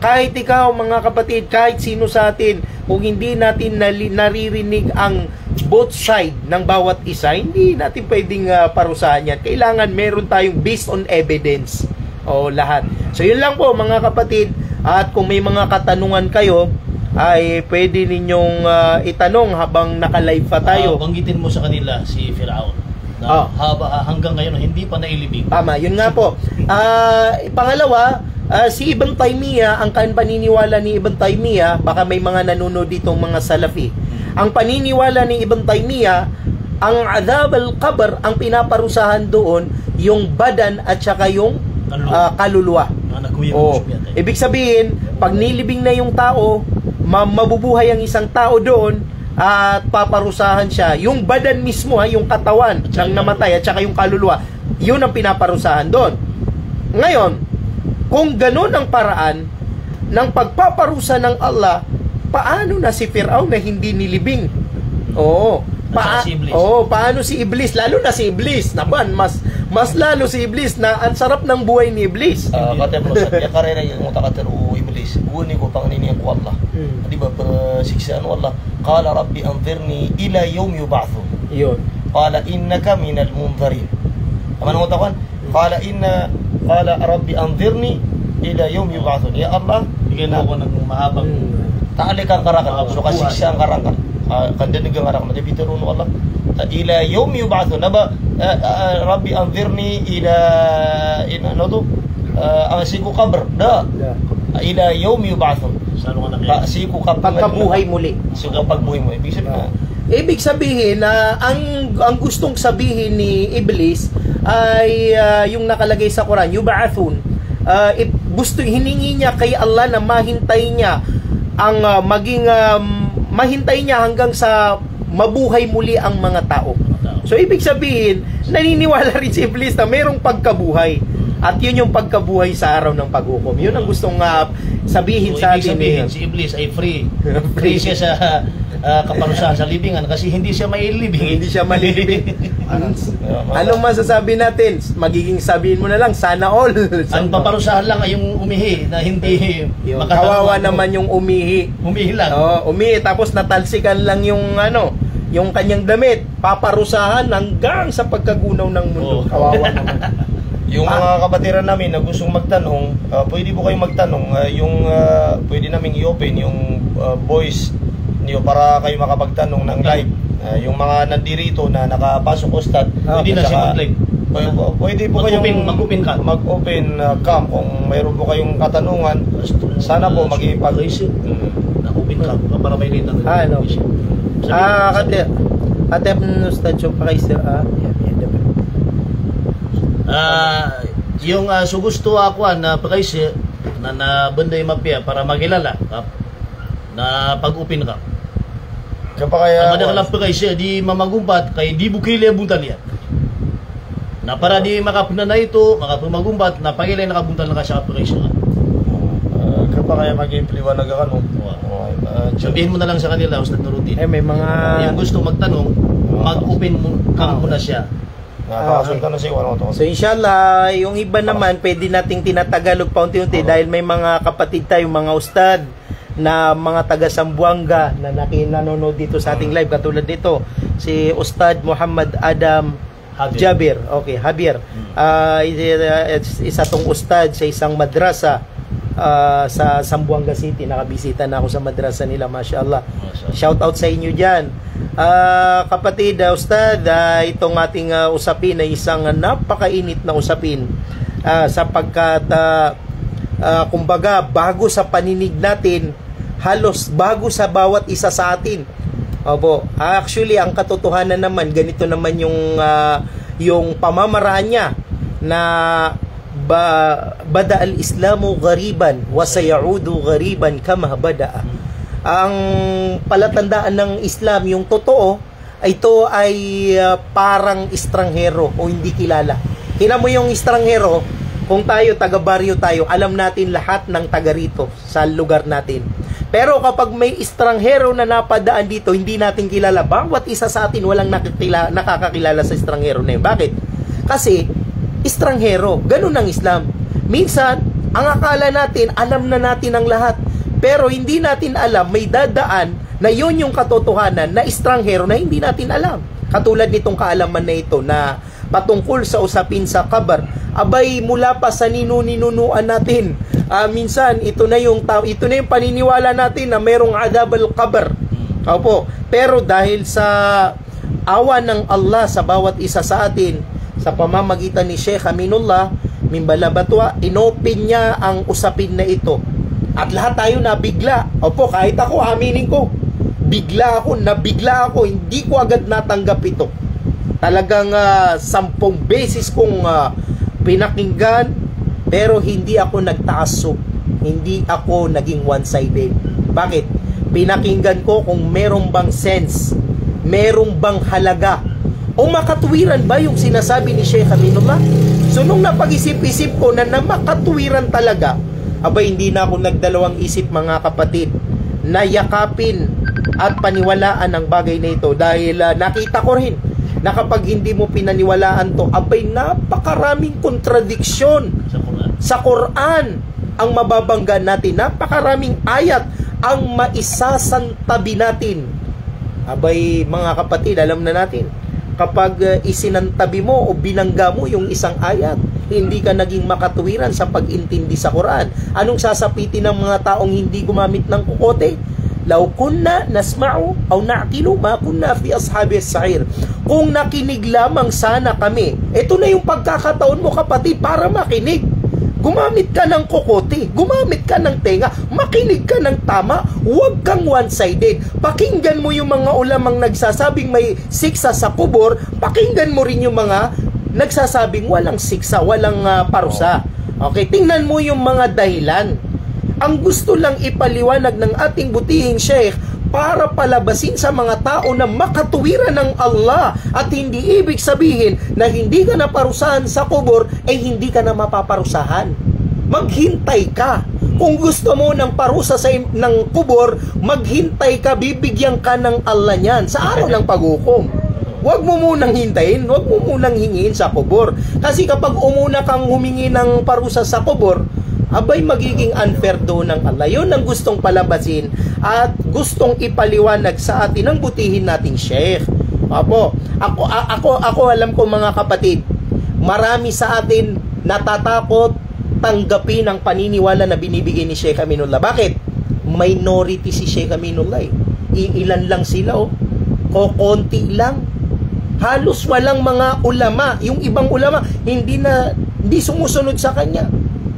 Kahit ikaw, mga kapatid, kahit sino sa atin, kung hindi natin nali-, naririnig ang both side ng bawat isa, hindi natin pwedeng, ah, parusahan yan. Kailangan meron tayong based on evidence. O, lahat. So, yun lang po, mga kapatid. At kung may mga katanungan kayo, ay pwede ninyong, ah, itanong habang naka-live pa tayo. Ah, banggitin mo sa kanila si Firaun na, ah, haba, ah, hanggang ngayon hindi pa nailibing. Tama, yun nga po. Ah, pangalawa, ah, si Ibn Taymiyyah, ang kan-, paniniwala ni Ibn Taymiyyah, baka may mga nanonood ditong mga Salafi. Hmm. Ang paniniwala ni Ibn Taymiyyah, ang adhab al-qabr, ang pinaparusahan doon, yung badan at saka yung, kaluluwa, ah, kaluluwa. Mga nagkuyang. Oo. Ibig sabihin, pag nilibing na yung tao, ma-, mabubuhay ang isang tao doon, at paparusahan siya. Yung badan mismo, ha, yung katawan ng namatay at saka yung kaluluwa, yun ang pinaparusahan doon. Ngayon, kung ganun ang paraan ng pagpaparusa ng Allah, paano na si Firaun na hindi nilibing? Oo. At saka si Iblis. Oo, paano si Iblis? Lalo na si Iblis. Naman, mas, mas lalo si Iblis na ang sarap ng buhay ni Iblis. Ah, kataya, Bro, sa, ya karera yung utak at o Iblis. Guni ko pangni niya ko Allah. Hmm. Di ba, pa, siksa ano Allah? Qala rabbi anzirni ila yawmi yub'athun. Yun. Qala innaka minal munzirin. Ano ang utak ko? Qala inna, qala rabbi anzirni ila yawmi yub'athun. Ya Allah, bigyan mo ako ng mahabang, hmm, taalikan ka raken. Mahabang buhay. So, kasiksaan ka raken. Ah, kandanigan ka raken. Mati pitharo o Allah. Ila yawmi yub'athun. Na ba, eh, eh, rabbi anzirni ila, in, ano to? Eh, ang sii ko kabr. Da. Da. Ila yawmi yub'athun. Sa ano nga na, ah, sii ko kabr. Pagkabuhay muli. Sii ko pagbuhay muli. Ibig sabihin, ah, Ibig sabihin na ang, ang gustong sabihin ni Iblis ay, ah, yung nakalagay sa Quran, yub'athun. Ah, ib-, gusto, hiningi niya kay Allah na mahintay niya ang, ah, maging, um, mahintay niya hanggang sa mabuhay muli ang mga tao. So, ibig sabihin, naniniwala rin si Iblis na mayroong pagkabuhay. At yun yung pagkabuhay sa araw ng paghukom. Yun ang gustong, ah, sabihin sa atin ni... So, ibig sabihin, si Iblis ay free. Free siya sa, ah, kaparusahan sa libingan kasi hindi siya mailibing. Hindi siya mailibing. Ano masasabi natin? Magiging sabihin mo na lang, "Sana all." Ang paparusahan lang ay yung umihi na hindi makatao. Kawawa naman yung umihi. Umihi lang. Oo, umihi, tapos natalsikan lang yung, ano, yung kanyang damit. Paparusahan hanggang sa pagkagunaw ng mundo. Oo. Kawawa naman. Yung mga kabatiran namin na gustong magtanong, ah, pwede po kayong magtanong, ah, yung, ah, pwede naming i-open yung, ah, voice niyo para kayo makapagtanong ng live. Ah, yung mga nandirito na nakapasok, Ustad, pwede na siya mag-live. Pwede po kayong mag-open, mag-open cam kung mayroon po kayong katanungan. Sana po magipag- Na-open cam para may kita. Ah, ano? Ah, kati, kati, Ustad, so, pakay, sir, ah, yeah, yeah, dapat. Ah, yung, ah, so gusto ako, ah, na pakaisi, na, na benda yung mapiya para makilala, ah, na pag-open ka. Kapakaya, ah, madakl a pakaisi, di mamagumpat, kay di bukili a buntal iyan. Na para di makapenanay ito, makapemagumpat, na pagilay na kabuntal na ka sa pakaisi ka. Ah, kapakaya magipaliwanag ka, no? Wa. Oh, ah, sabihin mo na lang sa kanila, Ustad Nuruddin. Eh, may mga... Yung gusto magtanong, mag-open mo, cam mo na siya. Ah, okay. So, inshallah, yung iba naman, pwede nating tinatagalog paunti-unti dahil may mga kapatid tayo, mga ustad, na mga taga Zamboanga na naki-, nanonood dito sa ating live, katulad nito, si Ustad Muhammad Adam Javier. Okay, Javier. Ah, is-, is-, isa tong ustad sa isang madrasa ah, sa Zamboanga City. Nakabisita na ako sa madrasa nila, mashallah. Mashallah. Shout out sa inyo diyan. Ah, kapatid, ah, ustad, ah, itong ating, ah, usapin ay isang, ah, napakainit na usapin. Ah, sapagkat, ah, ah, kumbaga, bago sa paninig natin, halos bago sa bawat isa sa atin. Opo. Ah, actually, ang katotohanan naman, ganito naman yung, ah, yung pamamaraan niya na ba-, "Bada al-Islamu ghariban wa sayaudu ghariban kama bada." Ang palatandaan ng Islam, yung totoo, ito ay, ah, parang estranghero o hindi kilala. Tingnan mo yung estranghero, kung tayo, taga-baryo tayo, alam natin lahat ng taga rito sa lugar natin. Pero kapag may estranghero na napadaan dito, hindi natin kilala. Bawat isa sa atin walang nakikila-, nakakakilala sa estranghero na yun. Bakit? Kasi estranghero. Ganun ang Islam. Minsan, ang akala natin, alam na natin ang lahat. Pero hindi natin alam, may dadaan na yun yung katotohanan na estranghero na hindi natin alam. Katulad nitong kaalaman na ito na patungkol sa usapin sa kabar. Abay, mula pa sa nino-ninunoan natin. Ah, minsan, ito na yung ta-, ito na yung paniniwala natin na merong adhab al-qabr. Opo. Pero dahil sa awa ng Allah sa bawat isa sa atin, sa pamamagitan ni Sheikh Aminullah Mimbalabatuwa, inopen niya ang usapin na ito. At lahat tayo nabigla. Opo, kahit ako, aminin ko, bigla ako, nabigla ako, hindi ko agad natanggap ito. Talagang, ah, sampung beses kong, ah, pinakinggan, pero hindi ako nagtaassub. Hindi ako naging one-sided. Bakit? Pinakinggan ko kung meron bang sense, meron bang halaga, o makatwiran ba yung sinasabi ni Sheikh Aminullah? So, nung napag-isip-isip ko na, na makatwiran talaga, aba, hindi na ako nagdalawang isip, mga kapatid, na yakapin at paniwalaan ang bagay na ito dahil, ah, nakita ko rin na kapag hindi mo pinaniwalaan to, abay, napakaraming kontradiksyon sa Quran. Sa Quran ang mababangga natin. Napakaraming ayat ang maisasantabi natin. Abay, mga kapatid, alam na natin, kapag, eh, isinantabi mo o binangga mo yung isang ayat, hindi ka naging makatwiran sa pag-intindi sa Quran. Anong sasapitin ng mga taong hindi gumamit ng kukote? "Law kunna nasma'u aw na'qilu ma kunna fi ashabis sa'ir." Kung nakinig lamang sana kami. Ito na yung pagkakataon mo, kapatid, para makinig. Gumamit ka ng kukote, gumamit ka ng tenga, makinig ka ng tama, huwag kang one-sided. Pakinggan mo yung mga ulamang nagsasabing may siksa sa kubor, pakinggan mo rin yung mga nagsasabing walang siksa, walang, ah, parusa. Okay, tingnan mo yung mga dahilan. Ang gusto lang ipaliwanag ng ating butihing sheikh, para palabasin sa mga tao na makatuwiran ang Allah, at hindi ibig sabihin na hindi ka na parusahan sa kubor, eh hindi ka na mapaparusahan. Maghintay ka. Kung gusto mo ng parusa sa im-, ng kubor, maghintay ka, bibigyan ka ng Allah niyan sa araw ng paghukom. Huwag mo munang hintayin, huwag mo munang hingiin sa kubor. Kasi kapag umuna kang humingi ng parusa sa kubor, abay, magiging unfair doon ng Allah. Yun ang gustong palabasin at gustong ipaliwanag sa atin ng butihin nating Sheikh. Opo. Ako, a-, ako, ako alam ko, mga kapatid, marami sa atin natatakot tanggapin ang paniniwala na binibigay ni Sheikh Aminullah. Bakit? Minority si Sheikh Aminullah eh. Iilan lang sila, oh. Kokonti lang. Halos walang mga ulama. Yung ibang ulama, hindi na, hindi sumusunod sa kanya.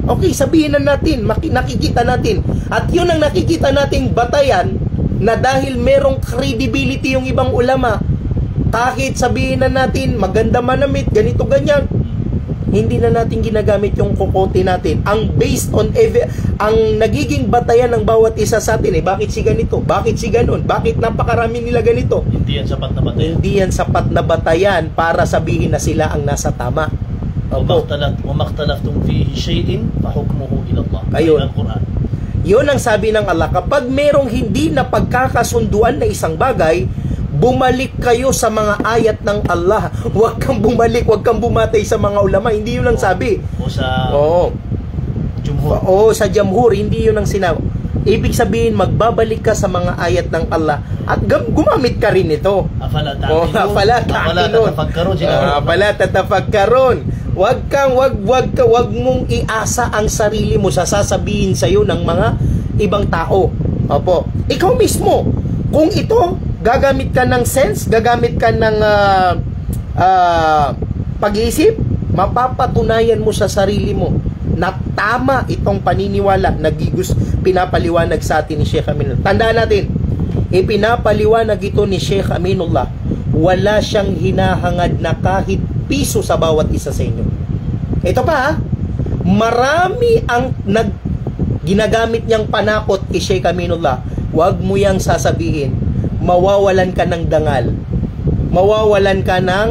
Okay, sabihin na natin, maki-, nakikita natin. At yun ang nakikita nating batayan na dahil merong credibility yung ibang ulama, kahit sabihin na natin, maganda manamit, ganito, ganyan, hindi na natin ginagamit yung kokote natin. Ang based on evi-, ang nagiging batayan ng bawat isa sa atin, eh, bakit si ganito? Bakit si ganon? Bakit napakarami nila ganito? Hindi yan sapat na batayan. Hindi yan sapat na batayan para sabihin na sila ang nasa tama. Opo. وما اختلف-، وما اختلفتم فيه شيء فحكمه إلى الله. Ayun. Al-Quran. Yun ang sabi ng Allah, kapag merong hindi na pagkakasunduan na isang bagay, bumalik kayo sa mga ayat ng Allah. Huwag kang bumalik, huwag kang bumatay sa mga ulama. Hindi yun ang sabi. O sa Oo. Jumhur. Oo, sa jamhur, hindi yun ang sinabi. Ibig sabihin, magbabalik ka sa mga ayat ng Allah at gam-, gumamit ka rin nito. أفلا Oh, تعقلون؟ أفلا أفلا تعقلون؟ تتفكرون? Sinabi Ah, ko. أفلا تتفكرون؟ Wag kang, wag, wag ka, wag mong iasa ang sarili mo sa sasabihin sa'yo ng mga ibang tao. Opo. Ikaw mismo, kung ito, gagamit ka ng sense, gagamit ka ng, ah, ah, pag-iisip, mapapatunayan mo sa sarili mo na tama itong paniniwala na gigus-, pinapaliwanag sa atin ni Sheikh Aminullah. Tandaan natin, ipinapaliwanag ito ni Sheikh Aminullah. Wala siyang hinahangad na kahit piso sa bawat isa sa inyo. Ito pa, ha? Marami ang nag-, ginagamit niyang panakot kay Sheikh Aminullah. Huwag mo yang sasabihin, mawawalan ka ng dangal. Mawawalan ka ng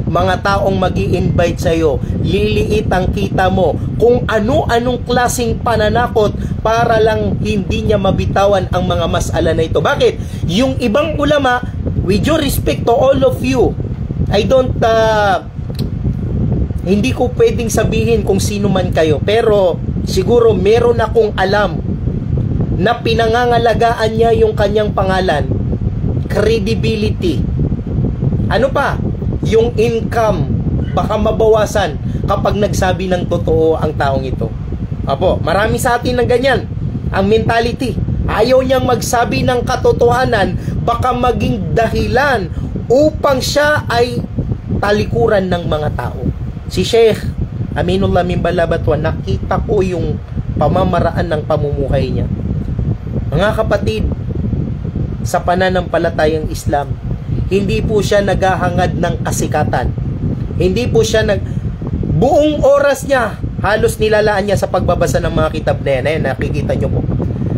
mga taong mag-i-invite sa'yo. Liliit ang kita mo. Kung ano-anong klaseng pananakot para lang hindi niya mabitawan ang mga mas'ala na ito. Bakit? Yung ibang ulama, with due respect to all of you, I don't, ah, hindi ko pwedeng sabihin kung sino man kayo, pero siguro meron akong alam na pinangangalagaan niya yung kanyang pangalan, credibility. Ano pa? Yung income, baka mabawasan kapag nagsabi ng totoo ang taong ito. Apo, marami sa atin ng ganyan. Ang mentality, ayaw niyang magsabi ng katotohanan, baka maging dahilan upang siya ay talikuran ng mga tao. Si Sheikh Aminullah Mimbalabatuan, nakita ko yung pamamaraan ng pamumuhay niya. Mga kapatid, sa pananampalatayang Islam, hindi po siya naghahangad ng kasikatan. Hindi po siya nag-, buong oras niya, halos nilalaan niya sa pagbabasa ng mga kitab na yan. Ayan, nakikita niyo po.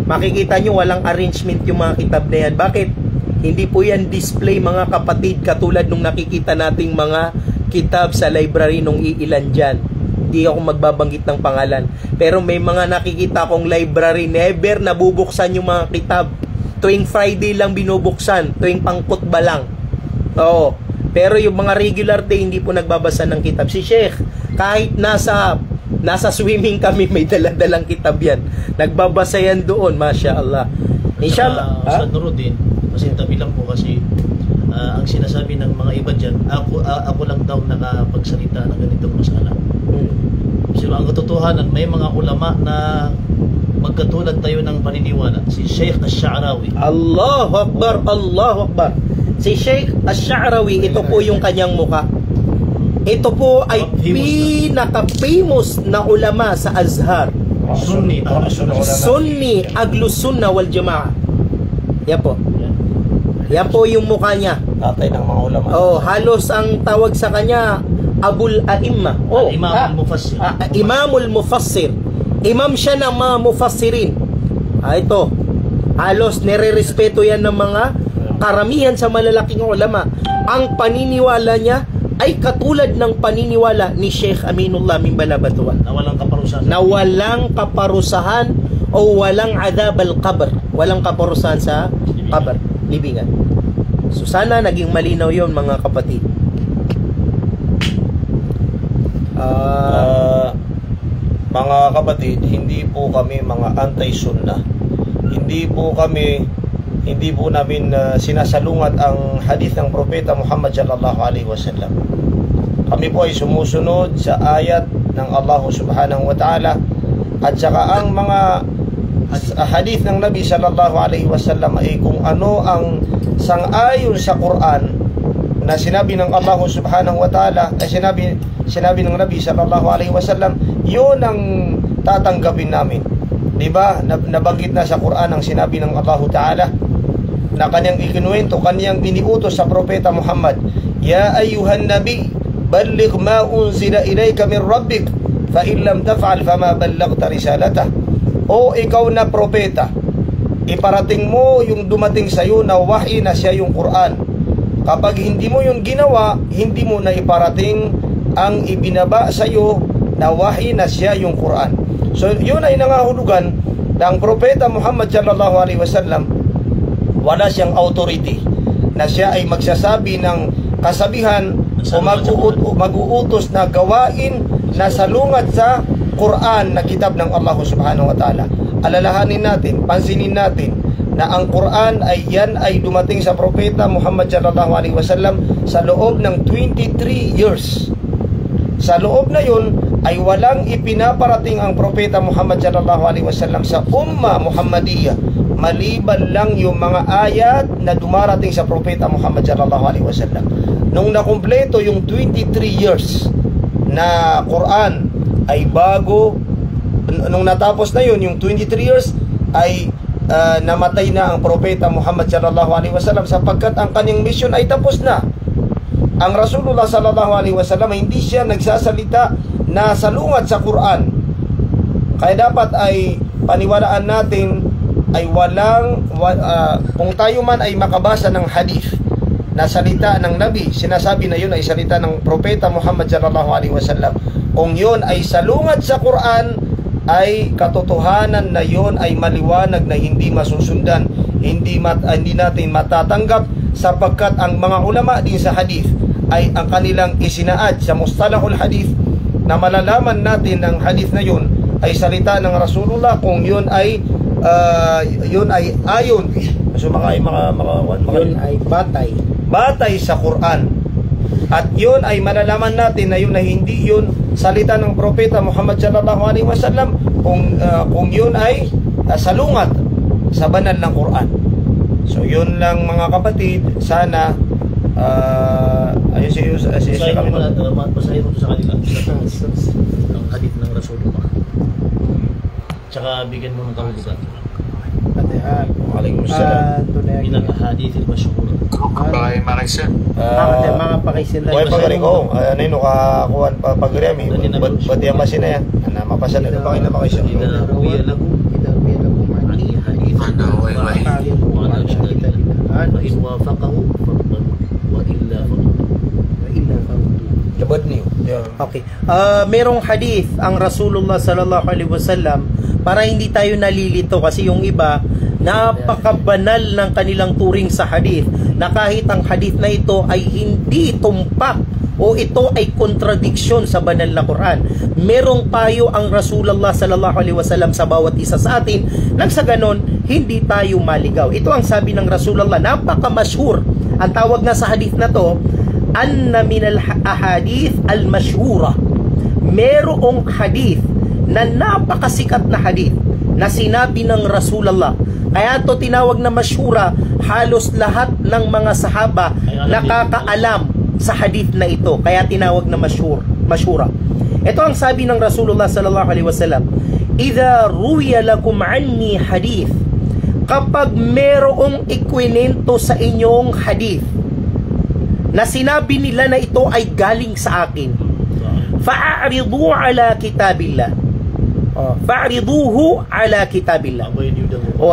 Makikita niyo, walang arrangement yung mga kitab na yan. Bakit? Hindi po yan display, mga kapatid, katulad nung nakikita nating mga kitab sa library nung iilan dyan. Hindi ako magbabanggit ng pangalan. Pero may mga nakikita kong library, never nabubuksan yung mga kitab. Tuwing Friday lang binubuksan, tuwing pangkutba lang. Oo. Pero yung mga regular day, hindi po nagbabasa ng kitab. Si Sheikh, kahit nasa, nasa swimming kami, may daladalang kitab yan. Nagbabasa yan doon, masha Allah. Inshallah. Saka, ha? Ustad Nuruddin, kasi tabi lang po kasi, ah, ang sinasabi ng mga iba dyan, ako, ah, ako lang daw nakapagsalita ng ganitong masala. Hmm. Sino ang katotohanan, may mga ulama na magkatulad tayo ng paniniwala. Si Sheikh Ash-Sha'rawi. Allahu Akbar, Allahu Akbar. Si Sheikh Ash-Sha'rawi, ito po yung kanyang mukha. Ito po ay pinaka-famous na ulama sa Azhar. Sunni, Ahlus Sunnah. Sunni, Ahlus Sunnah wal Jamaah. Yan po. Yan po yung mukha niya. Tatay ng mga ulama. Oh, halos ang tawag sa kanya, Abul A'imma. Oh, Al-Imam ah, Al-Mufassir. Ah, Imamul Mufassir. Imam siya ng mga mufassirin. Ah, ito. Halos nirerespeto yan ng mga karamihan sa malalaking ulama. Ang paniniwala niya ay katulad ng paniniwala ni Sheikh Aminullah Mimbalabatuan. Na walang kaparusahan. Na walang kaparusahan o walang adhab al-qabr. Walang kaparusahan sa qabr, libingan. So sana naging malinaw yon, mga kapatid. Ah, Ah, mga kapatid, hindi po kami mga anti-sunnah. Hindi po kami, hindi po namin, ah, sinasalungat ang hadith ng Propeta Muhammad sallallahu alaihi wasallam. Kami po ay sumusunod sa ayat ng Allah Subhanahu wa Ta'ala at saka ang mga hadith ng Nabi sallallahu alaihi wasallam ay kung ano ang sang-ayon sa Quran na sinabi ng Allah Subhanahu wa Ta'ala, ay sinabi, sinabi ng Nabi sallallahu alaihi wasallam, yun ang tatanggapin namin. Di ba? Nab-, nabanggit na sa Quran ang sinabi ng Allahu Ta'ala na kanyang ikinuwento, kanyang iniutos sa Propeta Muhammad, "Ya ayyuhan nabi, balligh ma unzila ilayka min rabbik, fa in lam taf'al, fama ballaghta risalatah." O ikaw na propeta, iparating mo yung dumating sa'yo na wahi na siya yung Quran. Kapag hindi mo yun ginawa, hindi mo na iparating ang ibinaba sa'yo na wahi na siya yung Quran. So, yun ay nangahulugan na ang Propeta Muhammad sallallahu alaihi wasallam, wala siyang authority na siya ay magsasabi ng kasabihan o mag-uut-, o mag-uutos na gawain na salungat sa Quran na kitab ng Allah Subhanahu wa Ta'ala. Alalahanin natin, pansinin natin na ang Quran ay yan ay dumating sa Propeta Muhammad sallallahu alaihi wasallam sa loob ng twenty-three years. Sa loob na yun ay walang ipinaparating ang Propeta Muhammad sallallahu alaihi wasallam sa Ummah Muhammadiyah maliban lang yung mga ayat na dumarating sa Propeta Muhammad sallallahu alaihi wasallam. Nung nakumpleto yung twenty-three years na Quran ay bago, n-, nung natapos na yun, yung twenty-three years ay, ah, namatay na ang Propeta Muhammad sallallahu alaihi wasallam sapagkat ang kanyang misyon ay tapos na. Ang Rasulullah sallallahu alaihi wasallam, hindi siya nagsasalita na salungat sa Quran. Kaya dapat ay paniwalaan natin ay walang, wa-, ah, kung tayo man ay makabasa ng hadith na salita ng Nabi, sinasabi na yun ay salita ng Propeta Muhammad sallallahu alaihi wasallam. Kung yun ay salungat sa Quran, ay katotohanan na yun ay maliwanag na hindi masusundan, hindi mat-, hindi natin matatanggap, sapagkat ang mga ulama din sa hadith ay ang kanilang isinaad sa mustalahul hadith na malalaman natin ang hadith na yun ay salita ng Rasulullah kung yun ay, ah, yun ay ayon. So, mga, mga, mga, mga Yun ay batay. Batay sa Quran. At yun ay malalaman natin na yun ay hindi yun salita ng Propeta Muhammad sallallahu alaihi wasallam kung, ah, kung yun ay, ah, salungat sa banal ng Quran. So, yun lang, mga kapatid. Sana, ah, ayun, si, si, si, Basahin mo muna, ah, ma-, basahin mo sa kanila. Ang hadith ng Rasulullah. Tsaka bigyan mo ng kahulitan. Fatiha. Waalaikumsalam. Ah, tunay. Min al-ahadith al-mashhura. Baka yung mga isa. Ah, mga pakaisin tayo. Buhay pagari ko. Ah, ano yun, ka-, kuwan, pa-, pagari, ami. Dali na, bro. Bat-, bati ang masina yan. Ano, mapasa na, baka yung mga isa. Idha ruwiya lakum. Idha ruwiya lakum. Ani hadith. Ano, way, way. Wa ala kitab. Fa in wafaqahu, faqbalu. Wa illa, faqbalu. Wa illa, faqbalu. Labat niyo. Yeah. Okay. Ah, merong hadith ang Rasulullah sallallahu alaihi wasallam, para hindi tayo nalilito, kasi yung iba, napakabanal ng kanilang turing sa hadith, na kahit ang hadith na ito ay hindi tumpak o ito ay kontradiksyon sa banal na Quran. Merong payo ang Rasulullah sallallahu alaihi wasallam sa bawat isa sa atin, nang sa ganon, hindi tayo maligaw. Ito ang sabi ng Rasulullah, napakamasyhur. Ang tawag nga sa hadith na to, anna min al-ahadith al-mashhura. Merong hadith na napakasikat na hadith na sinabi ng Rasulullah. Kaya to tinawag na mashhura, halos lahat ng mga sahaba nakakaalam sa hadith na ito. Kaya tinawag na mashhur, mashhura. Ito ang sabi ng Rasulullah sallallahu alaihi wasallam, "Idha ruwiya lakum anni hadith," kapag merong ikwinento sa inyong hadith na sinabi nila na ito ay galing sa akin, "Fa'ridu ala kitabillah." Oh, "Fa'riduhu ala kitabillah." O,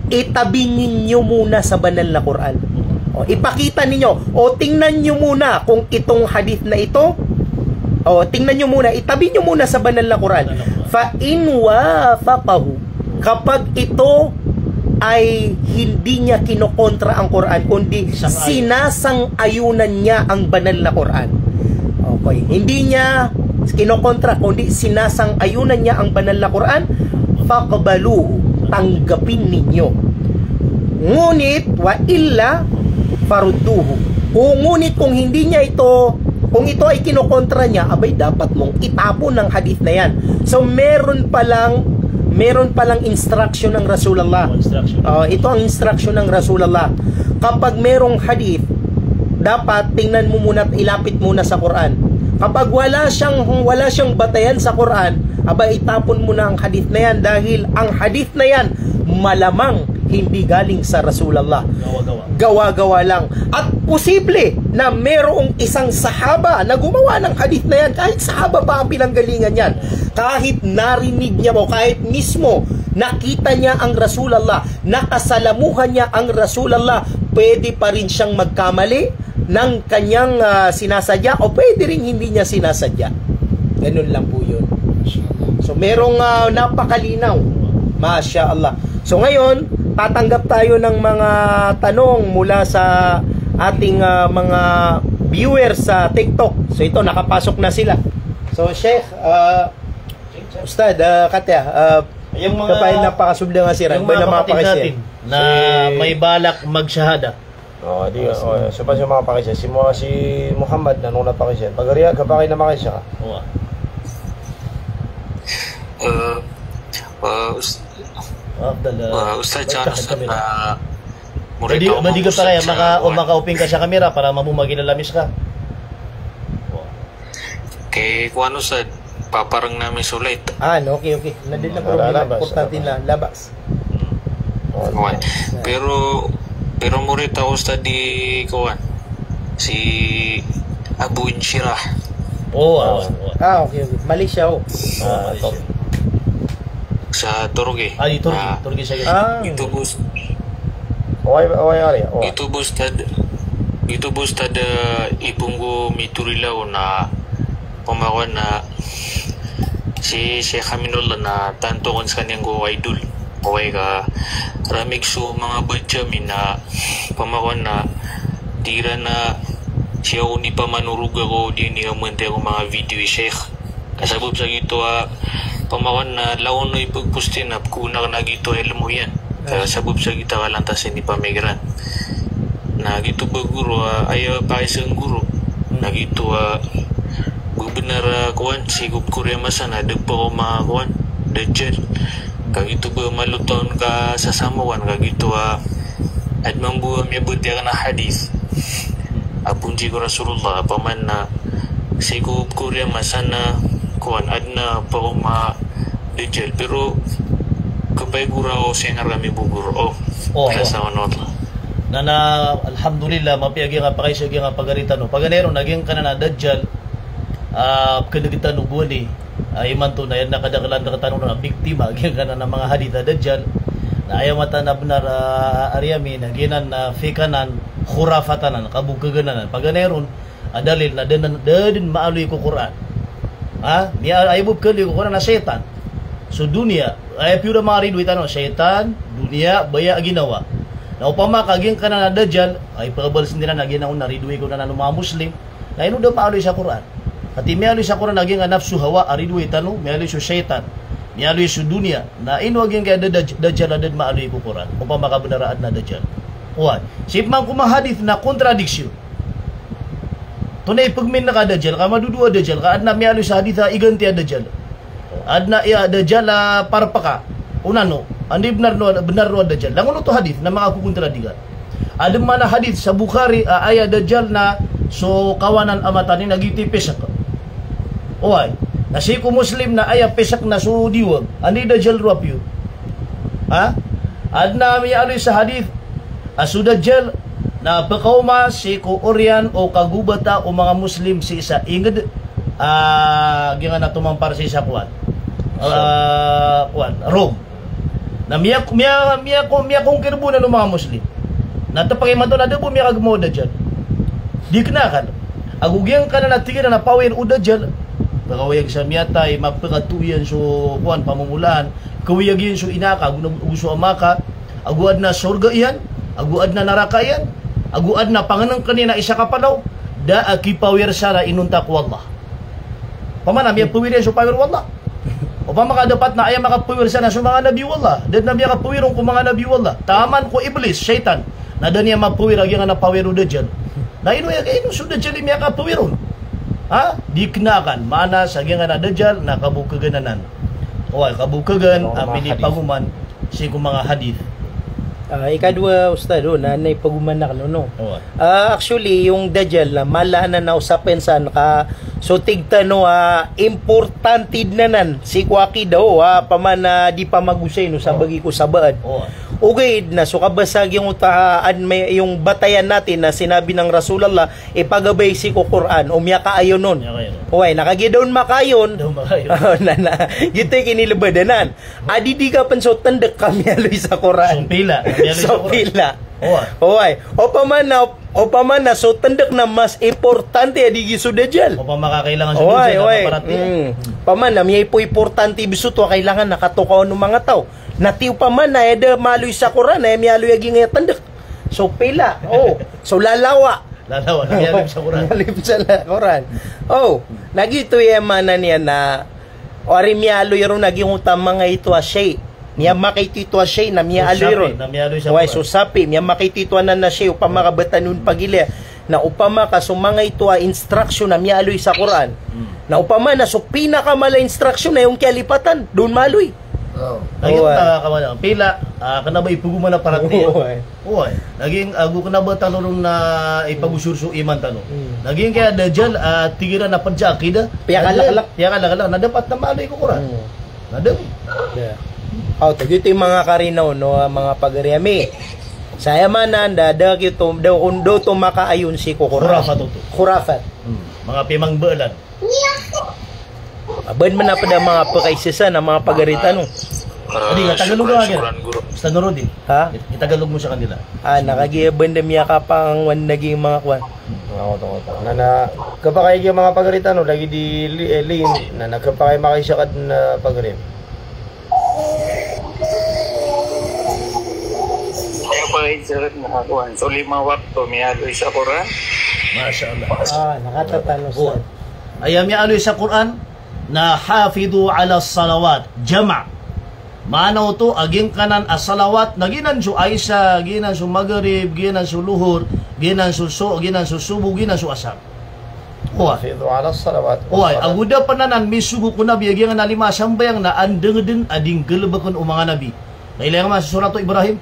itabi ninyo muna sa banal na Quran. O, ipakita ninyo. O, tingnan nyo muna kung itong hadith na ito. O, tingnan nyo muna. Itabi nyo muna sa banal na Quran. Fa in wafaqahu. Kapag ito ay hindi niya kinokontra ang Quran, kundi sinasang-ayunan niya ang banal na Quran. Okay. Hindi niya kinokontra, kundi sinasang-ayunan niya ang banal na Quran. Faqbaluhu, tanggapin ninyo. Ngunit, wa illa, farudduhu. Kung, ngunit kung hindi niya ito, kung ito ay kinokontra niya, abay, dapat mong itapon ang hadith na yan. So, meron palang, meron palang instruction ng Rasulullah. Oh, instruction. Oh, ito ang instruction ng Rasulullah. Kapag merong hadith, dapat tingnan mo muna at ilapit muna sa Quran. Kapag wala siyang, wala siyang batayan sa Quran, aba, itapon mo na ang hadith na yan, dahil ang hadith na yan malamang hindi galing sa Rasulullah. Gawa-gawa. Gawa-gawa lang. At posible na merong isang sahaba na gumawa ng hadith na yan, kahit sahaba pa ang pinanggalingan yan. Kahit narinig niya o kahit mismo nakita niya ang Rasulullah, nakasalamuhan niya ang Rasulullah, pwede pa rin siyang magkamali ng kanyang, ah, sinasadya, o pwede rin hindi niya sinasadya. Ganun lang po yun. So, merong, ah, napakalinaw. Masha Allah. So, ngayon, tatanggap tayo ng mga tanong mula sa ating, ah, mga viewers sa TikTok. So, ito, nakapasok na sila. So, Sheikh, ah, Ustad, ah, kataya, ah, Yung mga, kapain na pakasubda nga siran, yung ba na mga mga kapatid pakisyan? Natin na may balak magsahada. Oh, di, oh, so, pa sa mga pakisyan. Si Mu-, si Muhammad na nung na pakisyan. Pag-ariya ka, pakay na makisya ka. Oo. Eh, eh, Us-, Abdallah. Eh, Ustad, sana sa na, murita. Jadi, madi ka pa kaya maka-, o makauping ka sa kamera para mamumagilalamis ka. Oo. Kay kuwan, Ustad, paparang namin sulit. Ah, no, okay, okay. Nandito na problema. Importante na, labas. Hmm. Kuwan. Pero, pero murita, Ustad, di kuwan. Si Abu Inshirah. Oo, oo, oo. Ah, okay, okay. Malaysia, oh. Ah, Malaysia. Sa Turkey. Ah, di Turkey. Ah. Turkey siya. Ah. Ito, boss. Oway, oway, ari, oway. Ito, boss, tad-, ito, boss, tad-, eh, ipong ko mitorilaw na pamawan na si Sheikh Aminullah na tanto kon skaniyan ko idol. Oway ka, ramig so manga badja mi na pamawan na tira na siya ko ni pamanuruga ko di ni amante ko manga video i Sheikh. Kasabap sa gito a pamawan na lawan o ipagpost iyan a pkona na gito a ilmo iyan. Kasabap sa gito a kalantas iyan i pamikiran. Na gito ba guro a, aya pakisang guro. Na gito a, bebenar a kuwan, sii ko pkori a masa na da pakaoma a kuwan, Dajjal. Ka gito ba malotaon ka sa samokan, ka gito a, ad mambo a miyabati aken a hadith. Aponji ko Rasulullah, paman na sii ko pkori a masa na kuwan, aden a pakaoma a Dajjal. Pero kapay guro o sengar kami bo guro. Oh. Oh, kasa oh. Na, na, alhamdulillah, mapiya giyangkai a pakaisa giyangkai a pagari tano. Paganay ron, na giyangkanan a Dajjal, ah, pkadeg tano gowani. Ah, imanto na, aya na kadaklan rektano na biktima giyangkanan a manga hadith a Dajjal. Na aya mataan a benar, ah, ari ami, na giyanan na fake anan, khurafat anan, kabokhagan anan. Paganay ron, a dalil na da den, da den maaloy ko Qur'an. Ha? Miya-, aya bo pkaaloy ko Qur'an na shaytan. So doniya, aya piyoramaridoay tano, shaytan, doniya, baya a ginawa. Na opama ka giyangkanan a Dajjal, aya pkhabalas iran na giyanan on na ridoay ko anan o manga Muslim. Na ino da maaloy sa Qur'an? Katii miyaaloy sa Qur'an a giyangkai a nafsu hawa a ridoay tano, miyaaloy so shaytan, miyaaloy so doniya. Na ino a giyangkai a da-, Daj-, Dajjal a da den maaloy ko Qur'an? Opama ka benar a aden a Dajjal. Oway. Sii pman ko manga hadith na contradiction. Tonaa i pegmin ka a Dajjal, ka madodo a Dajjal, ka aden a miyaaloy sa hadith a iganti a Dajjal. Aden a, iya, Dajjal a parpeka. Onaan o, anda i benar no, benar no a Dajjal. Langon oto hadith na manga kokontradikan. Aden man a hadith sa Bukhari, a, aya Dajjal na so kawanan a mata niyan na giyoto i pesek. Oway. Na sii ko Muslim na aya pesek na so diwag. Anda i Dajjal roo apiyo? Ha? Aden a miyaaloy sa hadith a so Dajjal na pekaoma sii ko oriyan o kagobata o manga Muslim sii sa inged, ah, giyangkanan a tomampar sii sa kowan. Ah, kowan, Rome. Na miya, miya, miya, miyakongkir bo nan o manga Muslim. Na tepakay mato na da bo miyakagema o Dajjal. Di kena akan. Ago giyangkanan a tig iran a power o Dajjal. Pekawayag sa miyatay, mapekatoyan so, kowan, pamomolaan. Kawayag iyan so ina ka, ago na, ago so ama ka. Ago aden a sorga iyan, ago aden a naraka iyan, ago aden a pangenengken iyan a isa ka palaw. Da a kipower sa na inonta ko Allah. Opama na miyapower iyan so power o Allah. Opama ka dapat na aya makapower sa na so manga nabi o Allah. Da den a miyakapower on ko manga nabi o Allah. Taman ko Iblis, shaytan. Na da niyan mapower a giyangkanan a power o Dajjal. Na ino aya, ino so Dajjal i miyakapower on? Ha? Di kena akan. Maana sa giyangkanan a Dajjal na kabokegan anan. Oway, kabokegan a minipagoman sii ko manga hadith. Ah, ikadowa, Ustad, o, na, na ipagoman aken on, no? Oway. Ah, actually, iyong Dajjal na mala anan a osapen san ka, so tig tano a importante den anan sii ko akida, o, a, opama na di pamagosay, no, sabagi ko sabaad. Oway. Ogaid na so kabasa giyangkoto a, aden, may, iyong batayan natin na sinabi ng Rasulullah, ipagabay sii ko Quran, o miyakaayon on. Miyakaayon on. Oway, na kagiya da on makaayon. Da on makaayon. Na, na, giyoto i kinilebad anan. A di di ka pen so tendek ka miyaaloy sa Quran. So pila, miyaaloy sa Quran. So pila. Oway. Oway. Opama na, opama na so tendek na mas importante a di gi so Dajjal. Opama ka kailangan so Dajjal, oway, oway. Paratiyaya. Mm. Opama na miyaipoimportante bes oto a kailangan na katokawan o manga taw. Na ti opama na aya da maaloy sa Quran, aya miyaaloy a giyangkaya tendek. So pila. O. So lalawa. Lalawa, na miyaaloy sa Quran. Miyaaloy sa la-, Quran. O. Na giyoto i maana niyan na O ari miyaaloy ron a giyangkoto a manga ito a shay. Miyamakaito ito a shay na miyaaloy ron. So sapi, na miyaaloy sa Quran. Oway, so sapi, miyamakaito ito anan a shay, opama ka ba tano on pagilaya. Na opama ka so manga ito a instruction na miyaaloy sa Quran. Hmm. Na opama na so pinakamala a instruction na iyong kiyalipatan, da on maaloy. O. Oway. Na giyangkoto a kamala, pila, ah, kena ba ipogoman a paratiyaya. Oway. Oway. Na giyangkai, ago kena ba tano ron na ipagosorso iman tano. Hmm. Na giyangkaya Dajjal, ah, tig iran a ped sa akida. Piyakalaklak. Piyakalaklak. Na dapat na maaloy ko Quran. Hmm. Na da. Da. Aw, tig oto i manga karinaw, no, manga pagari ami. Sa aya maana niyan da, da giyoto, da on, da oto makaayon sii ko Quran. Khurafat oto. Khurafat. Hmm. Manga pimangbalan. Aben man a ped a manga pekaisesa na manga pagari tano. Ah, di, Tagalog ka, Ustad Nuruddin. Ha? Itagalog mo sa kanila. Ah, na kagiya ba da miyakapangan lagid o manga kowan. Manga koto-koto. Na, na, kapakay giya manga pagari tano, lagid i li-, eh, lin, na, na, kapakay makaisa ka den a pagari. Aya pakaisa den a kowan. So lima wakto miyaaloy sa Quran. Masha Allah. Ah, nakatatano, Ustad. Aya miyaaloy sa Quran na hafidhu ala salawat, jama'. Maana oto a giyangkanan a salawat na giyanan so Aisha, giyanan so Maghrib, giyanan so Luhur, giyanan so So-, giyanan so Subuh, giyanan so Asar. Oway. Hafidhu ala salawat. Oway, ago da pen anan misogo ko Nabi a giyangkanan a lima a sambayang na andengeden a di nggalebeken o manga nabi. Na ilaya ngka man so Suratu Ibrahim.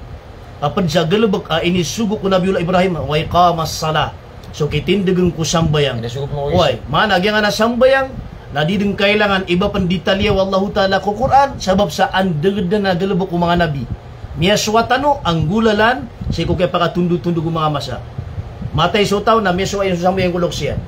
Ka ped sa galebek a inisogo ko Nabiyullah Ibrahim, wa iqamas salah. So kitindegen ko sambayang. Oway, maana giyangkanan a sambayang na di den kailangan i ba pen ditaliya o Allahu Ta'ala ko Quran, sabap sa andengeden a galebek o manga nabi. Miyasowa tano a nggolalan sii ko kiyapakatondotondog o manga masa. Matay so taw na miyasowa iyan so sambayang ko loks iyan.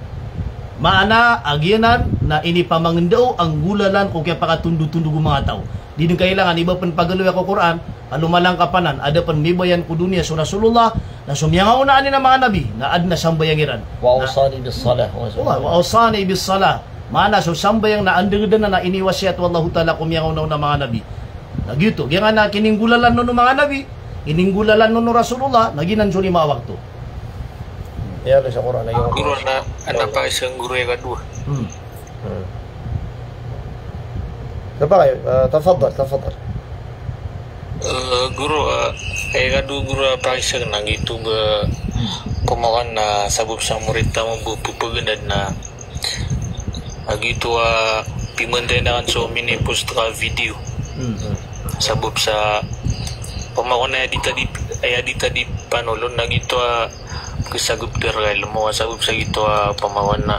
Maana a giyanan na inipamangendao a nggolalan ko kiyapakatondotondog o manga taw. Di den kailangan i ba pen pagaloya ko Quran, ka lomalangkap anan a da pen mibayan ko doniya so Rasulullah, na so miyangaonaan iyan a manga nabi, na aden a sambayang iran. Wa awsani bis salah. Wa, wa awsani bis salah. Maana so sambayang na andengeden anan a iniwasiyat o Allahu Ta'ala ko miyangaonaona a manga nabi. Na giyoto, giyangkanan a kininggolalan on o manga nabi, kininggolalan on o Rasulullah, na giyanan so lima a wakto. Aya, sa Quran, aya. Guru, ana, ana pakaisa, guru, ikadowa. Hmm. Hmm. Siapa kayo? Eh, tafaddal, tafaddal. Eh, guru, eh, ikadowa, guru, a pakaisa na giyoto ba, pamakan na sabap sa morit tano bo pepaganad na a giyoto a pimantay aken so minipost ka video. Hmm. Sabap sa pamakan a aya di ta di, aya di ta di panolon na giyoto a kesagep der ka ilmo, sabap sa giyoto a pamakan a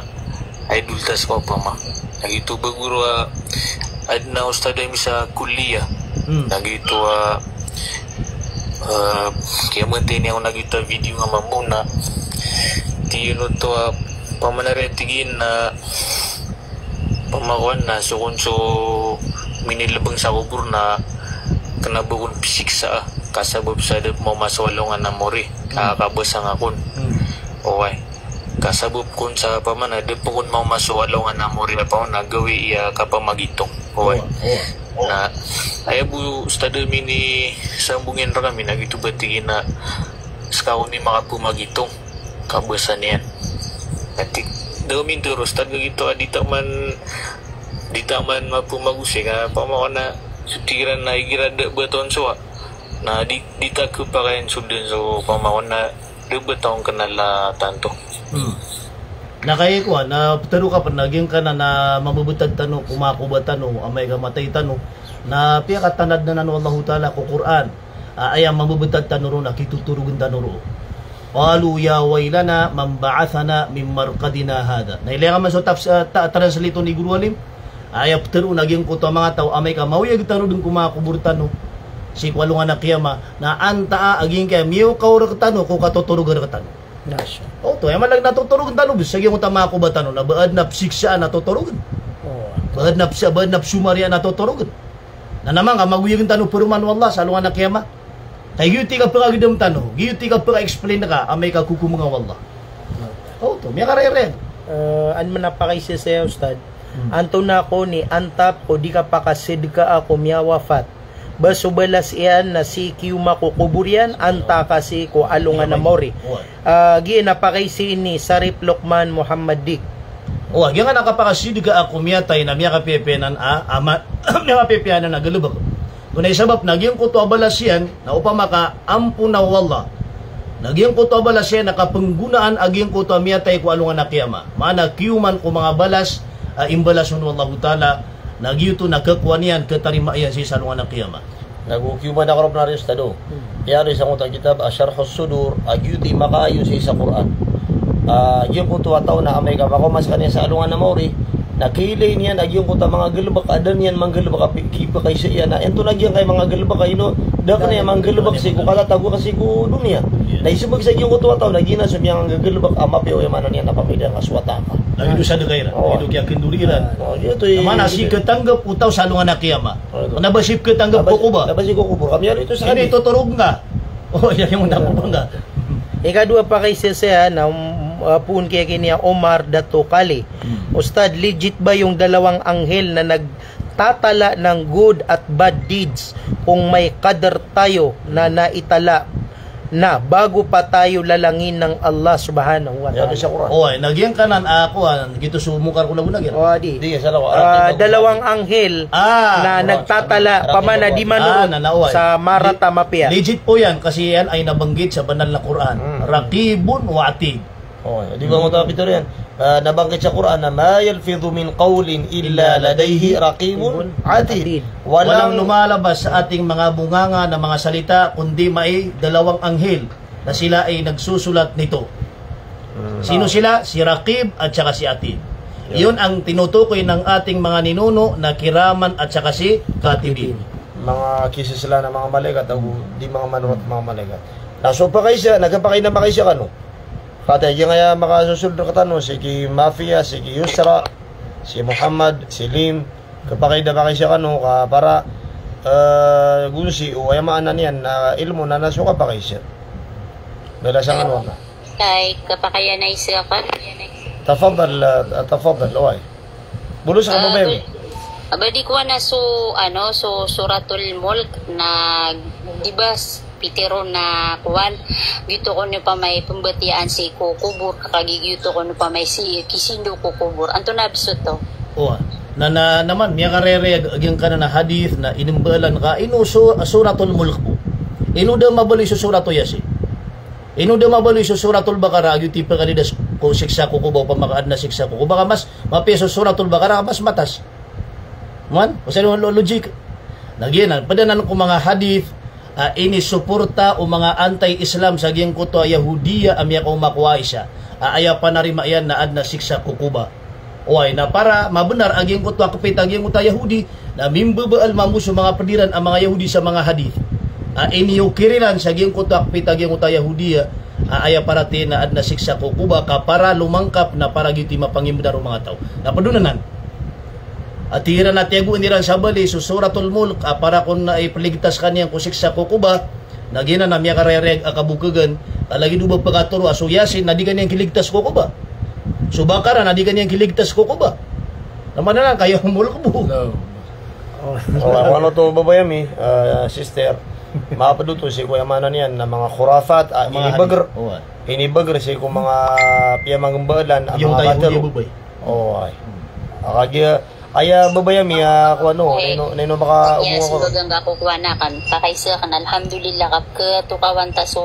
idol ta ska opama. Na giyoto ba guru a aden a ustad ami sa kulliyah. Hmm. Na giyoto a, eh, kiyamantay niyan ako na giyoto a video nga mambo na tig iyan oto a pamanar iyan tig iyan na pamakowan na so kon so minilebeng sa kobor na kena ba kon pisiksa a, ka sabap sa da pman maso alongan a mori, ka, hmm, kabasa nga kon. Hmm. Oway. Ka sabap kon sa pamana da pman kon maso alongan a mori, a pamana gawi iya kapamagitong. Oway. Oway, oway. Na, aya bo, Ustad, a minisambong iyan rekami na giyoto ba tig iyan a seka kon i makapamagitong. Kabasa niyan. Ati, da minteros, Ustad, ka giyoto a di taman, di taman mapamagosay, ka pamana so tig iran na igira da ba taw on so a. Na di, di ta kepakay on so den so pamana da ba taw on kenal a tanto. Hmm. Na kaya ko, na petero ka pen na giyangkanan a mabebetad tano ko manga koba tano, amay ka matay tano. Na piyakatanad anan o Allahu Ta'ala ko Qur'an. A, aya mabebetad tano ron na kitotorogen tano ron. Qalu ya waylana man ba'athana min marqadina hadha. Na ilaya ka man so tafs-, ah, ta-, translate ni Guru Alim. Aya petero na giyangkoto a manga taw amay ka maoyag tano den ko manga kobor tano sii ko alongan a kiyama. Na antaa a giyangkaya miyokaw rektano ko katotoroga rektano. Masha Allah. Oto, aya maana na totorogen tano, bes sa giyangkoto a manga koba tano, na ba aden a pesiksaan a totorogen. Oh. Ba aden a pes-, ba aden a pesomariya na totorogen. Na naman ka magoyagen tano paroman o Allah sa alongan a kiyama. Kay giyoto i kapakagedam tano, giyoto i kapaka-explain ka, amay ka kokomanga o Allah. Oto, miyakarayray. Eh, an manapakay sesaya, Ustad. Hmm. Antonaa kon i antap ko di kapakasedka ako miyawafat. Ba so balas iyan na sii kiyoma ko kobor iyan, antaa ka sii ko alongan a mawri. Oway. Ah, giya na pakay sii ni Sarip Lokman Muhammad Dik. Oway, giya nga na kapakasedka ako miyatay na miyakapiyapiya anan a, ama, miyakapiyapiya anan a galebek. Tonaa i sabap na giyangkoto a balas iyan, na opama ka ampona o Allah. Na giyangkoto a balas iyan na kapenggonaan a giyangkoto a miyatay ko alongan a kiyama. Maana kiyoman ko manga balas a imbalason o Allahu Ta'ala, na giyoto na kekowa niyan, ketarima iyan sii sa alongan a kiyama. Na go kiyoman a korop na riyo, Ustad, o. Hmm. Aya riyo sangkoto a kitab a Sharhus Sudur, a giyoto i makaayon sii sa Qur'an. A, giyangkoto a taw na amay ka makaoma sekaniyan sa alongan a mawri, na kiilay niyan a giyangkoto a manga galebek a da niyan manggalebek a pi-, kipakaiza iyan a, antonaa giyangkai manga galebek a ino, da kena iyan manggalebek sii ko katatago ka sii ko doniya. Na isembag sa giyangkoto a taw na giyanan so miyanggagalebek a mapiya o aya maana niyan na pamilya nga so wata ka. Lagid o sadeka iran, lagid o kiyakendori iran. O, giyoto i. Na maana sii ketanggap o taw sa alongan a kiyama. Kena ba sii ketanggap ko koba. Kena ba sii ko kobor. Kami ano ito sa kami. Ini totorog nga. O, iya, giyangkoto a koba nga. Ikadowa a pakaiza saya na, um, ah, poon kiyakiniya Omar Dato Kali. Hmm. Ustad, legit ba yung dalawang anghel na nagtatala ng good at bad deeds kung may qadar tayo na naitala na bago pa tayo lalangin ng Allah Subhanahu wa Ta'ala? Aya sa Qur'an. O, ay, na giyangkanan a, kowan, giyoto so Munkar ko lago na giyan. O, di. Di, sa lawa. Ah, dalawang anghel na nagtatala, pamana di manurot sa marata mapiya. Legit po yan kasi yan ay nabanggit sa banal na Qur'an. Hmm. Raqibun wa atid. O, di ba mo tawa pito riyan? Ah, nabanggit sa Qur'an na, "Ma yalfidhu min qawlin illa ladayhi raqibun atid." Walang lumalabas sa ating mga bunganga na mga salita, kundi may dalawang anghel na sila ay nagsusulat nito. Hmm. Sino sila? Si Raqib at saka si Atid. Yun. Yun ang tinutukoy ng ating mga ninuno na kiraman at saka si Katibin. Manga kisisla na manga malaikat, ago di manga manurot manga malaikat. Na so pakaiza, na kapakay na pakaiza kano. Pati giyangkaya makasusold rektano, si ki Mafia, si ki Yusra, si Muhammad, si Lim, kapakay da pakaiza kano, ka para, eh, gonsi, o aya maana niyan, na ilmo na na so kapakaiza. Balasan kano ka. Kay kapakay na isa ka. Tafadhal, eh, tafadhal, oway. Bolos ka, ah, ba, ba, ba di ko na so, ano, so Suratul Mulk na, di ba, s-, pitero na kowan, giyoto kon opama i pembatiyaan sii ko kobor, ka kagiya giyoto kon opama i sii, kisindo ko kobor. Antonaa bes oto? O, na, na, naman, miyakarayray a giyangkanan a hadith na inimbaalan ka, ino so, Suratul Mulk bo. Ino da mabaloy so Suratul Yasin. Ino da mabaloy so Suratul Baqarah, a giyoto i pekalidas ko siksa ko koba, opama ka aden a siksa ko koba ka mas mapiya so Suratul Baqarah, mas matas. Man, o sa lo-, logic. Na giyanan, ped anan ko manga hadith a inisuporta o manga anti-Islam sa giyangkoto a Yahudiya a miyakaoma ko Aisha a aya panarima iyan na aden a siksa ko koba. Oway, na para mabenar a giyangkoto a kepit a giyangkoto a Yahudi, na mimbebaal mambo so manga ped iran a manga Yahudi sa manga hadith a iniyokir iran sa giyangkoto a kepit a giyangkoto a Yahudiya a aya paratiyaya na aden a siksa ko koba, ka para lomangkap na para giyoto i mapangimbenar o manga taw. Na ped on anan. Ati iran a tiyagoan iran sa bali so Suratul Mulk, a para kon na ipligtas ka niyan ko siksa ko koba, na giyanan a miyakarayrayag a kabokhagan, ka lagid o ba pkatoro a so Yasin na di ka niyan kiligtas ko koba. So Baqarah na di ka niyan kiligtas ko koba. Na maana nan ka Yawmul Mulk bo. No. Wala, wala to babay ami, ah, sister. Mapd oto sii ko aya maana niyan na manga khurafat, ah, Manga inibagr. hadith. Oo, ah. Inibagr sii ko manga piyamangmbaalan, ah, Yung manga tayo, katharo. hindi babay. Oo, ay. Hmm. Aka giya, aya babay ami, ah, ko ano, Ay. nino, nino maka Yes, umwa ko. Baga nga ko kuwan akan. Pakaiza akan, alhamdulillah, ka pkhatokawan ta so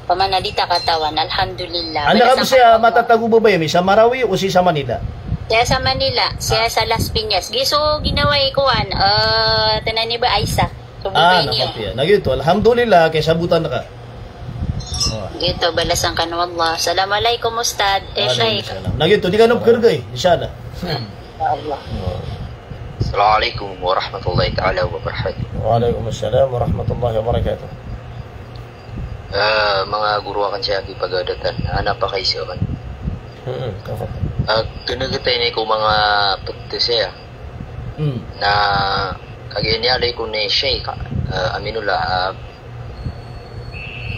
pamana di ta katawan, alhamdulillah. Anda Bala ka sa siya kapwa. matatago babay ami, sa Marawi o si sa Manila? Siya sa Manila, siya Ah. sa Las Piñas. Giya so ginawa i kuwan, eh, tanan i ba Aisa. So Ah, babay niyo. nakapya. Na giyoto, alhamdulillah, kay sabotan ka. Oh. Giyoto, balasan kano o Allah. Assalamualaikum, Ustadh. Eh, Sheikh. Waalaikumsalam. Na giyoto, di kano pkhargay, inshallah. Ya Allah. Assalamualaikum warahmatullahi taala wabarakatuh. Waalaikumsalam warahmatullahi wabarakatuh. Ah, manga guro akan sii a kipagadatan, ana pakaiza akan. Hmm, tafadhal. Ah, kna gtay ni ko manga pd sii a. Hmm. Na kagiya niyan a lay ko ni Sheikh, ah, Aminullah, ah,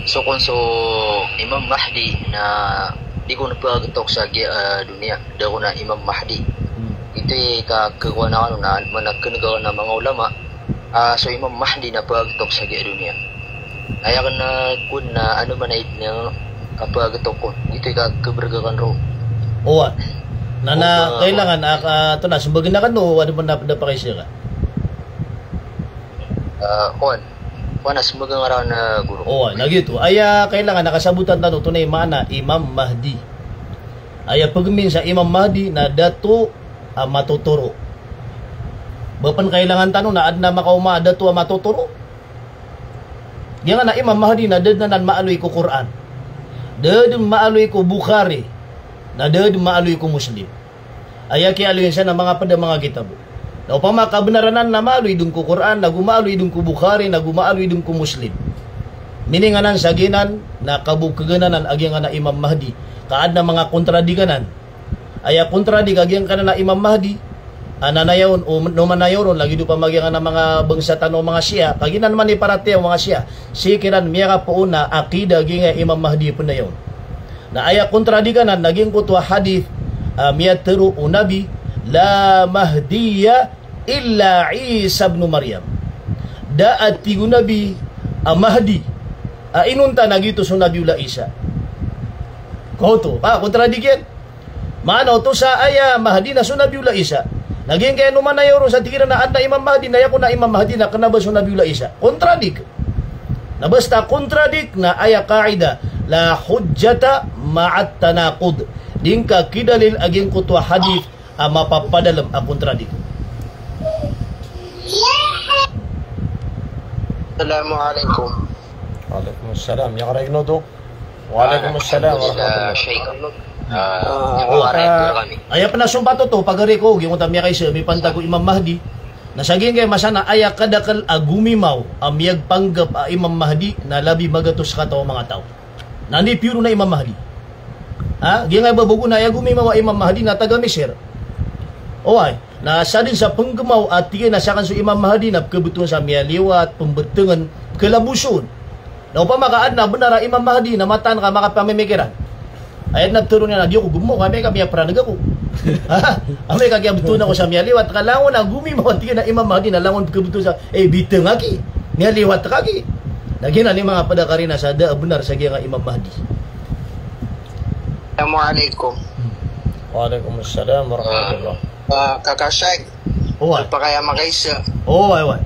so kon so Imam Mahdi na di ko na pagtok sa giya, ah, doniya, da ko na Imam Mahdi. Hmm. Ito i ka, kakuwan akan na, mana kna gawaan a manga ulama, ah, so Imam Mahdi na pagtok sa giya doniya. Aya kna, ah, kon na ano man a id na kapagtok kon. Ito i ka, kabrga kan ro. Owa. Na, na, Owa, kailangan, owa. ah, ah, to na, smbagn akan o, ano man na, na pakaiza ka? Ah, kuwan. Kuwan, na smbagn akan, ah, guro. Owa, na giyoto. Aya kailangan a kasabotan tano, to na i maana Imam Mahdi. Aya pagmin sa Imam Mahdi na dato a matotoro. Ba pn kailangan tano na adn a makaoma a dato a matotoro? Giyangkanan a Imam Mahdi na da dn anan maaloy ko Qur'an. Da dn maaloy ko Bukhari. Na da dn maaloy ko Muslim. Aya kiyaaloyan san na manga pd a manga kitab. Na opama ka bnar anan na maaloy dn ko Qur'an, nago maaloy dn ko Bukhari, nago maaloy dn ko Muslim. Meaning anan sa giyanan na kabokhagan anan a giyangkanan a Imam Mahdi. Ka adn a manga kontradikt anan. Aya kontradik a giyangkanan a Imam Mahdi, a nanayaw on, o nomanayaw ron, lagid opama giyangkanan a manga bangsa tano a manga Shia, ka giyanan man i paratiyaya o manga Shia, sii kiran miyakapoon a akida a giyangkai a Imam Mahdi a pnayaw on. Na aya kontradik anan, na giyangkoto a hadith, a miyatharo o Nabi, "La Mahdiyya illa Isa ibn Maryam." Da a tig o Nabi a Mahdi a inonta na giyoto so Nabiyullah Isa. Koto, a, kontradik iyan. Maana oto sa aya Mahdi na so Nabiyullah Isa. Na giyangkai a nomanayaw ron sa tig iran a adn a Imam Mahdi, na aya kon a Imam Mahdi na kna ba so Nabiyullah Isa. Kontradik. Na basta kontradik na aya qaida, la hujjata ma'at tanaqud. Di ngka kidalil a giyangkoto a hadith a mapapadalm a kontradik. Assalamu alaikum. Waalaikumsalam. Ya, karay ko to. Waalaikumsalam warahmatullah. Alhamdulillah, Sheikh. Ah, Ah, ya, karay ko ah, kami. Aya pn a sompat oto, pagari ko, giyangkoto a miyakaisa, mipantag ko Imam Mahdi. Na sa giyangkai a masa na aya kadakl a gomimaw a miyagpanggap a Imam Mahdi na labi magatos kataw a manga taw. Na anda i piyoron a Imam Mahdi? Ha? Giyangkai a ba bogo na aya gomimaw a Imam Mahdi na taga Misir. Oway, na sadn sa pnggmaw a tig iyan a sakn so Imam Mahdi na pkhabtowan sa miyaliwat, pmbtngn, pkhalaboson. Na opama ka adn a bnar a Imam Mahdi na mataan ka makapamimikiran. Aya dn a ptharoon iyan a di ako gmmaw, amay ka miyapranag ako. Ha? Amay ka kiyabtowan ako sa miyaliwat, ka langon a gomimaw a tig iyan a Imam Mahdi na langon pkhabtowan sa, eh, bitng aki, miyaliwat ka aki. Na giyanan i manga pd a karina sa da a bnar sa giyangkai a Imam Mahdi. Assalamu alaikum. Waalaikumsalam warahmatullah. Ah, Kaka Sheikh. Oway. Pd a pakay a makaisa. Oway, oway.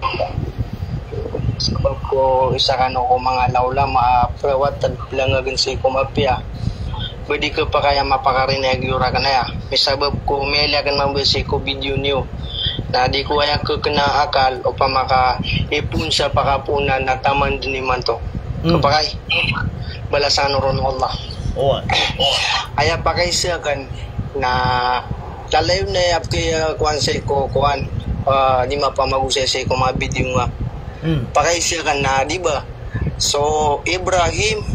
Sabap ko isa kano ko manga ulama a perawatan, pelangagn sii ko mapiya. Pwede ka pakay a mapakarina a giyoto rakn aya. Misabap ko miyaliyo akn mambo sii ko video niyo. Na di ko aya kekena akal, opama ka ipon sa pakapoonan na taman dn imanto. Hmm. Kapakay. Balasan ron o Allah. Oway. Aya pakaisa akn na lalayon na aya pkay, ah, kowan sii ko kowan, ah, di mapamagosay sii ko manga video nga. Hmm. Pakaisa akn na, di ba? So, Ibrahim,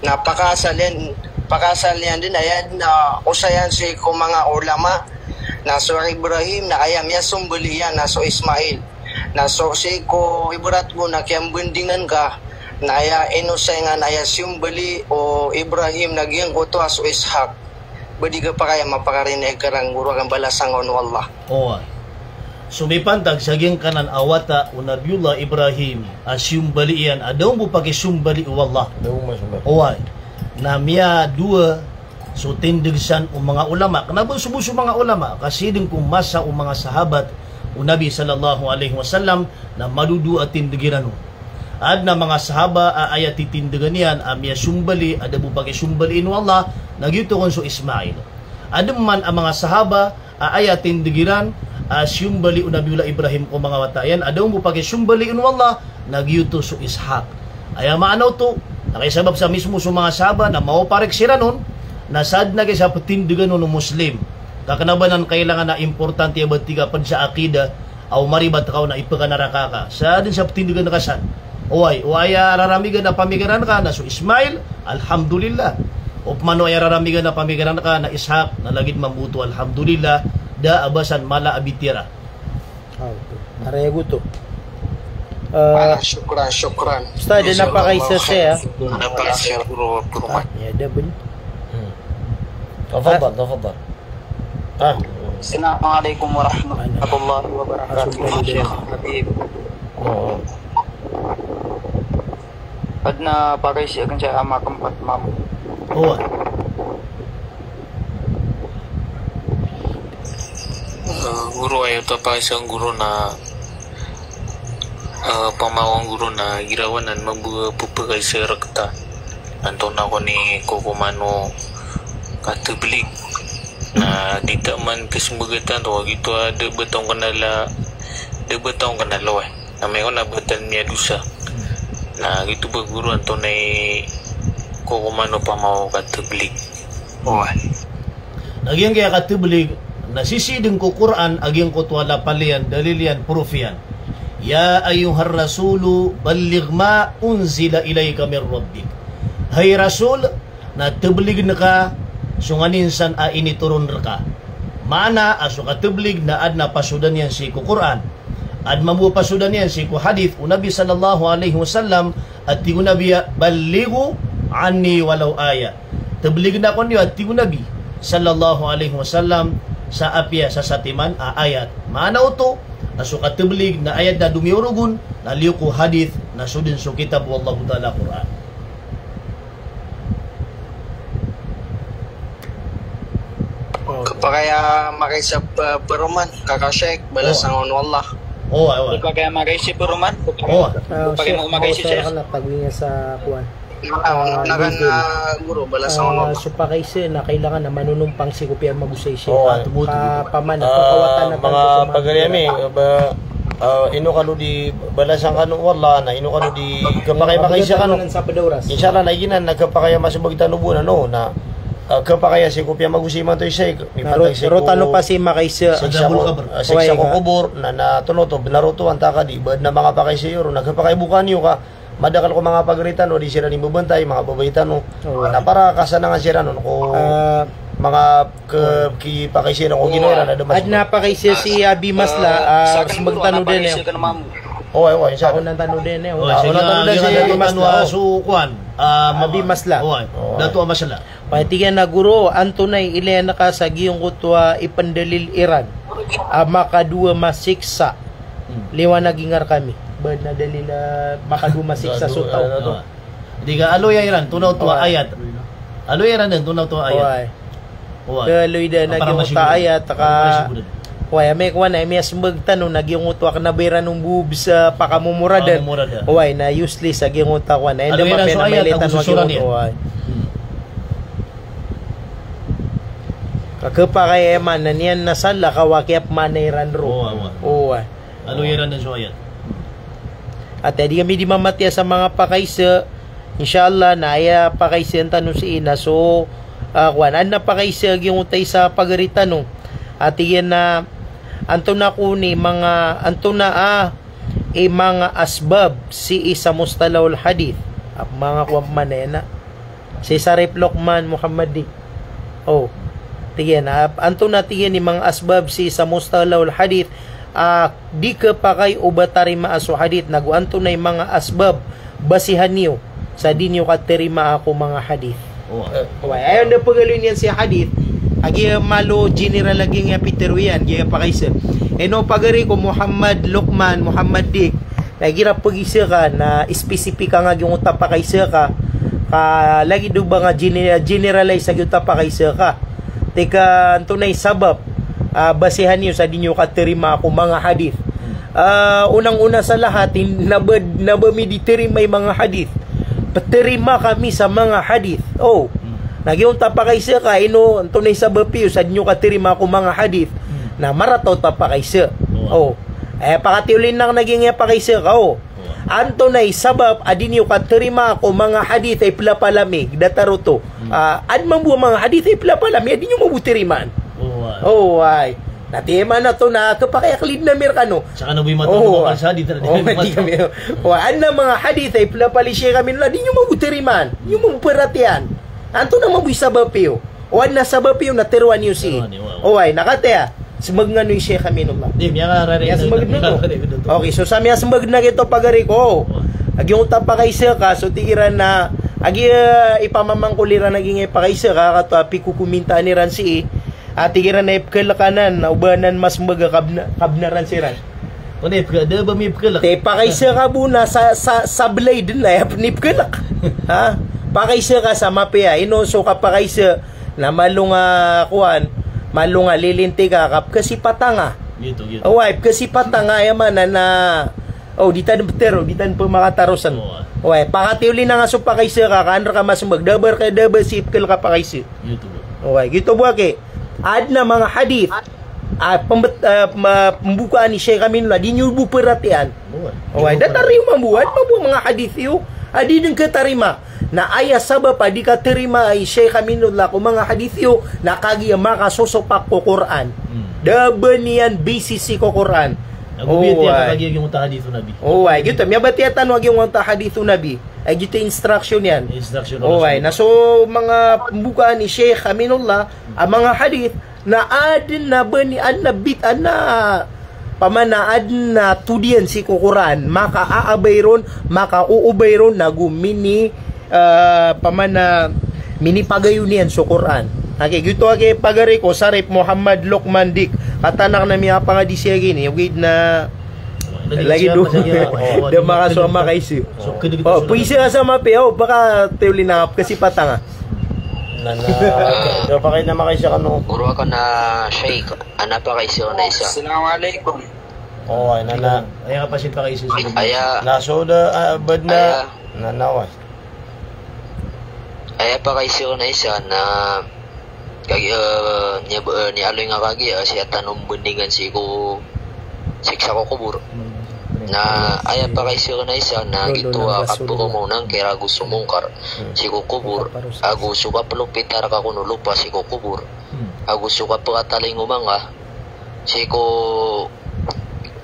na pakaasal iyan, pakaasal iyan dn, aya dn a osayan sii ko manga ulama, Na so Ibrahim na aya miyasombali iyan na so Ismail. Na so sii ko ibarat bo na kiyambandingan ka, na aya ino saingan aya siyombali o Ibrahim na giyangkoto a so Ishaq. Ba di ka pakaya mapakarina i karang guro akan balasan ka on o Allah. Oway. So mipantag sa giyangkanan a wata o Nabiyullah Ibrahim a siyombali iyan a da on bo pakisombali o Allah. Da on masombali. Oway. Na miyadowa so tindg san o manga ulama. Kna ba so bo so manga ulama, ka sii dn ko masa o manga sahabat o Nabi sallallahu alaihi wasallam na madodowa a tindg iran on. Adn a manga sahaba a aya titindgan iyan a miyasombali a da bo pakisombali o Allah, na giyoto kon so Ismail. Adn man a manga sahaba a aya tindg iran a siyombali o Nabiyullah Ibrahim ko manga wata iyan a da on bo pakisombali o Allah, na giyoto so Ishaq. Aya maana oto, na kaisabap sa mismo so manga sahaba na maoparik siran on, na sadn a kaisa ptindgan on o Muslim. Ka kna ba nan kailangan a importante a ba tig a pd sa aqida, aw maribat ka on a ipkanaraka ka. Sadn sa ptindgan ka san. Oway, o aya raramigan a pamikiran ka na so Ismail, alhamdulillah. Opama o aya raramigan a pamikiran ka na Ishaq, na lagid mambo oto, alhamdulillah. Da a ba san mala a bitiyara. Ah, oto. Araya goto. Ah, shukran, shukran. Ustadh, na pakaisa saya. Na pakaisa, guro, guro. Ah, ya, da bn. Hmm. Tafaddal, tafaddal. Ah. Assalamu alaikum warahmatullahi wabarakatuh, Sheikh Habib. Oo. Adn a pakaisa akn sa ama kmpat mam. Oo. Ah, guro, aya oto a pakaisa, guro, na Ah, pamaong guro na girawanan mambo a pphakaisa rkta. Antonaa kon i kokoman o katablig. Na di ta man kasmbagatan to, giyoto a da ba taw kna la, da ba taw kna la, oway. Na amay ko na ba tano miyadosa. Na giyoto ba guro, antonaa i kokoman o pamaong o katablig. Oway. Na giyangkaya katablig, na sisii dn ko Qur'an a giyangkoto a lapal iyan, dalil iyan, proof iyan. Ya ayyuhar rasulu balligh ma unzila ilayka min rabbik. Hay Rasul, na tablign ka so nganin san a initoron rka. Maana a so katablig na adn a pasodan iyan sii ko Qur'an. Adn mambo a pasodan iyan sii ko hadith o Nabi sallallahu alaihi wasallam, a tig o Nabi a, "Ballighu anni walau ayah." Tablign akn iyo, a tig o Nabi sallallahu alaihi wasallam, sa apiya sasatiman a ayat. Maana oto a so katablig na ayat na domiyorog on, na liyo ko hadith na so dn so kitab o Allahu Ta'ala, Qur'an. Khapakay a makaisa, ah, paroman, kaka Sheikh, balasan ka on o Allah. Oo, oo. Khapakay a makaisa paroman. Oo. Ah, khapakay a makaisa, Sheikh. Tago iyan sa kowan. Ah, na kan, ah, guro, balasan ka on o Allah. So pakaisa na kailangan na manonompang sii ko piyamagosay, Sheikh. Oo, ah, paman, ah, pagawatan na manga pagari ami, ba, ah, ino kano di balasan kano o Allah, na ino kano di khapakay a makaisa kano. Insha Allah, na giyanan na khapakay a masmbag tano bo na, no, na Ah, khapakay a sii ko piyamagosay imanto i Sheikh, mipantag sii ko, roo tano pa sii makaisa. Siksa ko, ah, siksa ko kobor, na, na tonoto, bnar oto, antaa ka di, ba adn a manga pakaisa iyo ron, na khapakay bo kaniyo ka madakl ko manga pagari tano, di siran i mbabantay, manga babay tano. Oo. Na para kasanangan siran on ko, ah, manga kipakaisa iran ko ginawa iran, adn a pakaisa si Abi Masla, ah, smbag tano dn, eh. Oo, oo, insha Allah. Taonan tano dn, eh. Oo, taonan tano dn si Abi Masla. So, kowan, ah, Abi Masla. Oo, Dato Masla. Pati iyan a guro, antonaa i ilaya ngka sa giyangkoto a ipndalil iran a makadowa masiksa. Hmm. Liwanagi nga rkami. Ba adn a dalil a makadowa masiksa so taw. Di ka aloya iran, antonaa oto a ayat. Aloya iran dn, antonaa oto a ayat. Oway. Aloy dn a giyangkoto a ayat, ka Oway, amay ko ana, amay a smbag tano na giyangkoto a kna ba iran on bo bs a pakamomorad. Pakamomorad. Oway, na useless a giyangkoto a kowan. Anda mapiya na mailay tano a giyangkoto, oway. Hmm. Ka khapakay a maana niyan na sala ka wa kiyapmaana iran roo. Oway, oway. Oway. Aloy iran dn so ayat. Ati a di kami di mamatiya sa manga pakaisa, insha Allah, na aya pakaisa tano sii na so, ah, kowan, adn a pakaisa a giyangkoto a isa a pagari tano. Ati iyan a, antonaa kon i manga, antonaa, ah, i manga asbab sii sa mustalahul hadith. A manga kowan pman iyan a. Sii sa Sharif Luqman Muhammadi. Oh. Tig iyan, ah, antonaa tig iyan i manga asbab sii sa mustalahul hadith, ah, di khapakay o ba tarimaa so hadith, nago antonaa i manga asbab basihan iyo sa di niyo katarimaa ko manga hadith. Oh. Eh, aya anda pagaloy niyan si hadith, agi, eh, malo general lagi nga pitharo iyan, giya pakaisa. Ino pagari ko Muhammad Luqman, Muhammad Dik, na igira pagisa ka na specific ka nga giyoto a pakaisa ka, ka lagid o ba nga gene-, generalize a giyoto a pakaisa ka. Tig ka antonaa i sabap, ah, basihan iyo sa di niyo katarimaa ko manga hadith. Ah, onang-ona sa lahat, in-, na ba, na ba mi di tarimaa i manga hadith. Ptarimaa kami sa manga hadith. Oh. Na giyoto a pakaisa ka, ino, antonaa i sabap iyo sa di niyo katarimaa ko manga hadith. Na marata oto a pakaisa. Oh. Eh, pakatiyolin aken a giya pakaisa ka, oh. Antonaa i sabap a di niyo katarimaa ko manga hadith a iplapala mi, datar oto. Ah, adn mambo a manga hadith a iplapala mi a di niyo mambo tarimaan. Oh, ay. Na tig iyan a maana oto na khapakay a klid ami rkano. Saka na bo imatang ko bakal sa hadith, na di kami. Oh, adn a manga hadith a iplapala i Sheikh Aminullah, di niyo mambo tarimaan, di niyo mambo paratiyayaan. Antonaa mambo i sabap iyo? O adn a sabap iyo na tharoa niyo sii. Tharoa niyo, wa. Oway, na kataya, smbag ngka o Sheikh Aminullah. Di, miyakarari. Miyasmbag dn oto. Miyakarari dn oto. Okay, so sa miyasmbag dn a giyoto pagari ko. Wa. A giyoto a pakaisa ka, so tig iran na, agi, eh, ipamamangkol iran a giya pakaisa ka, kato a pikokomintaan iran sii. A tig iran na ipkhalk anan, na o ba anan masmbag a kabna-, kabnaran siran. Odi, pka-, da ba mipkhalk? Te pakaisa ka bo na sa, sa, sablay dn na aya pn ipkhalk. Ha? Pakaisa ka sa mapiya, ino so kapakaisa na malo nga kowan, malo nga lilinti ka, ka pkhasipatanga. Giyoto, giyoto. Oway, pkhasipatanga, aya maana na, oh, di tano ptero, di tano pmakatarosan. Oway. Oway, pakatiyolin aken a so pakaisa ka, ka an rka masmbag, da ba rka, da ba sii ipkhalk a pakaisa. Giyoto bo. Oway, giyoto bo aki. Adn a manga hadith a pmbet-, ah, ma-, pmbukaan i Sheikh Aminullah, di niyo bo paratiyayaan. Oway, datar iyo mambo, adn mambo a manga hadith iyo a di dn khatarima. Na aya sabap a di katarimaa i Sheikh Aminullah ko manga hadith iyo, na kagiya makasosopak ko Qur'an. Da ba niyan basis sii ko Qur'an. Oway. Oway, giyoto, miyabatiya tano a giyoto a hadith o Nabi. Ay, giyoto instruction iyan. Instruction o Rasul. Oway, na so manga pmbukaan i Sheikh Aminullah a manga hadith, na adn a ba ni, adn a bit, adn a, pamana adn a todiyan sii ko Qur'an, makaabay ron, makaoobay ron, nago mini, ah, pamana minipagayon iyan so Qur'an. Aki, giyoto aki pagari ko, Sarip Muhammad Luqman Dik. Katanak na miyapangadi siya gini, ogaid na lagid o da makasowa makaisa. Oh, pkaisa ka sa mapiya, oh, pakatiyolin aken a pkhasipatanga. Na, na, da pakay na makaisa kano. Guro akn a Sheikh, adn a pakaisa on a isa. Assalamu alaikum. Oh, ay, na, na. Aya ka pasin pakaisa sa. Aya. Na, so da, ah, bad na. Aya. Na, na, wa. Aya pakaisa on a isa na, kagi, eh, niya, eh, niyaaloy ngka kagiya, eh, sii tano mbndingan sii ko siksa ko kobor. Na aya pakaisa on a isa na giyoto a kapkaoma o Nakir ago so Mungkar sii ko kobor, ago so kaplopitar ka kon o lopa sii ko kobor, ago so kapkatalingoma ngka sii ko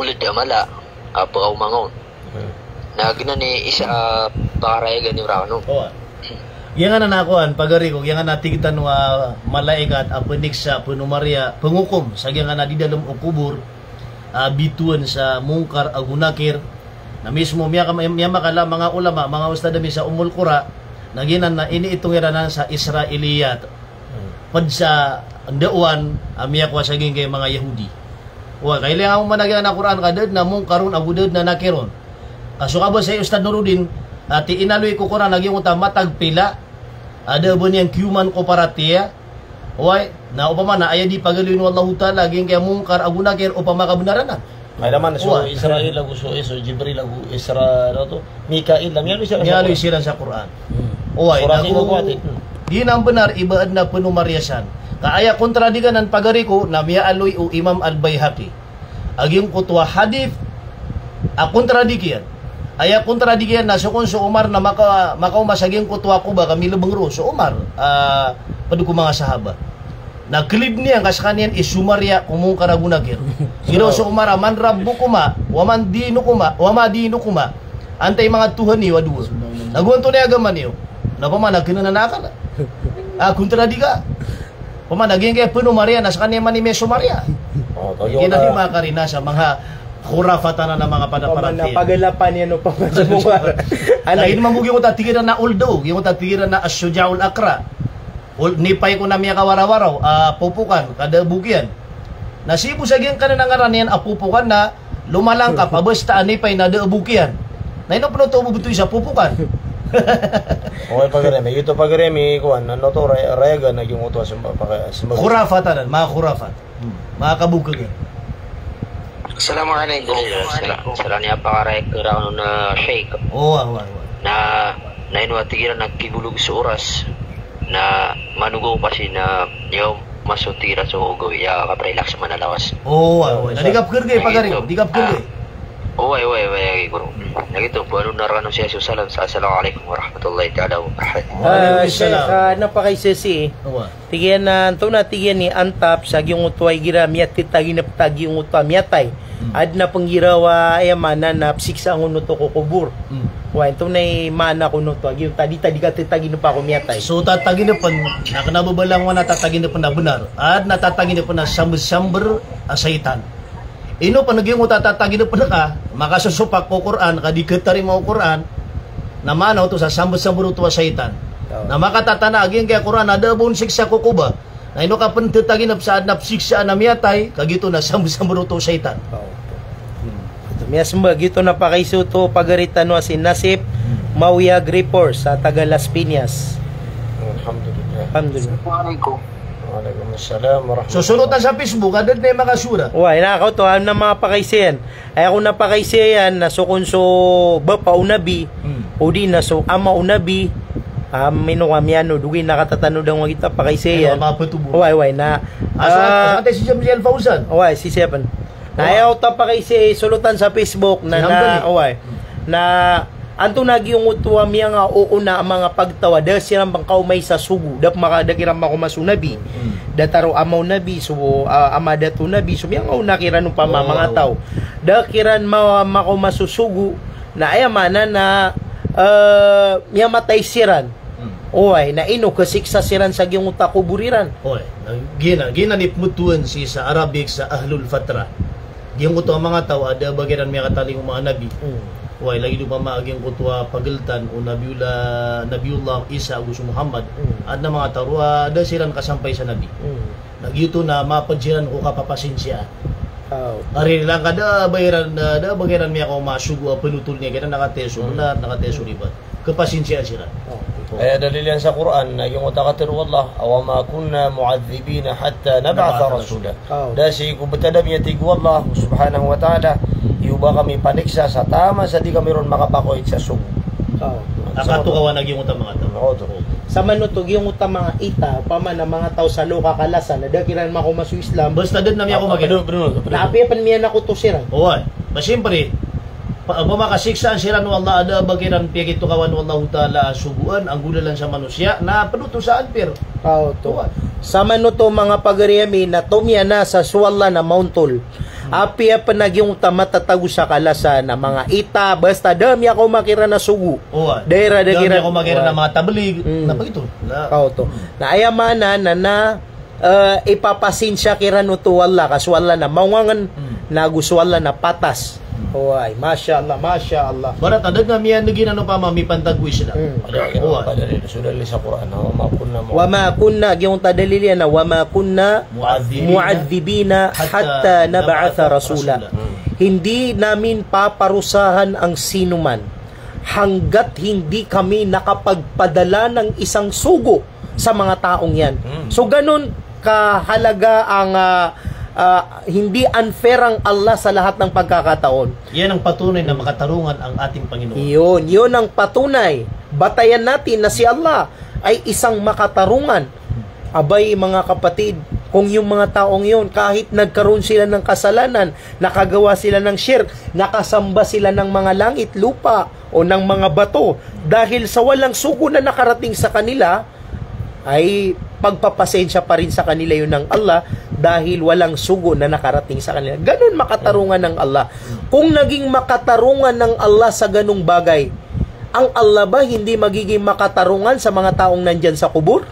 oled a mala a pkaoma ngka on. Na giyanan i isa a pakarayagan iyo rkano. Oway. Giyanan a kowan, pagari ko, giyanan a tig tano a malaikat a pniksa, pnomariya, pngokom sa giyanan a di dalm o kobor a bitowan sa Mungkar ago Nakir. Na mismo miyaka-, miyamakala a manga ulama, manga ustad ami sa Ummul Qura, na giyanan na iniitong iran anan sa Israiliyat. Pd sa ndaowan a miyakowa sa giyangkai manga Yahudi. Wa, kailay ngka mambo man a giyanan a Qur'an ka da dn a Mungkarun ago da dn a Nakirun. Ka so kabasa i Ustad Nuruddin, a tig iyan a inaloy ko Qur'an a giyangkoto a matag pila a da a ba niyan kiyoman ko paratiyaya. Oway, na opama na aya di pagaloyn o Allahu Ta'ala a giyangkai a Mungkar ago Nakir, opama kabnar anan. Ay, naman, so Israel ago so, eh, so Jibril ago Isra, ano to? Mikail, na miyaaloy siran sa Qur'an. Miyaaloy siran sa Qur'an. Oway, Surah nago, Al-Fatih. Di nan bnar i ba adn a pnomariya san. Ka aya kontradikan anan, pagari ko, na miyaaloy o Imam Al-Baihaqi a giyangkoto a hadith a kontradikiyan. Aya kontradikiyan na so kon so Umar na maka-, makaoma sa giyangkoto a Quba ka milbng roo so Umar, ah, pd ko manga sahaba. Na klid iyan ka skaniyan i somariya ko Mungkar ago Nakir. Ino so Umar a, "Man rabbukuma, wa man dinukuma, wa ma dinukuma?" Antai manga tohan iyo a dowa? Nago antonaa i agama niyo? Na opama na kna nan a akal. Ah, kontradi ka. Pamana, giyangkaya peno Maria na sekaniyan man i miyaso Maria. O, tayo na. Giyangkaya di makarina sa manga khurafat anan a manga padaparatiyaya. Pamana, pagalapan iyan o pamana. Ala, ini mambo giyangkoto a tig iran a uldo, giyangkoto a tig iran a Ash-Shuja'ul Aqra. Ol-, nipay ko na miyakawarawaraw a popokan, ka da a bok iyan. Na sii bo sa giyangkanan a ngaran iyan a popokan na lomalangkap a basta a nipay na da a bok iyan. Na ino peno oto bo betowi sa popokan? Oway, pagari ami, ito pagari ami, kowan, ano to, ray-, rayagan a giyangkoto a semba, paka-, semba. Khurafat anan, manga khurafat. Hmm. Manga kabogkagan. Assalamualaikum. Sala-, sala niyan pakarayag ko rano na Sheikh. Oway, oway, oway. Na, na ino a tig iran a kibolog so oras. Na manogaw kasi na iyo maso tira so ogaw iya kapray lakas manalawas. Oway, oway. Na di ka pekergay, pagari. Di ka pekergay. Oway, oway, oway, guro. Na giyoto, bo ano na rano siya so salam sa assalamualaikum warahmatullahi ta'ala wabarakatuh. Wa alaikum salam. Ah, Sheikh, ah, na pakaisa sii. Oway. Tig iyan a, antonaa tig iyan i antap sa giyangkoto a igira miyatitaginep ta giyangkoto a miyatay. Hmm. Aden a penggiraw a, aya maana na pesiksaan oto ko kobor. Hmm. Oway, antonaa i maana kono oto a giyoto a di ta, di ka titaginepa ko miyatay. So tataginepen, na kena a ba balangowan a tataginepen a benar. Aden a tataginepen a samber-samber a saitan. Ino pen giyangkoto a tataginepen ka, makasosopak ko Qur'an, ka di ketarima o Qur'an, na maana oto sa samber-samber oto a saitan. O. Na makatatana a giyangkaya Qur'an a da a ba on siksa ko koba. Na ino ka pen tataginep sa aden a pesiksaan a miyatay, ka giyoto na samber-samber oto a saitan. O. Hmm. Miyasembag, giyoto na pakaisa oto pagari tano a si Nasip, hmm, Mawiag Report sa taga Las Piñas. Alhamdulillah. Alhamdulillah. Assalamualaikum. Waalaikumsalam warahmatullahi. So, solotan sa Facebook, aden a makasura. Oway, na kaoto, aden a mapakaisa iyan. Aya ko na pakaisa iyan, na so kon so bapa o Nabi, hmm, odi na so ama o Nabi, a, mino ka miyano, dogi na katatanodan ko a gita pakaisa iyan. Aya, mapatubo. Oway, oway, na, ah, so, ah, ate si Jamzil Fauzan. Oway, si siya pen. Na aya oto a pakaisa i solotan sa Facebook na, na, oway. Na antonaa giyangkoto a miyangaoona a manga pagtaw a da siran pengkaoma i sa sogo, da pemaka-, da kiran makaoma so Nabi. Hmm. Datar o ama o Nabi, so, ah, ama, dato o Nabi, so miyangaoona kiran opama a manga taw. Da kiran ma-, makaoma so sogo, na aya maana na, eh, miyamatay siran. Hmm. Oway, na ino, kesiksa siran sa giyangkoto a kobor iran. Oway, na giyanan, giyanan i pembetowan sii sa Arabic sa ahlul fatra. Giyangkoto a manga taw a da a ba kiran miyakatalingoma a Nabi. Hmm. Oway, lagid opama a giyangkoto a pageltan o Nabiullah, Nabiullah Isa ago so Muhammad. Hmm. Aden a manga taw roo a da siran kasampay sa Nabi. Hmm. Na giyoto na maped siran ko kapapasinsiya. Aw. Ari lang ka da a ba iran, da, da a ba kiran miyakaoma a sogo a penotol iyan kiran, na kataya so benar, na kataya so ribat. Kepasinsiya siran. Aw. Aya dalil iyan sa Qur'an, na giyangkoto a katero o Allah, "Wa ma kunna mu'adhdhibina hatta nab'atha rasula." Aw. Da sii ko betad ami a tig o Allah subhanahu wa ta'ala, iyo ba kami paniksa sa taman sa di kami ron makapakoit sa sogo. Aw. Akatokawan a giyangkoto a manga taw. Aw, oto. Samanoto giyangkoto a manga ita, opama na manga taw sa loka kalasan, na da kiran makaoma so Islam. Basta da den a miyakaoma kiran. Apiya pen miyanakoto siran. Oway. Ba siyempre, pa-, opama ka siksaan siran o Allah, a da a ba kiran piyakitokawan o Allahu Ta'ala a sogoan, a nggolalan sa manosiya, na ped oto sa anpir. Aw, oto. Oway. Samanoto manga pagari ami, na tomiyana sa so Allah na maontol. Apiya pen a giyangkoto a matatago sa kalasan a manga ita, basta da a miyakaoma kiran a sogo. Oway. Da iran, da iran. Da a miyakaoma kiran a manga tablig. Hmm. Na pagito. Na. Aw, oto. Na aya maana na, na, eh, ipapasinsiya kiran oto o Allah, ka so Allah na mawngangen, na ago so Allah na patas. Oway, masha Allah, masha Allah. Barat adag nga miyaneg iran opama mipantag ko Islam. Hmm. Oway. Ada, ada, ada, ada, sudah lihat sa Quran, wa ma kunna mu- Wa ma kunna, giyangkoto a dalil iyan na, wa ma kunna Mu'adhdhibina mu'adhdhibina hatta hatta nab'atha nab'atha rasula. Rasula. Hmm. Hindi namin paparusahan ang sinuman hangga't hindi kami nakapagpadala ng isang sugo sa mga taong yan. Hmm. So, ganun kahalaga ang, ah, ah, hindi unfair ang Allah sa lahat ng pagkakataon. Yan ang patunay na makatarungan ang ating Panginoon. Yun, yun ang patunay. Batayan natin na si Allah ay isang makatarungan. Abay, mga kapatid, kung yung mga taong yun, kahit nagkaroon sila ng kasalanan, nakagawa sila ng shirk, nakasamba sila ng mga langit, lupa, o ng mga bato, dahil sa walang sugo na nakarating sa kanila, ay pagpapasensya pa rin sa kanila yun ng Allah dahil walang sugo na nakarating sa kanila. Ganun makatarungan ng Allah. Kung naging makatarungan ng Allah sa ganung bagay, ang Allah ba hindi magiging makatarungan sa mga taong nandyan sa kubur?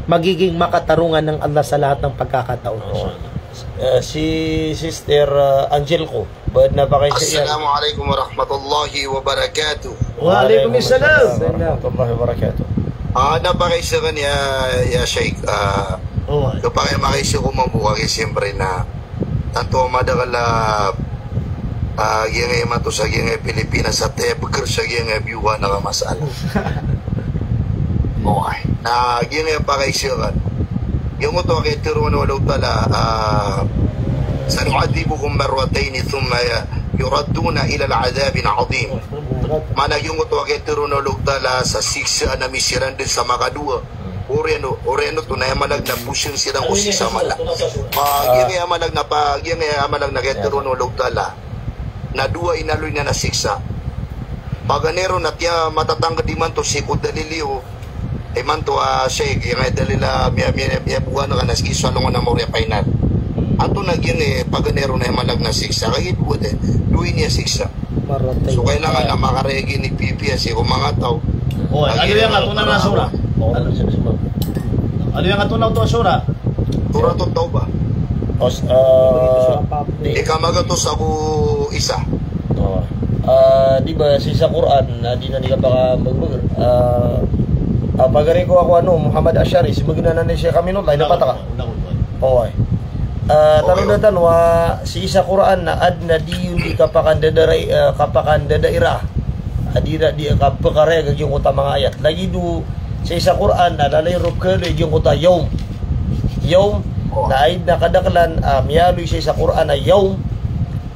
magiging makatarungan ng Allah sa lahat ng pagkakataon. Oo. Eh, si Sister, ah, Angel ko, ba na ba kayo sa iyan? Assalamu alaikum warahmatullahi wabarakatuh. Wa alaikum salam warahmatullahi wabarakatuh. Ah, na ba kayo sa kanya, ya Sheikh? Ah, Oo. Kapag makaiso ko mambo, kaya siyempre na tanto a madakel a, ah, giyangkai imanto sa giyangkai Pilipinas a tebker sa giyangkai biyoka na ka masala. Okay. Na giyangkai pakaisekan. Giyangkoto a katharo o Allahu Ta'ala, ah, "Sanu'adhibuhum marratayni thumma ya-, yuradduna ila 'adhabin 'adhim." Maana giyangkoto a katharo o Allahu Ta'ala sa siksa a misiran den sa makadowa. Oriyan o, oriyan oto na aya maana na posing siran ko siksa a mala. Pa, giyangkai aya maana na pa, giyangkai aya maana na katharo o Allahu Ta'ala na dowa i inaloy niyan a siksa. Paganay ron na tiya matatangked imanto sii ko dalil iyo. Imanto a Sheikh, giyangkai dalil a miya, miya, miyabokan ka na sii so alongan a maori a final. Antonaa giyangkai paganay ron na aya maana na siksa. Kagiya dowa den, dowa ini a siksa. Marratay. So, kailangan na makareg ini pipiya sii ko manga taw. O, aya giyangkoto na sura. O, aya giyangkoto na sura. Suratut Taubah. Os, ah, di. Ika magatos ago isa. O. Ah, di ba sii sa Qur'an, na di na di ka pakabagbagr. Ah, ah, pagari ko ako ano, Muhammad Ashari, si magina na ni Sheikh Aminullah, ina pataka. O, ay. Ah, tano datan wa sii sa Qur'an na aden a di on di kapakandadarai-, ah, kapakandadaira. A di ra di kapakare giyangkoto a manga ayat. Lagid o sii sa Qur'an na lalayon roo kaloy giyangkoto a yawm. Yawm, na aden a kadaklan, ah, miyaaloy sii sa Qur'an a yawm.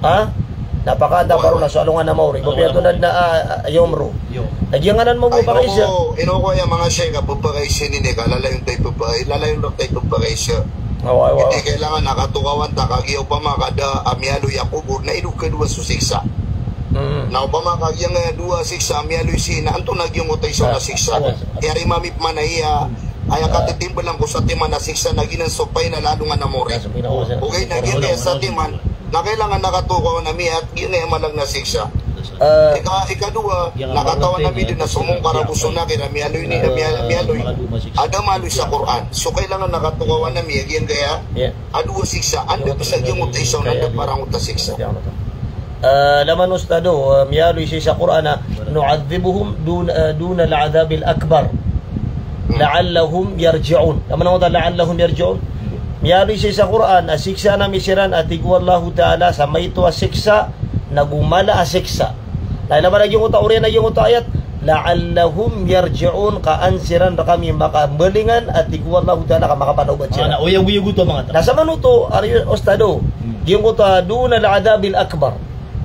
Ha? Na pakaantapan ron na so alongan a maori. Ba piya to na, na, ah, ah, yawm ro. Lagid a nganan mambo pakaisa. Ino ko aya manga Sheikh a pepakaisa ini ka lalayon tayo pepa-, lalayon roo tayo pepakaisa. Awa, awa. Iti kailangan na katokawan ta kagiya opama ka da a miyaaloy a kobor na ino kadowa so siksa. Mm. Na opama ka giyangkai a dowa a siksa a miyaaloy sii na antonaa giyangkoto a isa na siksa. Aya rimami pman a iya, aya katitimbal angkoto a satiman a siksa na giyanan so painal a alongan a maori. Ogaid na giyangkai a satiman na kailangan na katokawan ami a giyangkai a maana na siksa. Eh, ika-, ikadowa, na katawan ami den a so Munkar ago so Nakir a miyaaloy ini, a miya-, miyaaloy. A da maaloy sa Qur'an. So kailangan na katokawan ami a giyangkai a dowa siksa, anda pn sa giyangkoto a isa, anda pn sa giyangkoto a siksa. Eh, laman ustado, eh, miyaaloy sii sa Qur'an a, "Nu'adhibuhum dun-, eh, dunal adhabil akbar. La'allahum yarji'un." Laman oto a la'allahum yarji'un. Miyaaloy sii sa Qur'an a siksaan ami siran a tig o Allahu Ta'ala sa maito a siksa, nago mala a siksa. Na ilay man a giyangkoto a oriyan a giyangkoto a ayat, "La'allahum yarji'un," ka an siran rkami makambalingan a tig o Allahu Ta'ala ka makapanaobat siran. Ah, na oyagoyag oto a manga taw. Na sa manoto, ari ustado, giyangkoto a dunal adhabil akbar.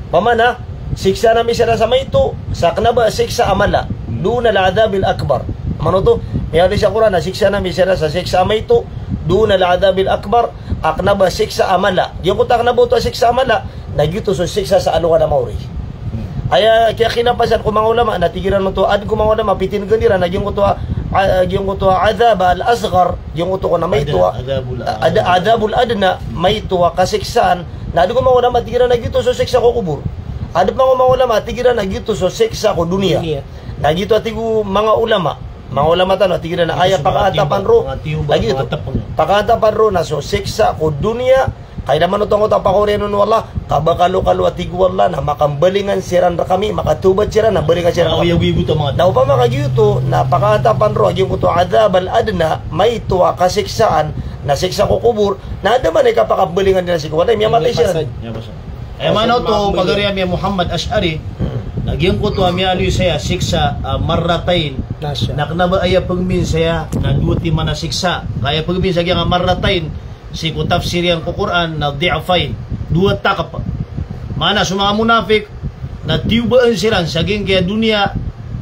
Pamana, siksaan ami siran sa maito, sa kna ba a siksa a mala. Dunal adhabil akbar. Manoto, miyaaloy sa Qur'an a siksaan ami siran sa siksa a maito, dunal adhabil akbar, a kna ba a siksa a mala. Giyangkoto a kna ba oto a siksa a mala, na giyoto so siksa sa alongan a maori. Aya kiyakilapasan ko manga ulama, na tig iran oto, aden ko manga ulama, pitindgan iran, na giyangkoto a, a, giyangkoto a adhab al-asghar, giyangkoto ko na maito a, adhabul, ad-, adhabul adna, maito a kasiksaan, na aden ko manga ulama, tig iran, na giyoto so siksa ko kobor. Aden manga ulama, tig iran, na giyoto so siksa ko doniya. Doniya. Na giyoto a tig o manga ulama, manga ulama tano, tig iran, na aya pakaatapan ro, na giyoto. Pakaatapan ro, na so siksa ko doniya, Kay da manoto angkoto a pakaoriyan on o Allah, ka ba kalokalo a tig o Allah na makambalingan siran rkami, makatawbat siran, na balingan siran rkami. Na opama ka giyoto, na pakaatapan ro a giyangkoto a adhab al-adna, maito a kasiksaan, na siksa ko kobor, na da man i kapakambalingan iran sii ko Allah, miyamatay siran. Aya maana oto, pagari ami a Muhammad Ash'ari, na giyangkoto a miyaaloy saya siksa, ah, marratain, na kna ba aya pagmin saya, na dowa timan a siksa. Ka aya pagmin saya giyangkai a marratain, sii ko tafsir iyan ko Qur'an na di'fain, dowa takp. Maana so manga munafik na tiyobaan siran sa giyangkaya doniya,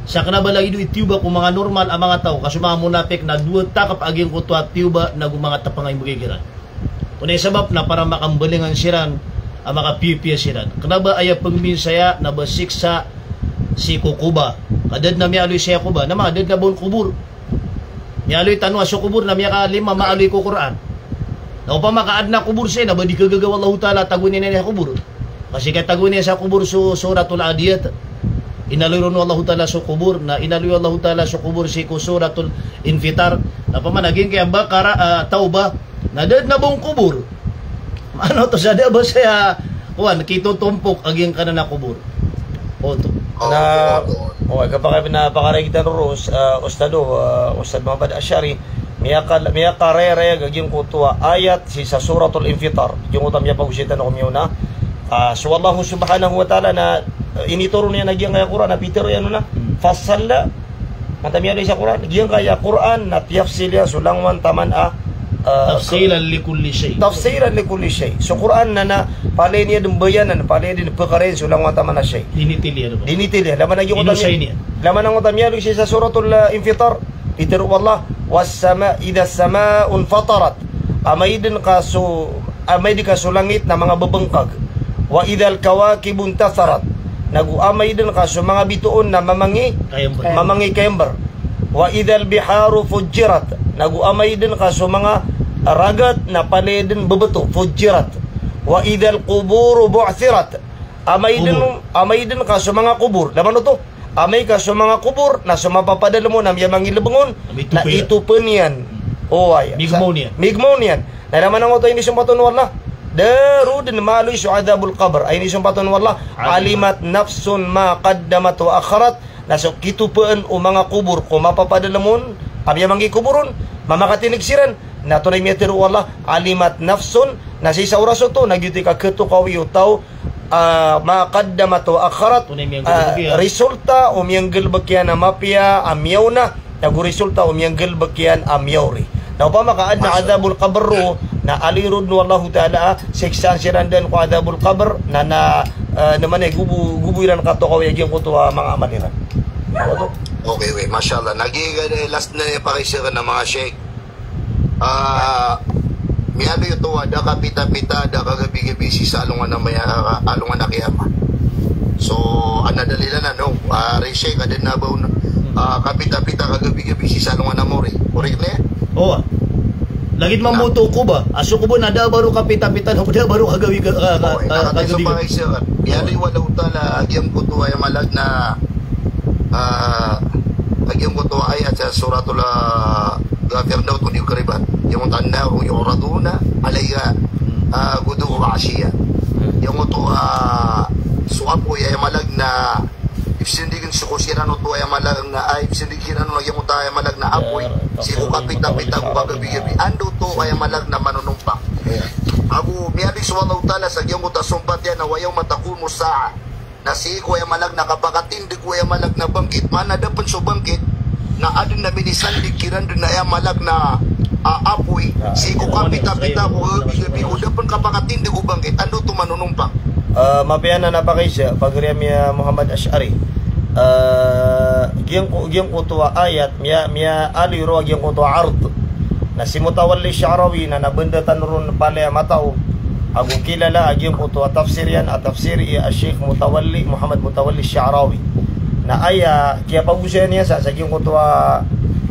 sa kna ba lagid o itiyobaa ko manga normal a manga taw, ka so manga munafik na dowa takp a giyangkoto a tiyoba nago manga tpnga i mbgay kiran. Onay sabap na para makambalingan siran a makapiyapiya siran. Kna ba aya pagmin saya na ba siksa sii ko koba. Ka da dn a miyaaloy saya koba, na ma da dn a ba on kobor. Miyaaloy tano a so kobor na miyakalima maaloy ko Qur'an. Na opama ka aden a kobor saya na ba di kagaga o Allahu Ta'ala a tagoan iyan sa kobor. Ka sii katagoan iyan sa kobor so Suratul Adiyat. Inaloy ron o Allahu Ta'ala so kobor, na inaloy o Allahu Ta'ala so kobor sii ko Suratul Infitar. Opama na giyangkaya Baqarah, ah, Tawbah, na da dn a ba on kobor. Maana oto sa da a ba saya, kowan, kitotompok a giyangkanan a kobor. Oto. Na, o, kapakay na pakarigitan roo, ah, Ustad o, ah, Ustad Muhammad Ash'ari, miyaka-, miyakarayarayag a giyangkoto a ayat sii sa Suratul Infitar. Giyangkoto a miyapagosay tano ko miyaona. Ah, so Allah subhanahu wa ta'ala na, ah, initoron iyan a giyangkaya Qur'an, na pitharo iyan on a, Hmm. Fasalla, Mata miyaaloy sa Qur'an, giyangkaya Qur'an na tiyafsil iyan so langowan taman a, ah, Tafsilan li kulli shay. Tafsilan li kulli shay. So Qur'an na, na palaya niyan dn bayanan, palaya dn pkarayn so langowan taman a shay. Dinitil iyan, di ba? Dinitil iyan. Laman a giyangkoto a Inusay niyan. Laman a giyangkoto a miyaaloy sii sa Suratul, ah, Infitar, pitharo o Allah, "Was sama, idha sama'un fatarat." Amay dn ka so, amay dn ka so langit na manga bbngkag. "Wa idhal kawakibu intatharat." Nago amay dn ka so manga bitoon na mamangi-, Kayambar. Mamangikayambar. "Wa idhal biharu fujjirat." Nago amay dn ka so manga ragat na palaya dn bbto, fujjirat. "Wa idhal quburu bu'thirat." Amay dn, Qubur. Amay dn ka so manga kobor. Laman oto. Amay ka so manga kobor, na so mapapadalm on a miyamangilbng on, na itopn iyan. Itopn iyan. Hmm. Oway. Migmaw niyan. Migmaw niyan. Na laman a giyangkoto a inisompatan o Allah, da roo dn maaloy so adhabul qabr. Aya inisompatan o Allah, Alimat. "Alimat nafsun ma qaddamat wa akhkharat." Na so kitopn o manga kobor ko mapapadalm on a miyamangikobor on, mamakatindg siran. Na antonaa i miyatharo o Allah, "Alimat nafsun," na sii sa oras oto, na giyoto i kakatokawi o taw, ah, ma qaddamat wa akhkharat, Antonaa i miyanggalbk iyan. Ah, resulta o miyanggalbk iyan a mapiya a miyaona, nago resulta o miyanggalbk iyan a miyaori. Na opama ka adn a adhabul qabr roo, na aloy roo dn o Allahu Ta'ala a siksaan siran dn ko adhabul qabr, na, na, ah, na man a gobo, gobo iran katokawi a giyangkoto a manga amal iran. Okay, okay, mashallah. Na giya, eh, last na pakaiza ka na manga sheikh. Ah, miyaaloy oto a da kapitapita, da kagabigabi sii sa alongan a maya-, alongan a qiyamah. So, adn a dalil anan, no? Ah, ri sheikh, adn a ba on, ah, kapitapita kagabigabi sii sa alongan a maori. Correct na? Oway. Lagid mambo oto o koba. A so koba na da a ba ron kapitapita, na da a ba ron kagabi-, ka-, ka-, Oway, ka-, na katii so kagabigabi. Pakaiza ka. Miyaaloy o Allahu Ta'ala a giyangkoto a aya maana na, ah, a giyangkoto a ayat sa Suratul, ah, Ghafir, na oto di karibat. Giyangkoto a "An-naru yu'raduna 'alayha, ah, ghuduwwan wa 'ashiyya." Giyangkoto, ah, so apoy a aya maana na ipzindig iran sii ko siran oto a aya maana na, ay, ipzindig iran o giyangkoto a aya maana na apoy sii ko kapitapita ko kagabigabi. Anda oto a aya maana na manonompang. Ago miyaaloy so Allahu Ta'ala sa giyangkoto a sompat iyan a "Wa yawma taqumus sa'ah." Na sii ko aya maana na kapakatindg o aya maana na bangkit, maana da pn so bangkit, na adn a minisandig kiran dn a aya maana na, ah, apoy, sii ko kapitapita ko kagabigabi ko da pn kapakatindg o bangkit, anda oto manonompang. Ah, mapiya anan a pakaiza, pagari ami a Muhammad Ash'ari. Ah, giyangko-, giyangkoto a ayat, miya-, miyaaloy roo a giyangkoto a ard. Na si Mutawalli Sha'rawi na, na bndatan ron palaya matao. Ago kilala a giyangkoto a tafsir iyan, a tafsir i a Sheikh Mutawalli, Muhammad Mutawalli Sha'rawi. Na aya kiyapagosayan iyan sa, sa giyangkoto a,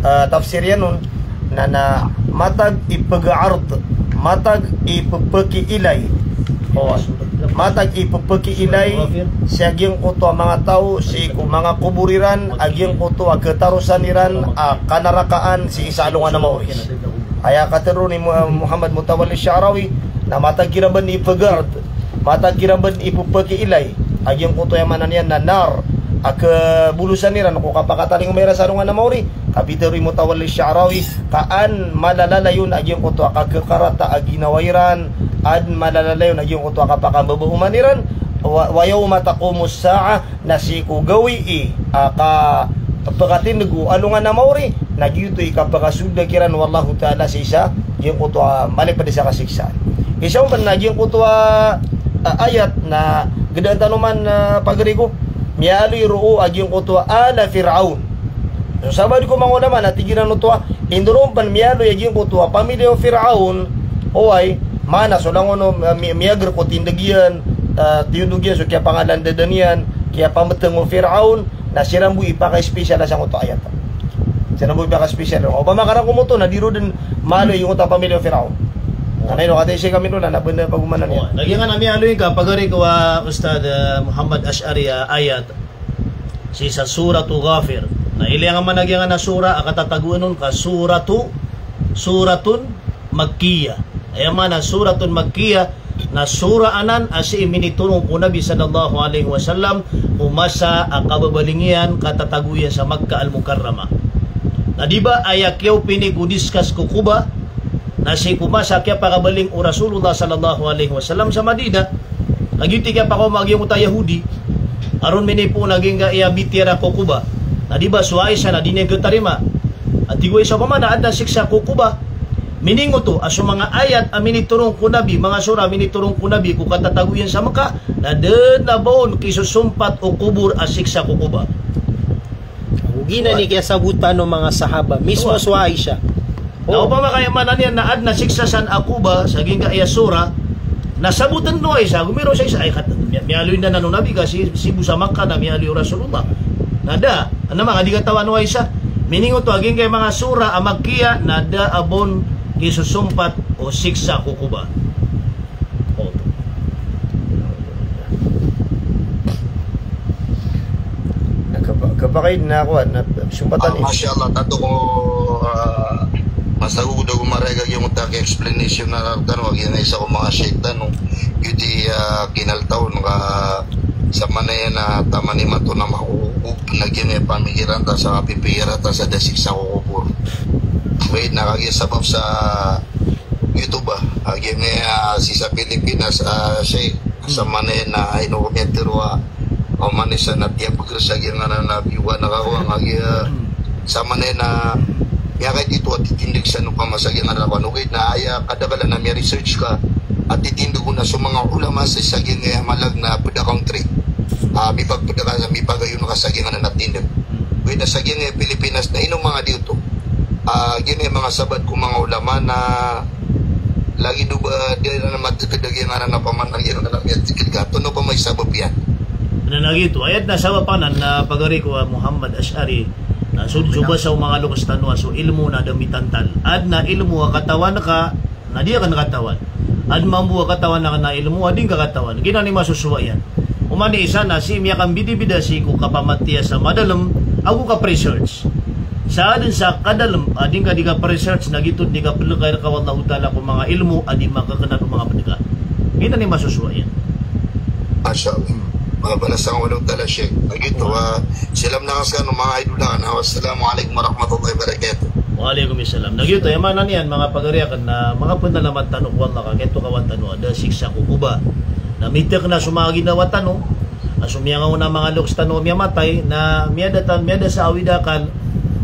ah, tafsir iyan on, na, na matag i pag-ard, matag i pphakiilay. O, matag i pphakiilay sa giyangkoto a manga tao sii ko manga kobor iran, a giyangkoto a khatarosan iran a kanarakaan sii sa alongan a maori. Aya katharo ni Mu-, Muhammad Mutawalli Sha'rawi, na matag iran ba i pag-ard, matag iran ba i pphakiilay a giyangkoto a aya maana niyan na nar, a khabolosan iran ko kapakatalingoma iran sa alongan a maori. Ka pitharo i Mutawalli Sha'rawi, ka an malalalayon a giyangkoto a kakhakarata a ginawa iran, an malalalayon a giyangkoto a kapakambabooman iran, wa, wa yawma taqumus sa'ah, na sii ko gawii a kapakatindg o alongan a maori, na giyoto i kapakasold kiran o Allahu Ta'ala sii sa giyangkoto a malipd sa kasiksaan. Isa on pn na giyangkoto a, a, ayat na gdaan tano man, a, pagari ko, miyaaloy roo a giyangkoto a ala Fir'aun. So sabaad ko manga ulama na tig iran oto a, indorong pn miyaaloy a giyangkoto a pamilya o Fir'aun, oway, maana so langon o, a, mi-, miyagr ko tindg iyan, a, tiyondog iyan so kiyapangalandadan iyan, kiyapambtng o Fir'aun, na siran bo i paka-special a sangkoto a ayat. Siran bo i paka-special. Opama ka rakn ko moto na di ron dn maaloy a giyangkoto a pamilya o Fir'aun. Na ino kataya si kami ron na, na bnar pagomanan iyan. O, lagid angkanan a miyaaloy ka, pagari ko a Ustadh, a, Muhammad Ash'ari a ayat sii sa Suratu Ghafir. Na ilay angkanan a giyangkanan a surah a katatagoan on ka Suratu Suratun Makkiyah. Aya maana Suratun Makkiyah na sura anan a sii minitoron ko Nabi sallallahu alaihi wasallam ko masa a kababaling iyan, katatago iyan sa Makkah Al-Mukarramah. Na di ba aya kiyaopini ko discuss ko Quba, na sii ko masa a kiyapakabaling o Rasulullah sallallahu alaihi wasallam sa Madinah. Kagiya tig iyan pakaoma giyangkoto a Yahudi a ron minipoon a giyangkaya bitiyara ko Quba. Na di ba so Aisha na di niyan katarima. A tig o Aisha, opama na adn a siksa ko Quba, miningoto a so manga ayat a minitoron ko Nabi, manga sura a minitoron ko Nabi ko katatago iyan sa Makkah, na da dn a ba on kisosompat o kobor a siksa ko Quba. Giyanan i kiyasabotan o manga sahaba, mismo so Aisha. Na opama ka aya maana niyan na adn a siksa san a Quba sa giyangkaya sura, na sabotn o Aisha, gomiraw sa Aisha, ay kat-, miya-, miyaaloy dn anan o Nabi ka sii, sii bo sa Makkah na miyaaloy o Rasulullah. Na da, adn a manga di katawan o Aisha. Miningoto a giyangkaya manga sura a Makkiyah, na da a ba on kisosompat o siksa ko Quba. Na kapa-, kapakaid na kowan, na sumpatan. Ah, masha Allah, tanto ko, ah, masagod ako marega giyangkoto a explanation na tano, a giyangkaya isa ko manga shaykh tano, giyoto i, ah, kinaltaw on ka sa maana iyan na taman imanto na makukup na giyangkaya pamikiran ta sa kapipikiran ta sa da siksa ko kobor. Wait, na kagiya sabap sa YouTube, ah, a giyangkaya, ah, sii sa Pilipinas, ah, sii sa maana iyan na ino ko miyatharo a, o maana isa na tiyabeger sa giyangkanan a biyoka na kakowa, a giya sa maana iyan na miyakaitito a titindeg san opama sa giyangkanan a kowan. Ogaid na aya kadaklan a miya-research ka a titindeg on na so manga ulama sa, sa giyangkaya malag na ped a country a mipagped ka, mipagayon ka sa giyangkanan a tindeg. Ogaid na sa giyangkaya Pilipinas na ino manga di oto. Ah, giyanan i manga sabaad ko manga ulama na lagid o ba di iran mateked a giyangkanan a pamanay iran na miyateked ka. Antonaa opama i sabap iyan? Na lagid oto, aya den a sabap anan na pagari ko a Muhammad Ash'ari, na so, so basa o manga loks tano a so ilmo na da mitantal. Aden a ilmo a katawan ka, na di aken katawan. Aden mambo a katawan aken a ilmo a di ngka katawan. Giyanan i masosowa iyan. Oman i isa na sii miyakambidibida sii ko kapamatiya sa madalem ago kapresearch. Sa aden sa kadalem a di ngka di kapresearch na giyoto di kapelekay reka o Allahu Ta'ala ko manga ilmo a di makakenad o manga ped ka. Giyanan i masosowa iyan. Masha Allah. Mabalasan o Allahu Ta'ala, Sheikh. Lagid oto, ah, salam na ka sekano, manga idol aken. Wassalamu alaikum warahmatullahi wabarakatuh. Wa alaikum salam. Na giyoto, aya maana niyan, manga pagari aken, na manga penalamat tano ko Allah ka giyoto kawan tano a da siksa ko Quba. Na mitekna so manga ginawa tano, a so miyangaona a manga loks tano a miyamatay, na miyada tan, miyada sa awid a akal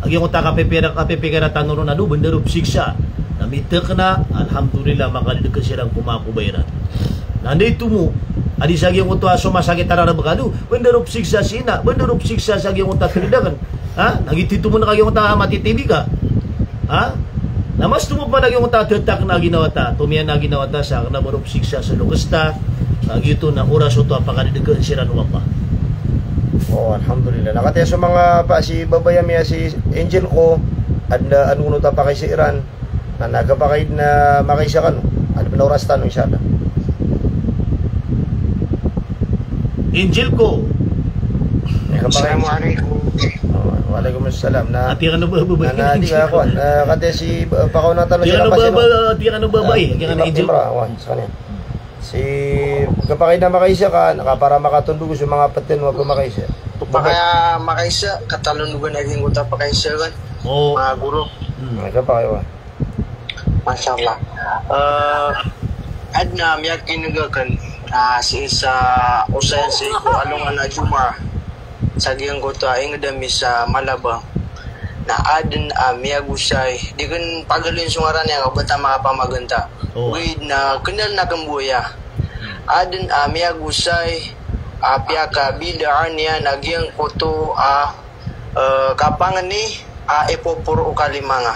a giyangkoto a kapipira, kapipikira tano ron a do, benda ro pesiksa. Na mitekna, alhamdulillah, makadedeken siran ko manga Quba iran. Na anda i tomo a di sa giyangkoto a so masakit a rareb ka do, benda ro pesiksa sii na, benda ro pesiksa sa giyangkoto a tegedaken. Ha? Na giyoto i tomo na ka giyangkoto a matitibi ka. Ha? Na mas tomo pman a giyangkoto a tetakna a ginawa ta, tomiyan a ginawa ta sa kena ba ro pesiksa so loks ta. Ka giyoto na oras oto a pakadedeken siran o Allah. Oh, alhamdulillah. Na katii so manga pa si babay ami a si Angel ko, aden a, aden a gonot a pakaisa iran. Na, na kapakaid na makaisa kano. Aden a oras tano, insha Allah. Angel ko. Kapakaid. Assalamu alaikum. Oh, wa alaikum assalam. Na, ati kano ba, ba, na, na, di ka, kuwan. Na, katii si, ba, pakaona tano si, kano ba, ba, ati kano ba, ba, eh, kano Angel. Imra, wan, sekaniyan. Si, kapakaid na makaisa ka, na ka para makatondog so manga peten o ba makaisa. Paka makaisa, katalondogan a giyangkoto a pakaisa kan. Oh. Manga guro. Hmm. Na, kapakaid, wan. Masha Allah. Eh, aden a miyakineg aken, ah, sii sa osayan sii ko alongan a Jumaah. Sa giyangkoto a inged ami sa Malabang. Na aden a miyagosay, di ken pagaloyin so ngaran iyan ka ba ta makapamaganta. Oh. Ogaid na kenal na ken bo aya. Aden a miyagosay a piyakabid'ah niyan a giyangkoto a eh, kapangni a ipoporo o kalima nga.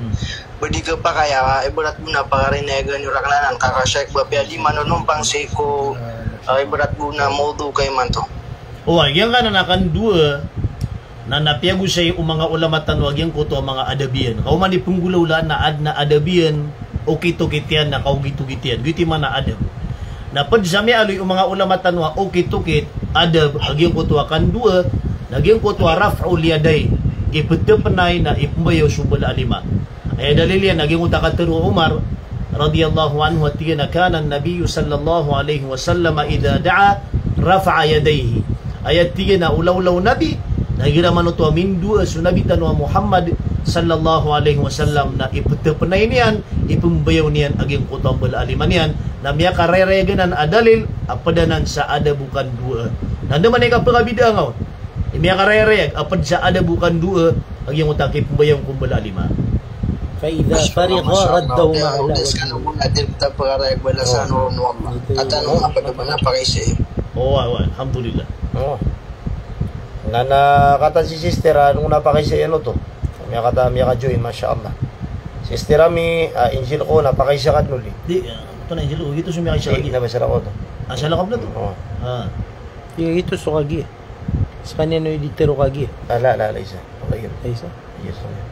Hmm. Ba di kapakay a, ibarat bo na pakarinay gani o raknanan, kaka Sheikh ba piya di manonompang sii ko, eh, ibarat bo na mawdu ka imanto. Oway, giyangkanan a kandowa, na, na piyagosay o manga ulama tano a giyangkoto a manga adab iyan. Ka oman i penggolawlaan na aden a adab iyan, okit-okit iyan, na kaogit-ogit iyan. Giyoto i maana a adab. Na ped sa miyaaloy o manga ulama tano a okit-okit, adab, a giyangkoto a kandowa, na giyangkoto a raf'ul yadayn, ipetepnay na ipembayaw so bala a lima. Aya dalil iyan a giyangkoto a katharo o Umar radiyallahu anhu a tig iyan a kana an-Nabiyyu sallallahu alaihi wasallam idha da'a rafa'a yadayhi. Aya tig iyan a olaola o Nabi, na igira man oto a mindoa so Nabi tano a Muhammad sallallahu alaihi wasallam na iptpnay niyan, ipmbayaw niyan a giyangkoto a mbala a lima niyan, na miyakarayarayag anan a dalil a pd anan sa adab o kandoa. Na anda man i kapkabidaan on i miyakarayarayag a pd sa adab o kandoa a giyangkoto a kipmbayaw ko mbala a lima. Fa idha farigha raddahu ala wajhihi. Oway, oway, alhamdulillah. Na, na katan si sister a, ino na pakaisa iyan oto. Miyakata, miyaka-join, masha Allah. Sister ami, ah, Angel ko, na pakaisa ka dn oli. Di, ah, oto na Angel ko, giyoto so miyakaisa ka. Di, na ba sala ko oto. Ah, sala ka pn oto? Oo. Ah. Giyoto so kagiya. Skaniyan o editor o kagiya. Ah, la, la, la, isa. Okay, yun. Ay, isa? Yes, okay.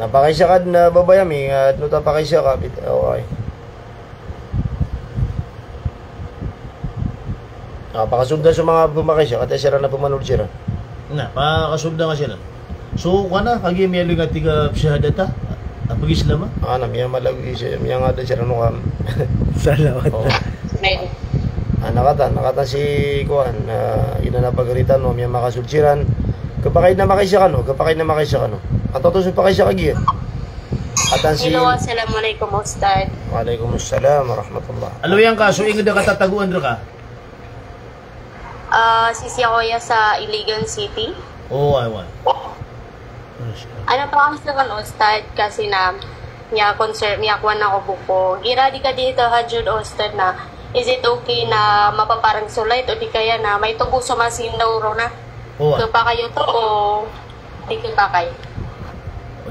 Na pakaisa ka dn a babay ami, ah, ino ta pakaisa ka, bit-, okay. Ah, pakasolda so manga pmakaisa, kataya siran a pmanood siran. Na, pakasolda nga siran. So, kowan a, kagiya miyaaloy nga tig a pshahadata, a pag-Islam a? Ah, na, miyamalagoy siran, miyangada siran o kam. Salawat. Oo. Ah, na katan, na katan si kowan, ah, ina na pagaritan, no, miyamakasold siran. Khapakay na makaisa kano, khapakay na makaisa kano. Antonaa oto so pakaisa kagiya? Katan si... Hello, assalamu alaikum, Ustadh. Wa alaikum assalam wa rahmatullah. Aloy angka, so ingd a katatagoan rka? Ah, sii ako iya sa Iligan City. Oo, ay, wan. Ano pa ang sa kan Ustadh kasi na miya concern, miya kuwan ako buko. Gira di ka di tahajjud Ustadh na, is it okay na mapaparang so light o di kaya na may tubo so masin daw ro na? Oo, ah. Khapakay oto o di khapakay?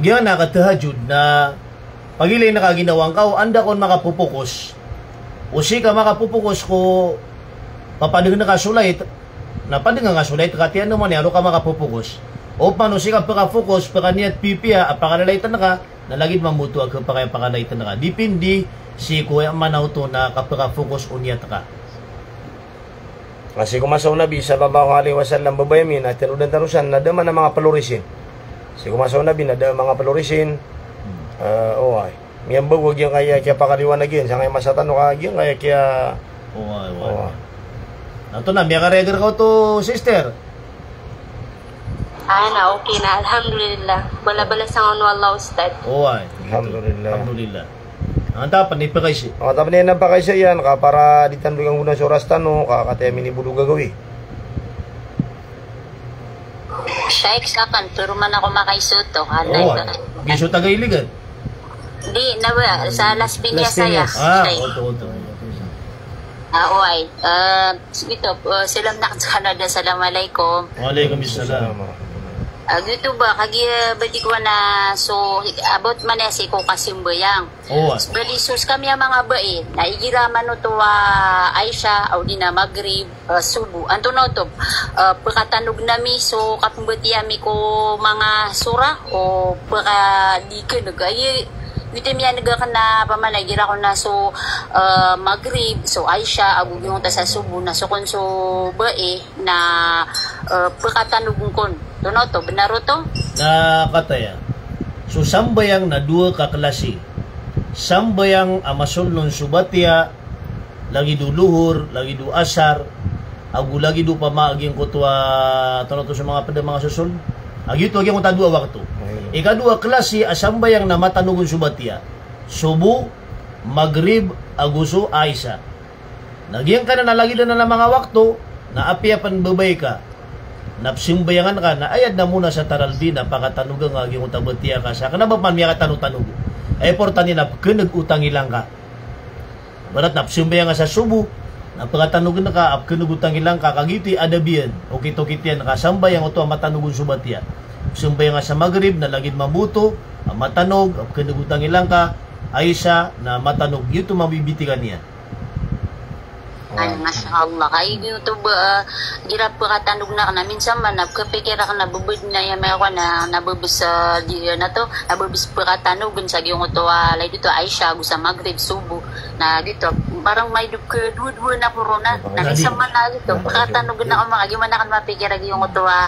Giya na katahajjud na pagilay na ka ginawa ngka o anda kon makapopokos. O sii ka makapopokos ko papadng ka so light, na padng ka so light, katiya na man iyan, aro ka makapopokos. Opama o sii ka pkafokos, pkaniyat pipiya a pakalalaitn ka, na lagid mambo oto a khapakay a pakalalaitn ka. Dipindi sii ko aya maana oto na kapkafokos o niyat ka. Na sii ko masa o Nabi sallallahu alaihi wasallam, babay ami, na tanodan tano san na da man a manga plorisin. Sii ko masa o Nabi na da a manga plorisin. Hmm. Ah, oway. Miyambago a giyangkaya kiyapakaliwanag iyan sangkaya masa tano ka giyangkaya kiya... Oway, oway. Oway. Antonaa, miyakarayag rka oto, sister? Ah, na, okay na. Alhamdulillah. Balabalas angka on o Allah, Ustadh. Oway. Alhamdulillah. Alhamdulillah. Antaa pn i pakaisa? Antaa pn i pakaisa iyan ka para di tano di kanggona so oras tano ka, katiya minibolog a gawii. Shaykh, sakan, toroman ako makaisoto. Oway. Giya so taga Iligan? Di, na ba, sa Las Piñas saya. Las Piñas. Ah, Shaykh. Oto, oto. Ah, oway. Ah, Sige to, ah, salam na sa Canada. Assalamualaikum. Waalaikumsalam. Ah, giyoto ba, kagiya ba di ko na, so, about man iyan sii ko kasambayang. Oo. Bali, so, skami a manga bai, na igira man oto a Aisha, odi na Maghrib, ah, Subu. Antonaa oto, ah, pkatanog ami, so, kapmbatiya ami ko manga surah, o pka di kn, kagiya, giyoto i miyaneg akn a pamana igira kon na so, ah, Maghrib, so Aisha, ago giyangkoto sa Subu, na so kon so bai na, eh, pkatanogon kon. Antonaa oto, bnar oto? Na kataya. So sambayang na dowa ka klasi. Sambayang a masoln on so batiya, lagid o Lohor, lagid o Asar, ago lagid o pama a giyangkoto a, antonaa oto so manga pd a manga sosold? A giyoto a giyangkoto a dowa a wakto. Ikadowa a klasi a sambayang na matanogon so batiya. Subu, Maghrib, ago so Aisha. Na giyangkanan a lagid anan a manga wakto, na apiya pn babay ka, na pzambayangan ka, na aya dn a mona sa taralbi na pakatanoga ngka a giyangkoto a batiya ka sa kna ba pman miyakatanotanog. Aya portan iyan na pkneg o tangila ngka. Ibarat na pzambayang ka sa Subu, na pkatanog ngka a pkneg o tangila ngka, ka giyoto i adab iyan, okit-okit iyan, ka sambayang oto a matanogon so batiya. Pzambayang ka sa Maghrib, na lagid mambo oto a matanog a pkneg o tangila ngka, Aisha, na matanog, giyoto mambo i bitikan iyan. Ay, masha Allah. Kagiya giyoto ba, ah, igira pkatanog na kna, minsan man na pkapikir akn na ba bd na aya miyakna, na ba bs, ah, di, na to, na ba bs pkatanog sa giyangkoto a, lagid oto, Aisha, ago sa Maghrib, Subu. Na giyoto, Parang may duk-, dowa-dowa na corona. Nakisama na ito. Pakatanog na ako, mga, giyoto man akn mapikir a giyoto a,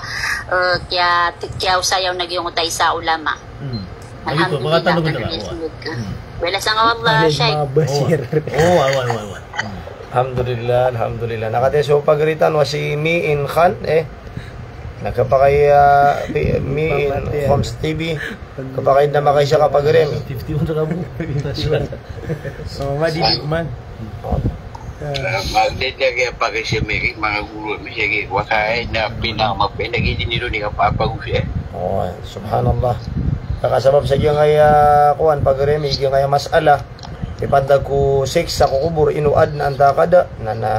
eh, kiya, kiyaosayaw na giyoto a isa a ulama. Hmm. Alhamdulillah, pakatanog na ako. Hmm. Bala sa nga, wallah, Sheikh. Oo, oo, oo, oo. Hmm. Alhamdulillah, alhamdulillah. Na katii so pagari tano a si Miin Khan, eh. Na kapakay, ah, Miin Khams T V. Kapakay na makaisa ka pagari, Miin. Fifty-one ka bo. So, madi di man. Magdadagdag pagari si Miin, mga guro, mi, sige, wakaay na pinang mapinag-idiniro ni kapapag-usi. Oo, subhanallah. Kaka sabap sa giyangkaya, kuwan, pagari, mi, giyangkaya masala. Ipantag ko siksa ko kobor, ino adn a antaa ka da, na, na,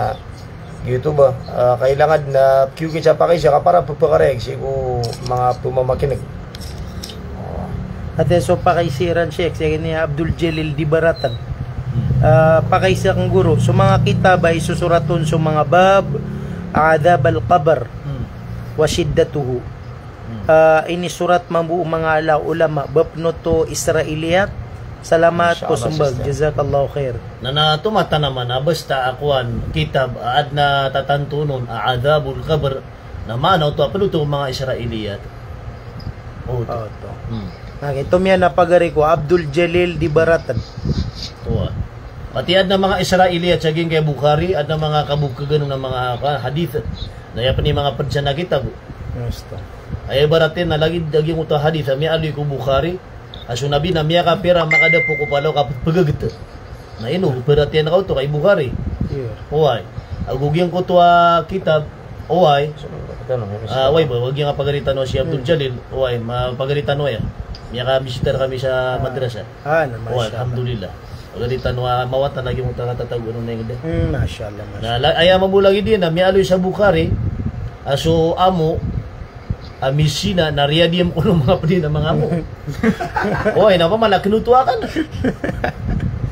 giyoto ba, ah, kailangan na kiyo ki sa pakaisa ka para pphakariag sii ko manga pmamakineg. Oh. Ati so pakaisa iran, Sheikh, sii ni Abdul Jalil Dibaratan. Hmm. Ah, pakaisa akn guro, so manga kitab a isosorat on so manga bab, adhab al-qabr, hmm, wa shiddatuhu. Hmm. Ah, inisorat mambo o manga ala ulama, bapn oto Israiliyat. Salamat ko sombag. Insha Allah, sister. Jazakallahu khair. Na, na tomatanaman a basta a kowan, kitab, a adn a tatanto on a adhabul qabr, na maana oto a pd oto ko manga Israiliyat. Oo, oto. Oo, oto. Hmm. Na, ito miyan a pagari ko, Abdul Jalil Dibaratan. Oo. Pati adn a manga Israiliyat sa giyangkai Bukhari, adn a manga kabokhagan on a manga, ah, hadith. Na aya pn i manga pd san a kitab. Yes, to. Aya ibarat iyan na lagid a giyoto a hadith a miyaaloy ko Bukhari, a so Nabi na miyakapira makadapo ko palaw ka pphagagat. Na ino, ibarat iyan ka oto ka i Bukhari. Iya. Oway. Ago giyangkoto a kitab, oway. Ah, oway ba, oway giyangkaya pagari tano si Abdul Jalil, oway, ma-, pagari tano aya. Miyakabisita rkami sa madrasa. Ah, na, masha Allah. Oway, alhamdulillah. Pagari tano a mawatan a giyoto a katatago on a ingd. Hmm, masha Allah, masha Allah. Na, la-, aya mambo lagid iyan na miyaaloy sa Bukhari, a so amo, a misina, na riyadiyam ko o manga pd iyan a manga amo. Oway, na pman a kinoto akn.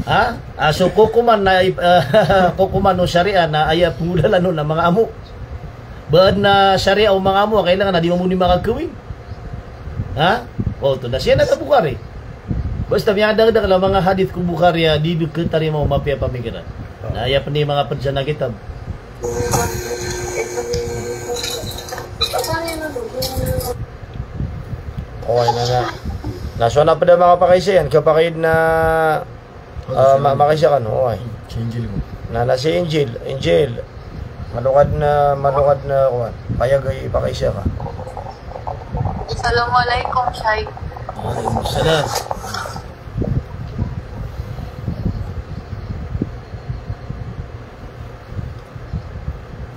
Ha? A so kokoman na, ah, kokoman o sharia na aya pnggolalan on a manga amo. Ba adn a sharia o manga amo a kailangan a di mambo niyo makakawing. Ha? O, oto na siya na ka Bukhari. Basta miyadakdakl a manga hadith ko Bukhari a di dn katarima o mapiya a pamikiran. Na aya pn i manga pd san a kitab. Oway, na, na. Na so na pd a manga pakaisa iyan, kapakaid na, ah, ma-, makaisa kano, oway. Si Angel ko. Na, na si Angel, Angel. Malokad na, malokad na, kowan. Payag a ipakaisa ka. Assalamualaikum, Sheikh. Waalaikumsalam.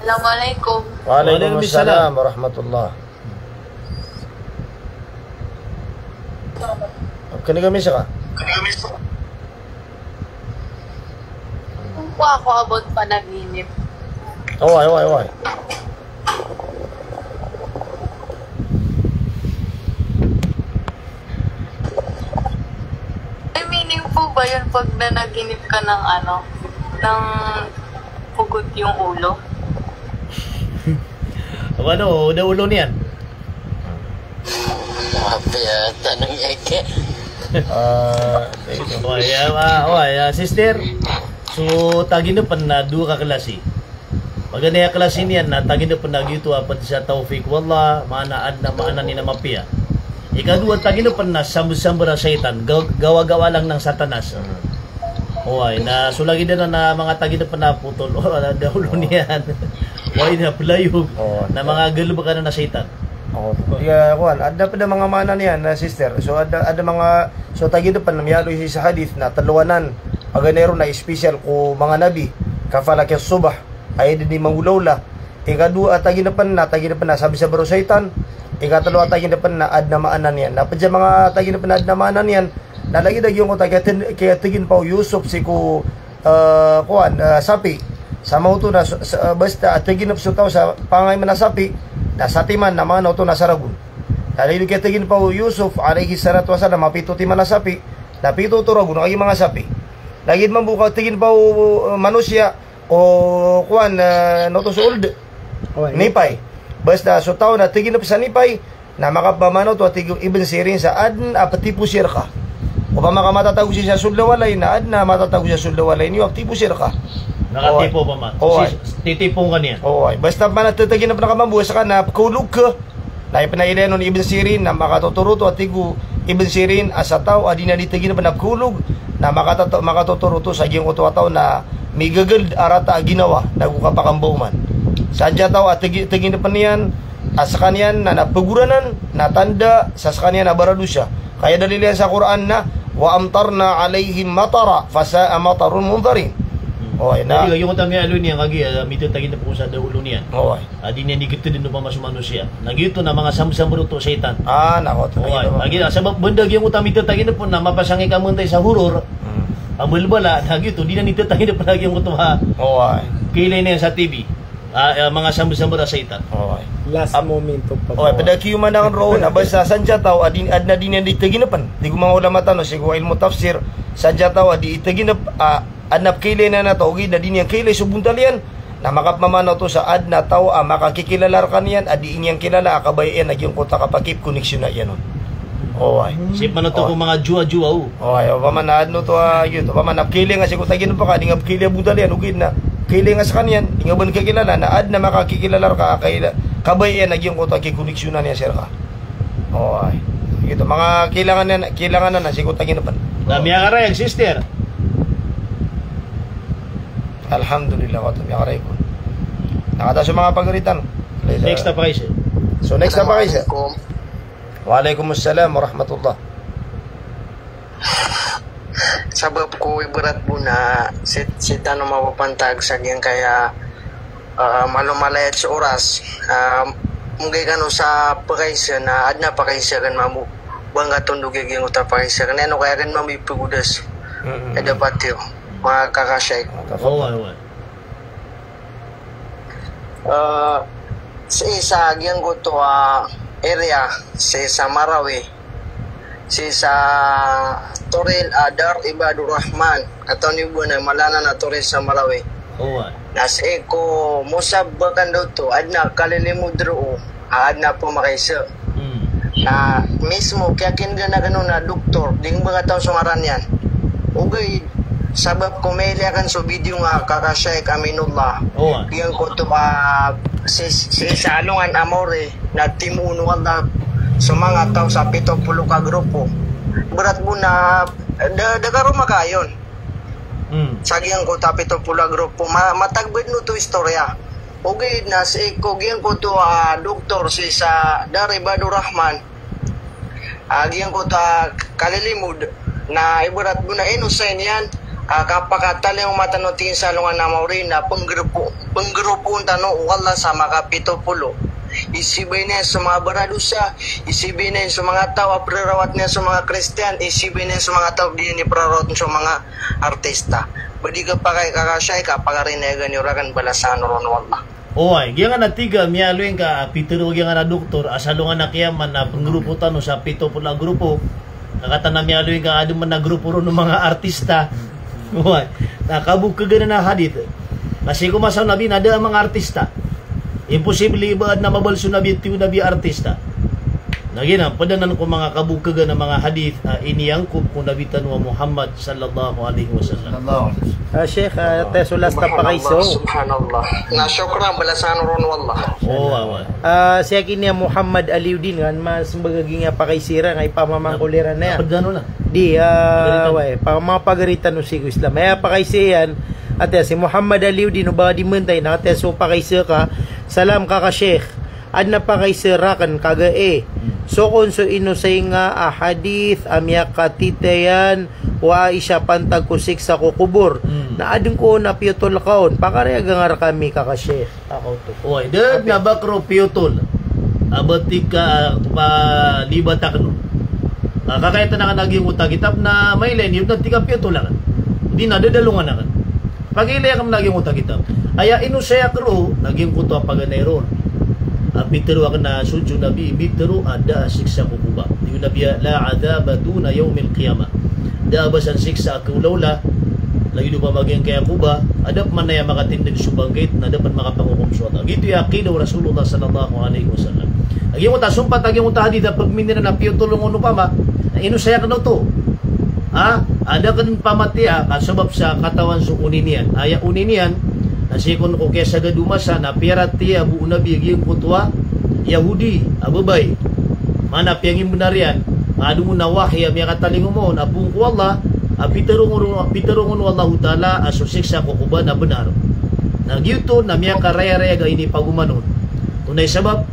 Assalamualaikum. Waalaikumsalam warahmatullah. Kani kami sa ka? Kung po ako about panaginip. Oway, oway, oway. May meaning po ba yun pag nanaginip ka ng ano, ng pugot yung ulo? Ano, ulo niyan? Mapiya, tanong niya ka. Ah, thank you. Oway, ah, oway, ah, sister. So, taginep na dowa ka klasi. Paganay a klasi niyan na taginep na giyoto a pd sa tawfiq wallah, maana adn a maana niyan a mapiya. Ikadowa, taginep na samb-sambar a shaytan, gaw-, gawa-gawa lang ng Satanas. Oway, na so lagid anan a manga taginep na putol, o, na da ulo niyan. Oway, na playog. Na manga galbk anan a shaytan. Oo. Iya, kowan, adn pn a manga maana niyan, na sister. So, adn, adn a manga, so taginep na miyaaloy sii sa hadith na tlo anan. Paganay ron na special ko manga nabi. Ka falaq as-subh. Aya dn i mangolawla. Ikadowa a taginep na, taginep na samb-sambar o shaytan. Ikatlo a taginep na adn a maana niyan. Na pd sa manga taginep na adn a maana niyan, na lagid a giyoto a kiyat-, kiyatgn pa o Yusuf sii ko, eh, kowan, eh, sapi. Sa maoto na, sa, sa, basta a taginep so taw sa pangaiman a sapi, na satiman na maana oto na saragon. Na lagid a kiyatgn pa o Yusuf alayhis salatu wassalam a pito timan a sapi, na pito oto ragon a kagiya manga sapi. Lagid mambo ka tgn pa o, eh, manosiya, o kowan, eh, noto so old. Oway. Nipay. Basta so taw na tginep sa nipay, na makapamano oto a tig o Ibn Sirin sa adn a ptiposi rka. O Opama ka matatago sii sa soled a walay na adn a matatago sa soled a walay niyo a ptipo sii rka. Nakatipo, opama. Oway. Sis-, titipo ngka niyan. Oway. Basta pman a tataginpn ka mambo a ska na pkaolog ka. Na aya pn a ilay on i Ibn Sirin na makatotoro oto a tig o Ibn Sirin a sa taw a di niyan di taginpn a pkaolog na makatato-, makatotoro oto sa giyangkoto a taw na migagld a rata a ginawa nago kapakambawman. Sa adn sa taw a tagi-, taginpn iyan a skaniyan na, na pagoranan, na tanda sa skaniyan a baradosa. Ka aya dalil iyan sa Qur'an na, "Wa amtarna alaihim matara, fasa'a matarul munzarin." Hmm. Oway, na. Jadi, kagiya giyangkoto a miyaaloy niyan kagiya, ah, mitataginp ko sa da a olo niyan. Oway. A di niyan di ktdn opama so manosiya. Na giyoto na manga samb-samb oto o shaytan. Ah, na, oway. Kagiya, sabap banda giyangkoto a mitataginp na mapasang i kamantay sa horor. Hmm. A balbala, na giyoto, di niyan di tataginp a giyangkoto a. Oway. Kailay niyan sa T V. Ah, ah, manga samb-samb a shaytan. Oway. Last momento pa. Oway, pd a kiyoman akn roo na basta sa adn sa taw a di, adn a di niyan di taginpn. Tig o manga ulama tano sii ko ilmu tafsir, sa adn sa taw a di taginp, ah, adn a pkailay niyan a taw, ogaid na di niyan kailay so bontal iyan, na makapmamaana oto sa adn a taw a makakikilala rkaniyan a di niyan kilala a kabaya iyan a giyangkoto a kapakipkoneksiyona iyan on. Oway. Sii pman oto ko manga jowa-jowa, o. Oway, opama na adn oto a, giyoto, opama na pkailay nga sii ko taginp ka, di nga pkailay a bontal iyan, ogaid na kailay nga skaniyan, di nga ba ngka kilala, na adn a makakikilala rka a kaila-, kabaya iyan a giyangkoto a kikoneksiyona niyan sii rka. Oway. Giyoto, manga kailangan iyan, kailangan anan sii ko taginpn. Na miyakarayag, sister. Alhamdulillah, wata miyakarayag on. Na katawan so manga pagari tano. Next a pakaiza. So, next a pakaiza. Assalamualaikum. Wa alaikumussalam warahmatullah. Sabap ko ibarat bo na sii, sii tano mapapantag sa giyangkaya, ah, malo malayat so oras. Ah, mgay kano sa pakaiza na adn a pakaiza akn mambo. Ba ngka tondog a giyangkoto a pakaiza akn, ino kaya akn mambo ipagodas. Mm-mm. Aya dapat iyo, manga kaka Sheikh. Oway, oway. Ah, sii sa giyangkoto a area, sii sa Marawi, sii sa Toril, ah, Dar Ibadur Rahman, katawan iyo bo na mala anan a Toril sa Marawi. Oway. Na sii ko musab akn oto, adn a kalilimod roo, adn a pmakaiza. Hmm. Na mismo kiyakingan akn on a doktor, di ngka ba katawan so ngaran iyan. Ogaid, sabap ko mailay akn so video nga kaka Sheikh Aminullah. Oway. Giyangkoto a, sii, sii sa alongan a Mawri, na timoon o Allah so manga taw sa pito polo ka grupo. Ibarat bo na da, da karoma ka ayon. Hmm. Sa giyangkoto a pito polo a grupo, ma-, matagbaden oto istorya. Ogaid na sii ko giyangkoto a doktor sii sa Dar Ibadur Rahman, a giyangkoto a kalilimod, na ibarat bo na ino sign iyan, a kapakatalingoma tano tig iyan sa alongan a Mawri na pnggrupo, pnggrupoon tano o Allah sa makapito polo. Isibay niyan so manga baradosa, isibay niyan so manga taw a prarawat niyan so manga Kristiyan, isibay niyan so manga taw a di niyan prarawat so manga artista. Ba di kapakay kaka Sheikh a pakarinayagan iyo rakn balasan ron o Allah. Oway, giyangkanan a tig a miyaaloy ngka a pitharo giyangkanan a doktor a sa alongan a kiyamat na pnggrupo tano sa pito polo a grupo. Ka katawan a miyaaloy ngka a adn man a grupo ron o manga artista. Oway. Na kabokhagan anan a hadith. Na sii ko masa o Nabi na da a manga artista. Imposible ba adn a mabaloy so Nabi, tig o Nabi, artista. Na giyanan, pd anan ko manga kabokhagan a manga hadith a iniyangkob ko Nabi tano a Muhammad sallallahu alaihi wasallam. Sallallahu alaihi wasallam. Ah, Sheikh, ah, aya so last a pakaiza. Subhanallah. Na shukran, balasan ron o Allah. Oway, oway. Ah, si aki niyan Muhammad Aliuddin, kan, mas mbaga giyangkaya pakaiza iran, nga ipamamangkol iran aya. Na pd anan na. Di, ah, pagaritan. Oway, pa-, manga pagaritan o sii ko Islam. Aya pakaiza iyan, ati si Muhammad Aliuddin, o ba di mantay, na ati so pakaiza ka, salam kaka Sheikh. Adn a pakaiza rakn kagiya, eh. Hmm. So kon so inosay nga a hadith a miyakatitayan o Aisha pantag ko siksa ko kobor. Hmm. Na adn ko on a piyotol ka on. Pakariyaga nga rkami kaka Sheikh. Ako to. Oway, da, okay. Na ba karo piyotol. A ba tig ka, ah, palibat akn on. Ah, kakayatan akn a giyangkoto a kitab na mailay niyo na tig ka piyotol akn. Di na dadalongan akn. Pagilay akn na giyangkoto a kitab. Aya inosay akn roo, na giyangkoto a paganay ron. A pitharo akn a so Nabi, mitharo a da a siksa ko koba. Tig o Nabi a, "La adhaba duna yawmil qiyamah." Da a ba san siksa a kaolaola, lagid o ba magiyangkaya koba, a da pman aya makatindg so bangkit, na da pman makapangokom so Allah. Giyoto i aqidah o Rasulullah sallallahu alaihi wasallam. A giyangkoto a sompat a giyangkoto a hadith a pagminiran a piyotol on opama, na inosay akn oto. A, a da kn pamatiya ka sabap sa katawan so oniniyan. Aya oniniyan na sii kon ko kiyasagad o masa na piyaratiyaya bo o Nabi a giyangkoto a Yahudi a babay. Maana piyangimbnar iyan, ka adn on a wahi a miyakatalingoma on a poon ko Allah, a pitharo on, pitharo on o Allahu Ta'ala a so siksa ko koba na bnar. Na giyoto na miyakarayarayag a inipagoman on. Tonaa i sabap?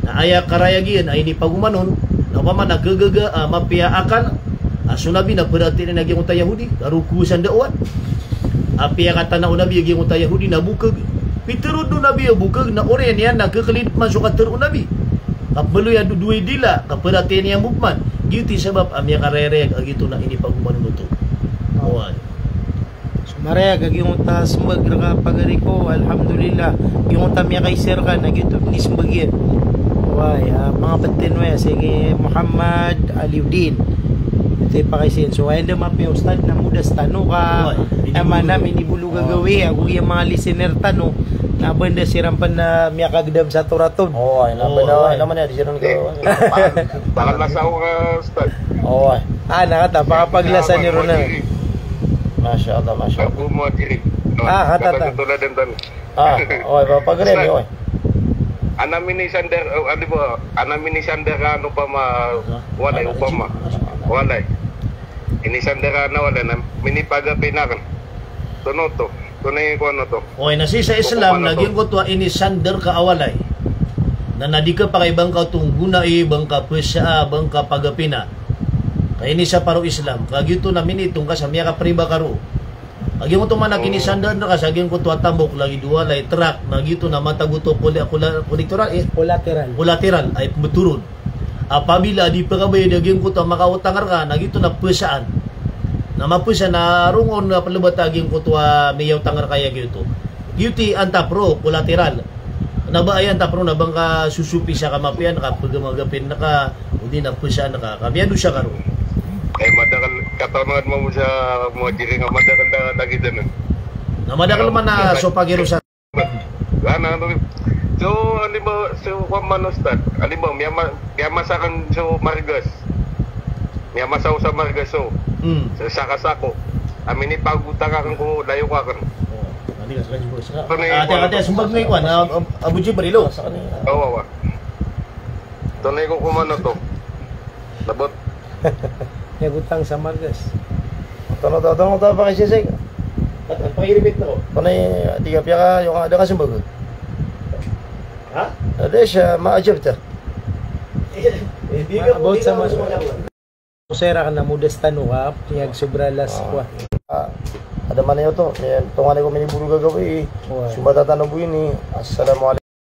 Na aya karayag iyan a inipagoman on, na opama na khagaga a mapiya a akal a so Nabi na paratiyayaan iyan a giyangkoto a Yahudi, ka roo ko san da owan. A piyakatana o Nabi a giyangkoto a Yahudi na bokhag. Pitharo o Nabi a bokhag na oriyan iyan na khaklid man so katharo o Nabi. Ka pmbaloy a dowa i dila, ka paratiyayaan iyan bo pman. Giyoto i sabap a miyakarayarayag a giyoto na inipagoman on oto. Oway. So marayag a giyangkoto a smbag rka pagari ko, alhamdulillah. Giyangkoto a miyakaisa rka na giyoto i smbag iyan. Oway, a, manga ptn waya, si Muhammad Aliuddin. Ito i pakaisa iyan. So, aya da mapiya ustad na modas tano ka, oway, a, maana minibolo gagawii, ago iya manga listener tano, na ba da siran pn na miyakagdam sa toraton. Oway, na ba da, oway, na maana di siran ka, oway. Baka, baka lasa ko ka, ustad. Oway. A, na kata, baka paglasa niyo ron na. Masha Allah, masha Allah. Abu Muhajirin. A, kata, kata. A, oway, ba, pagari, oway. Ana minisandar, o, adi ba, ana minisandar ka, ano, opama, walay, opama. Walay. Inisandar ka na walay na minipagapina ka. Tono oto. Tonaa i kowan oto. Oway, na sii sa Islam, na giyangkoto a inisandar ka a walay na, na di kapakay ba ngka oto nggonai, ba ngka pzaa, ba ngka pagapina. Ka inisapar o Islam. Ka giyoto na miniitong ka sa miyakapriba ka roo. A giyangkoto man a kinisandaan rka sa giyangkoto a tambok lagid o walay, trak, na giyoto na matago oto koli-, kola-, kolektoral, eh? Kolateral. Kolateral, ay pmbtoron. Apabila di pkabayad a giyangkoto a makaotang rka, na giyoto na pzaan. Na mapza na rongon a plbat a giyangkoto a miyaotang rka aya giyoto. Giyoto i antap roo, kolateral. Na ba aya antap roo na ba ngka sosopi sa kamapiya na ka pgamagapin na ka, odi na pzaan ka, ka miyadosa ka roo. Eh, madakl, katawan mambo sa Muhajirin a madakl da lagid anan. Na madakl man a so pagirosa. Ana, ano, so, halimbawa, so, kowan man, ustad, halimbawa, miyama-, miyamasa akn so Margas. Miyamasa ako sa Margas, so. Hmm. Sa, sa kasako. A minipagotang akn ko layok akn. O, adi ka, saka, saka, saka. Tonaa i, ati, kowan, ati, sumbag na i kowan, a, a, Abu Jibril, o. Awa, awa. Tonaa i kokoman oto. Labot. Miyagotang sa Margas. Tono, tono, tono, tono, pakisisig. At, at pakiripit na ko. Tonaa i, di ka piyaka, yung ada ka sumbag. Ha? Ada siya, maajab ta. Eh, di ka, about di ka sa Margas. Sera ka na modas tano ka, piyagsobra las ko. A, ada man iyo oto, tonganay ko miniboro gagawii. Oway. Sombatan tano bo ini. Assalamu alaikum.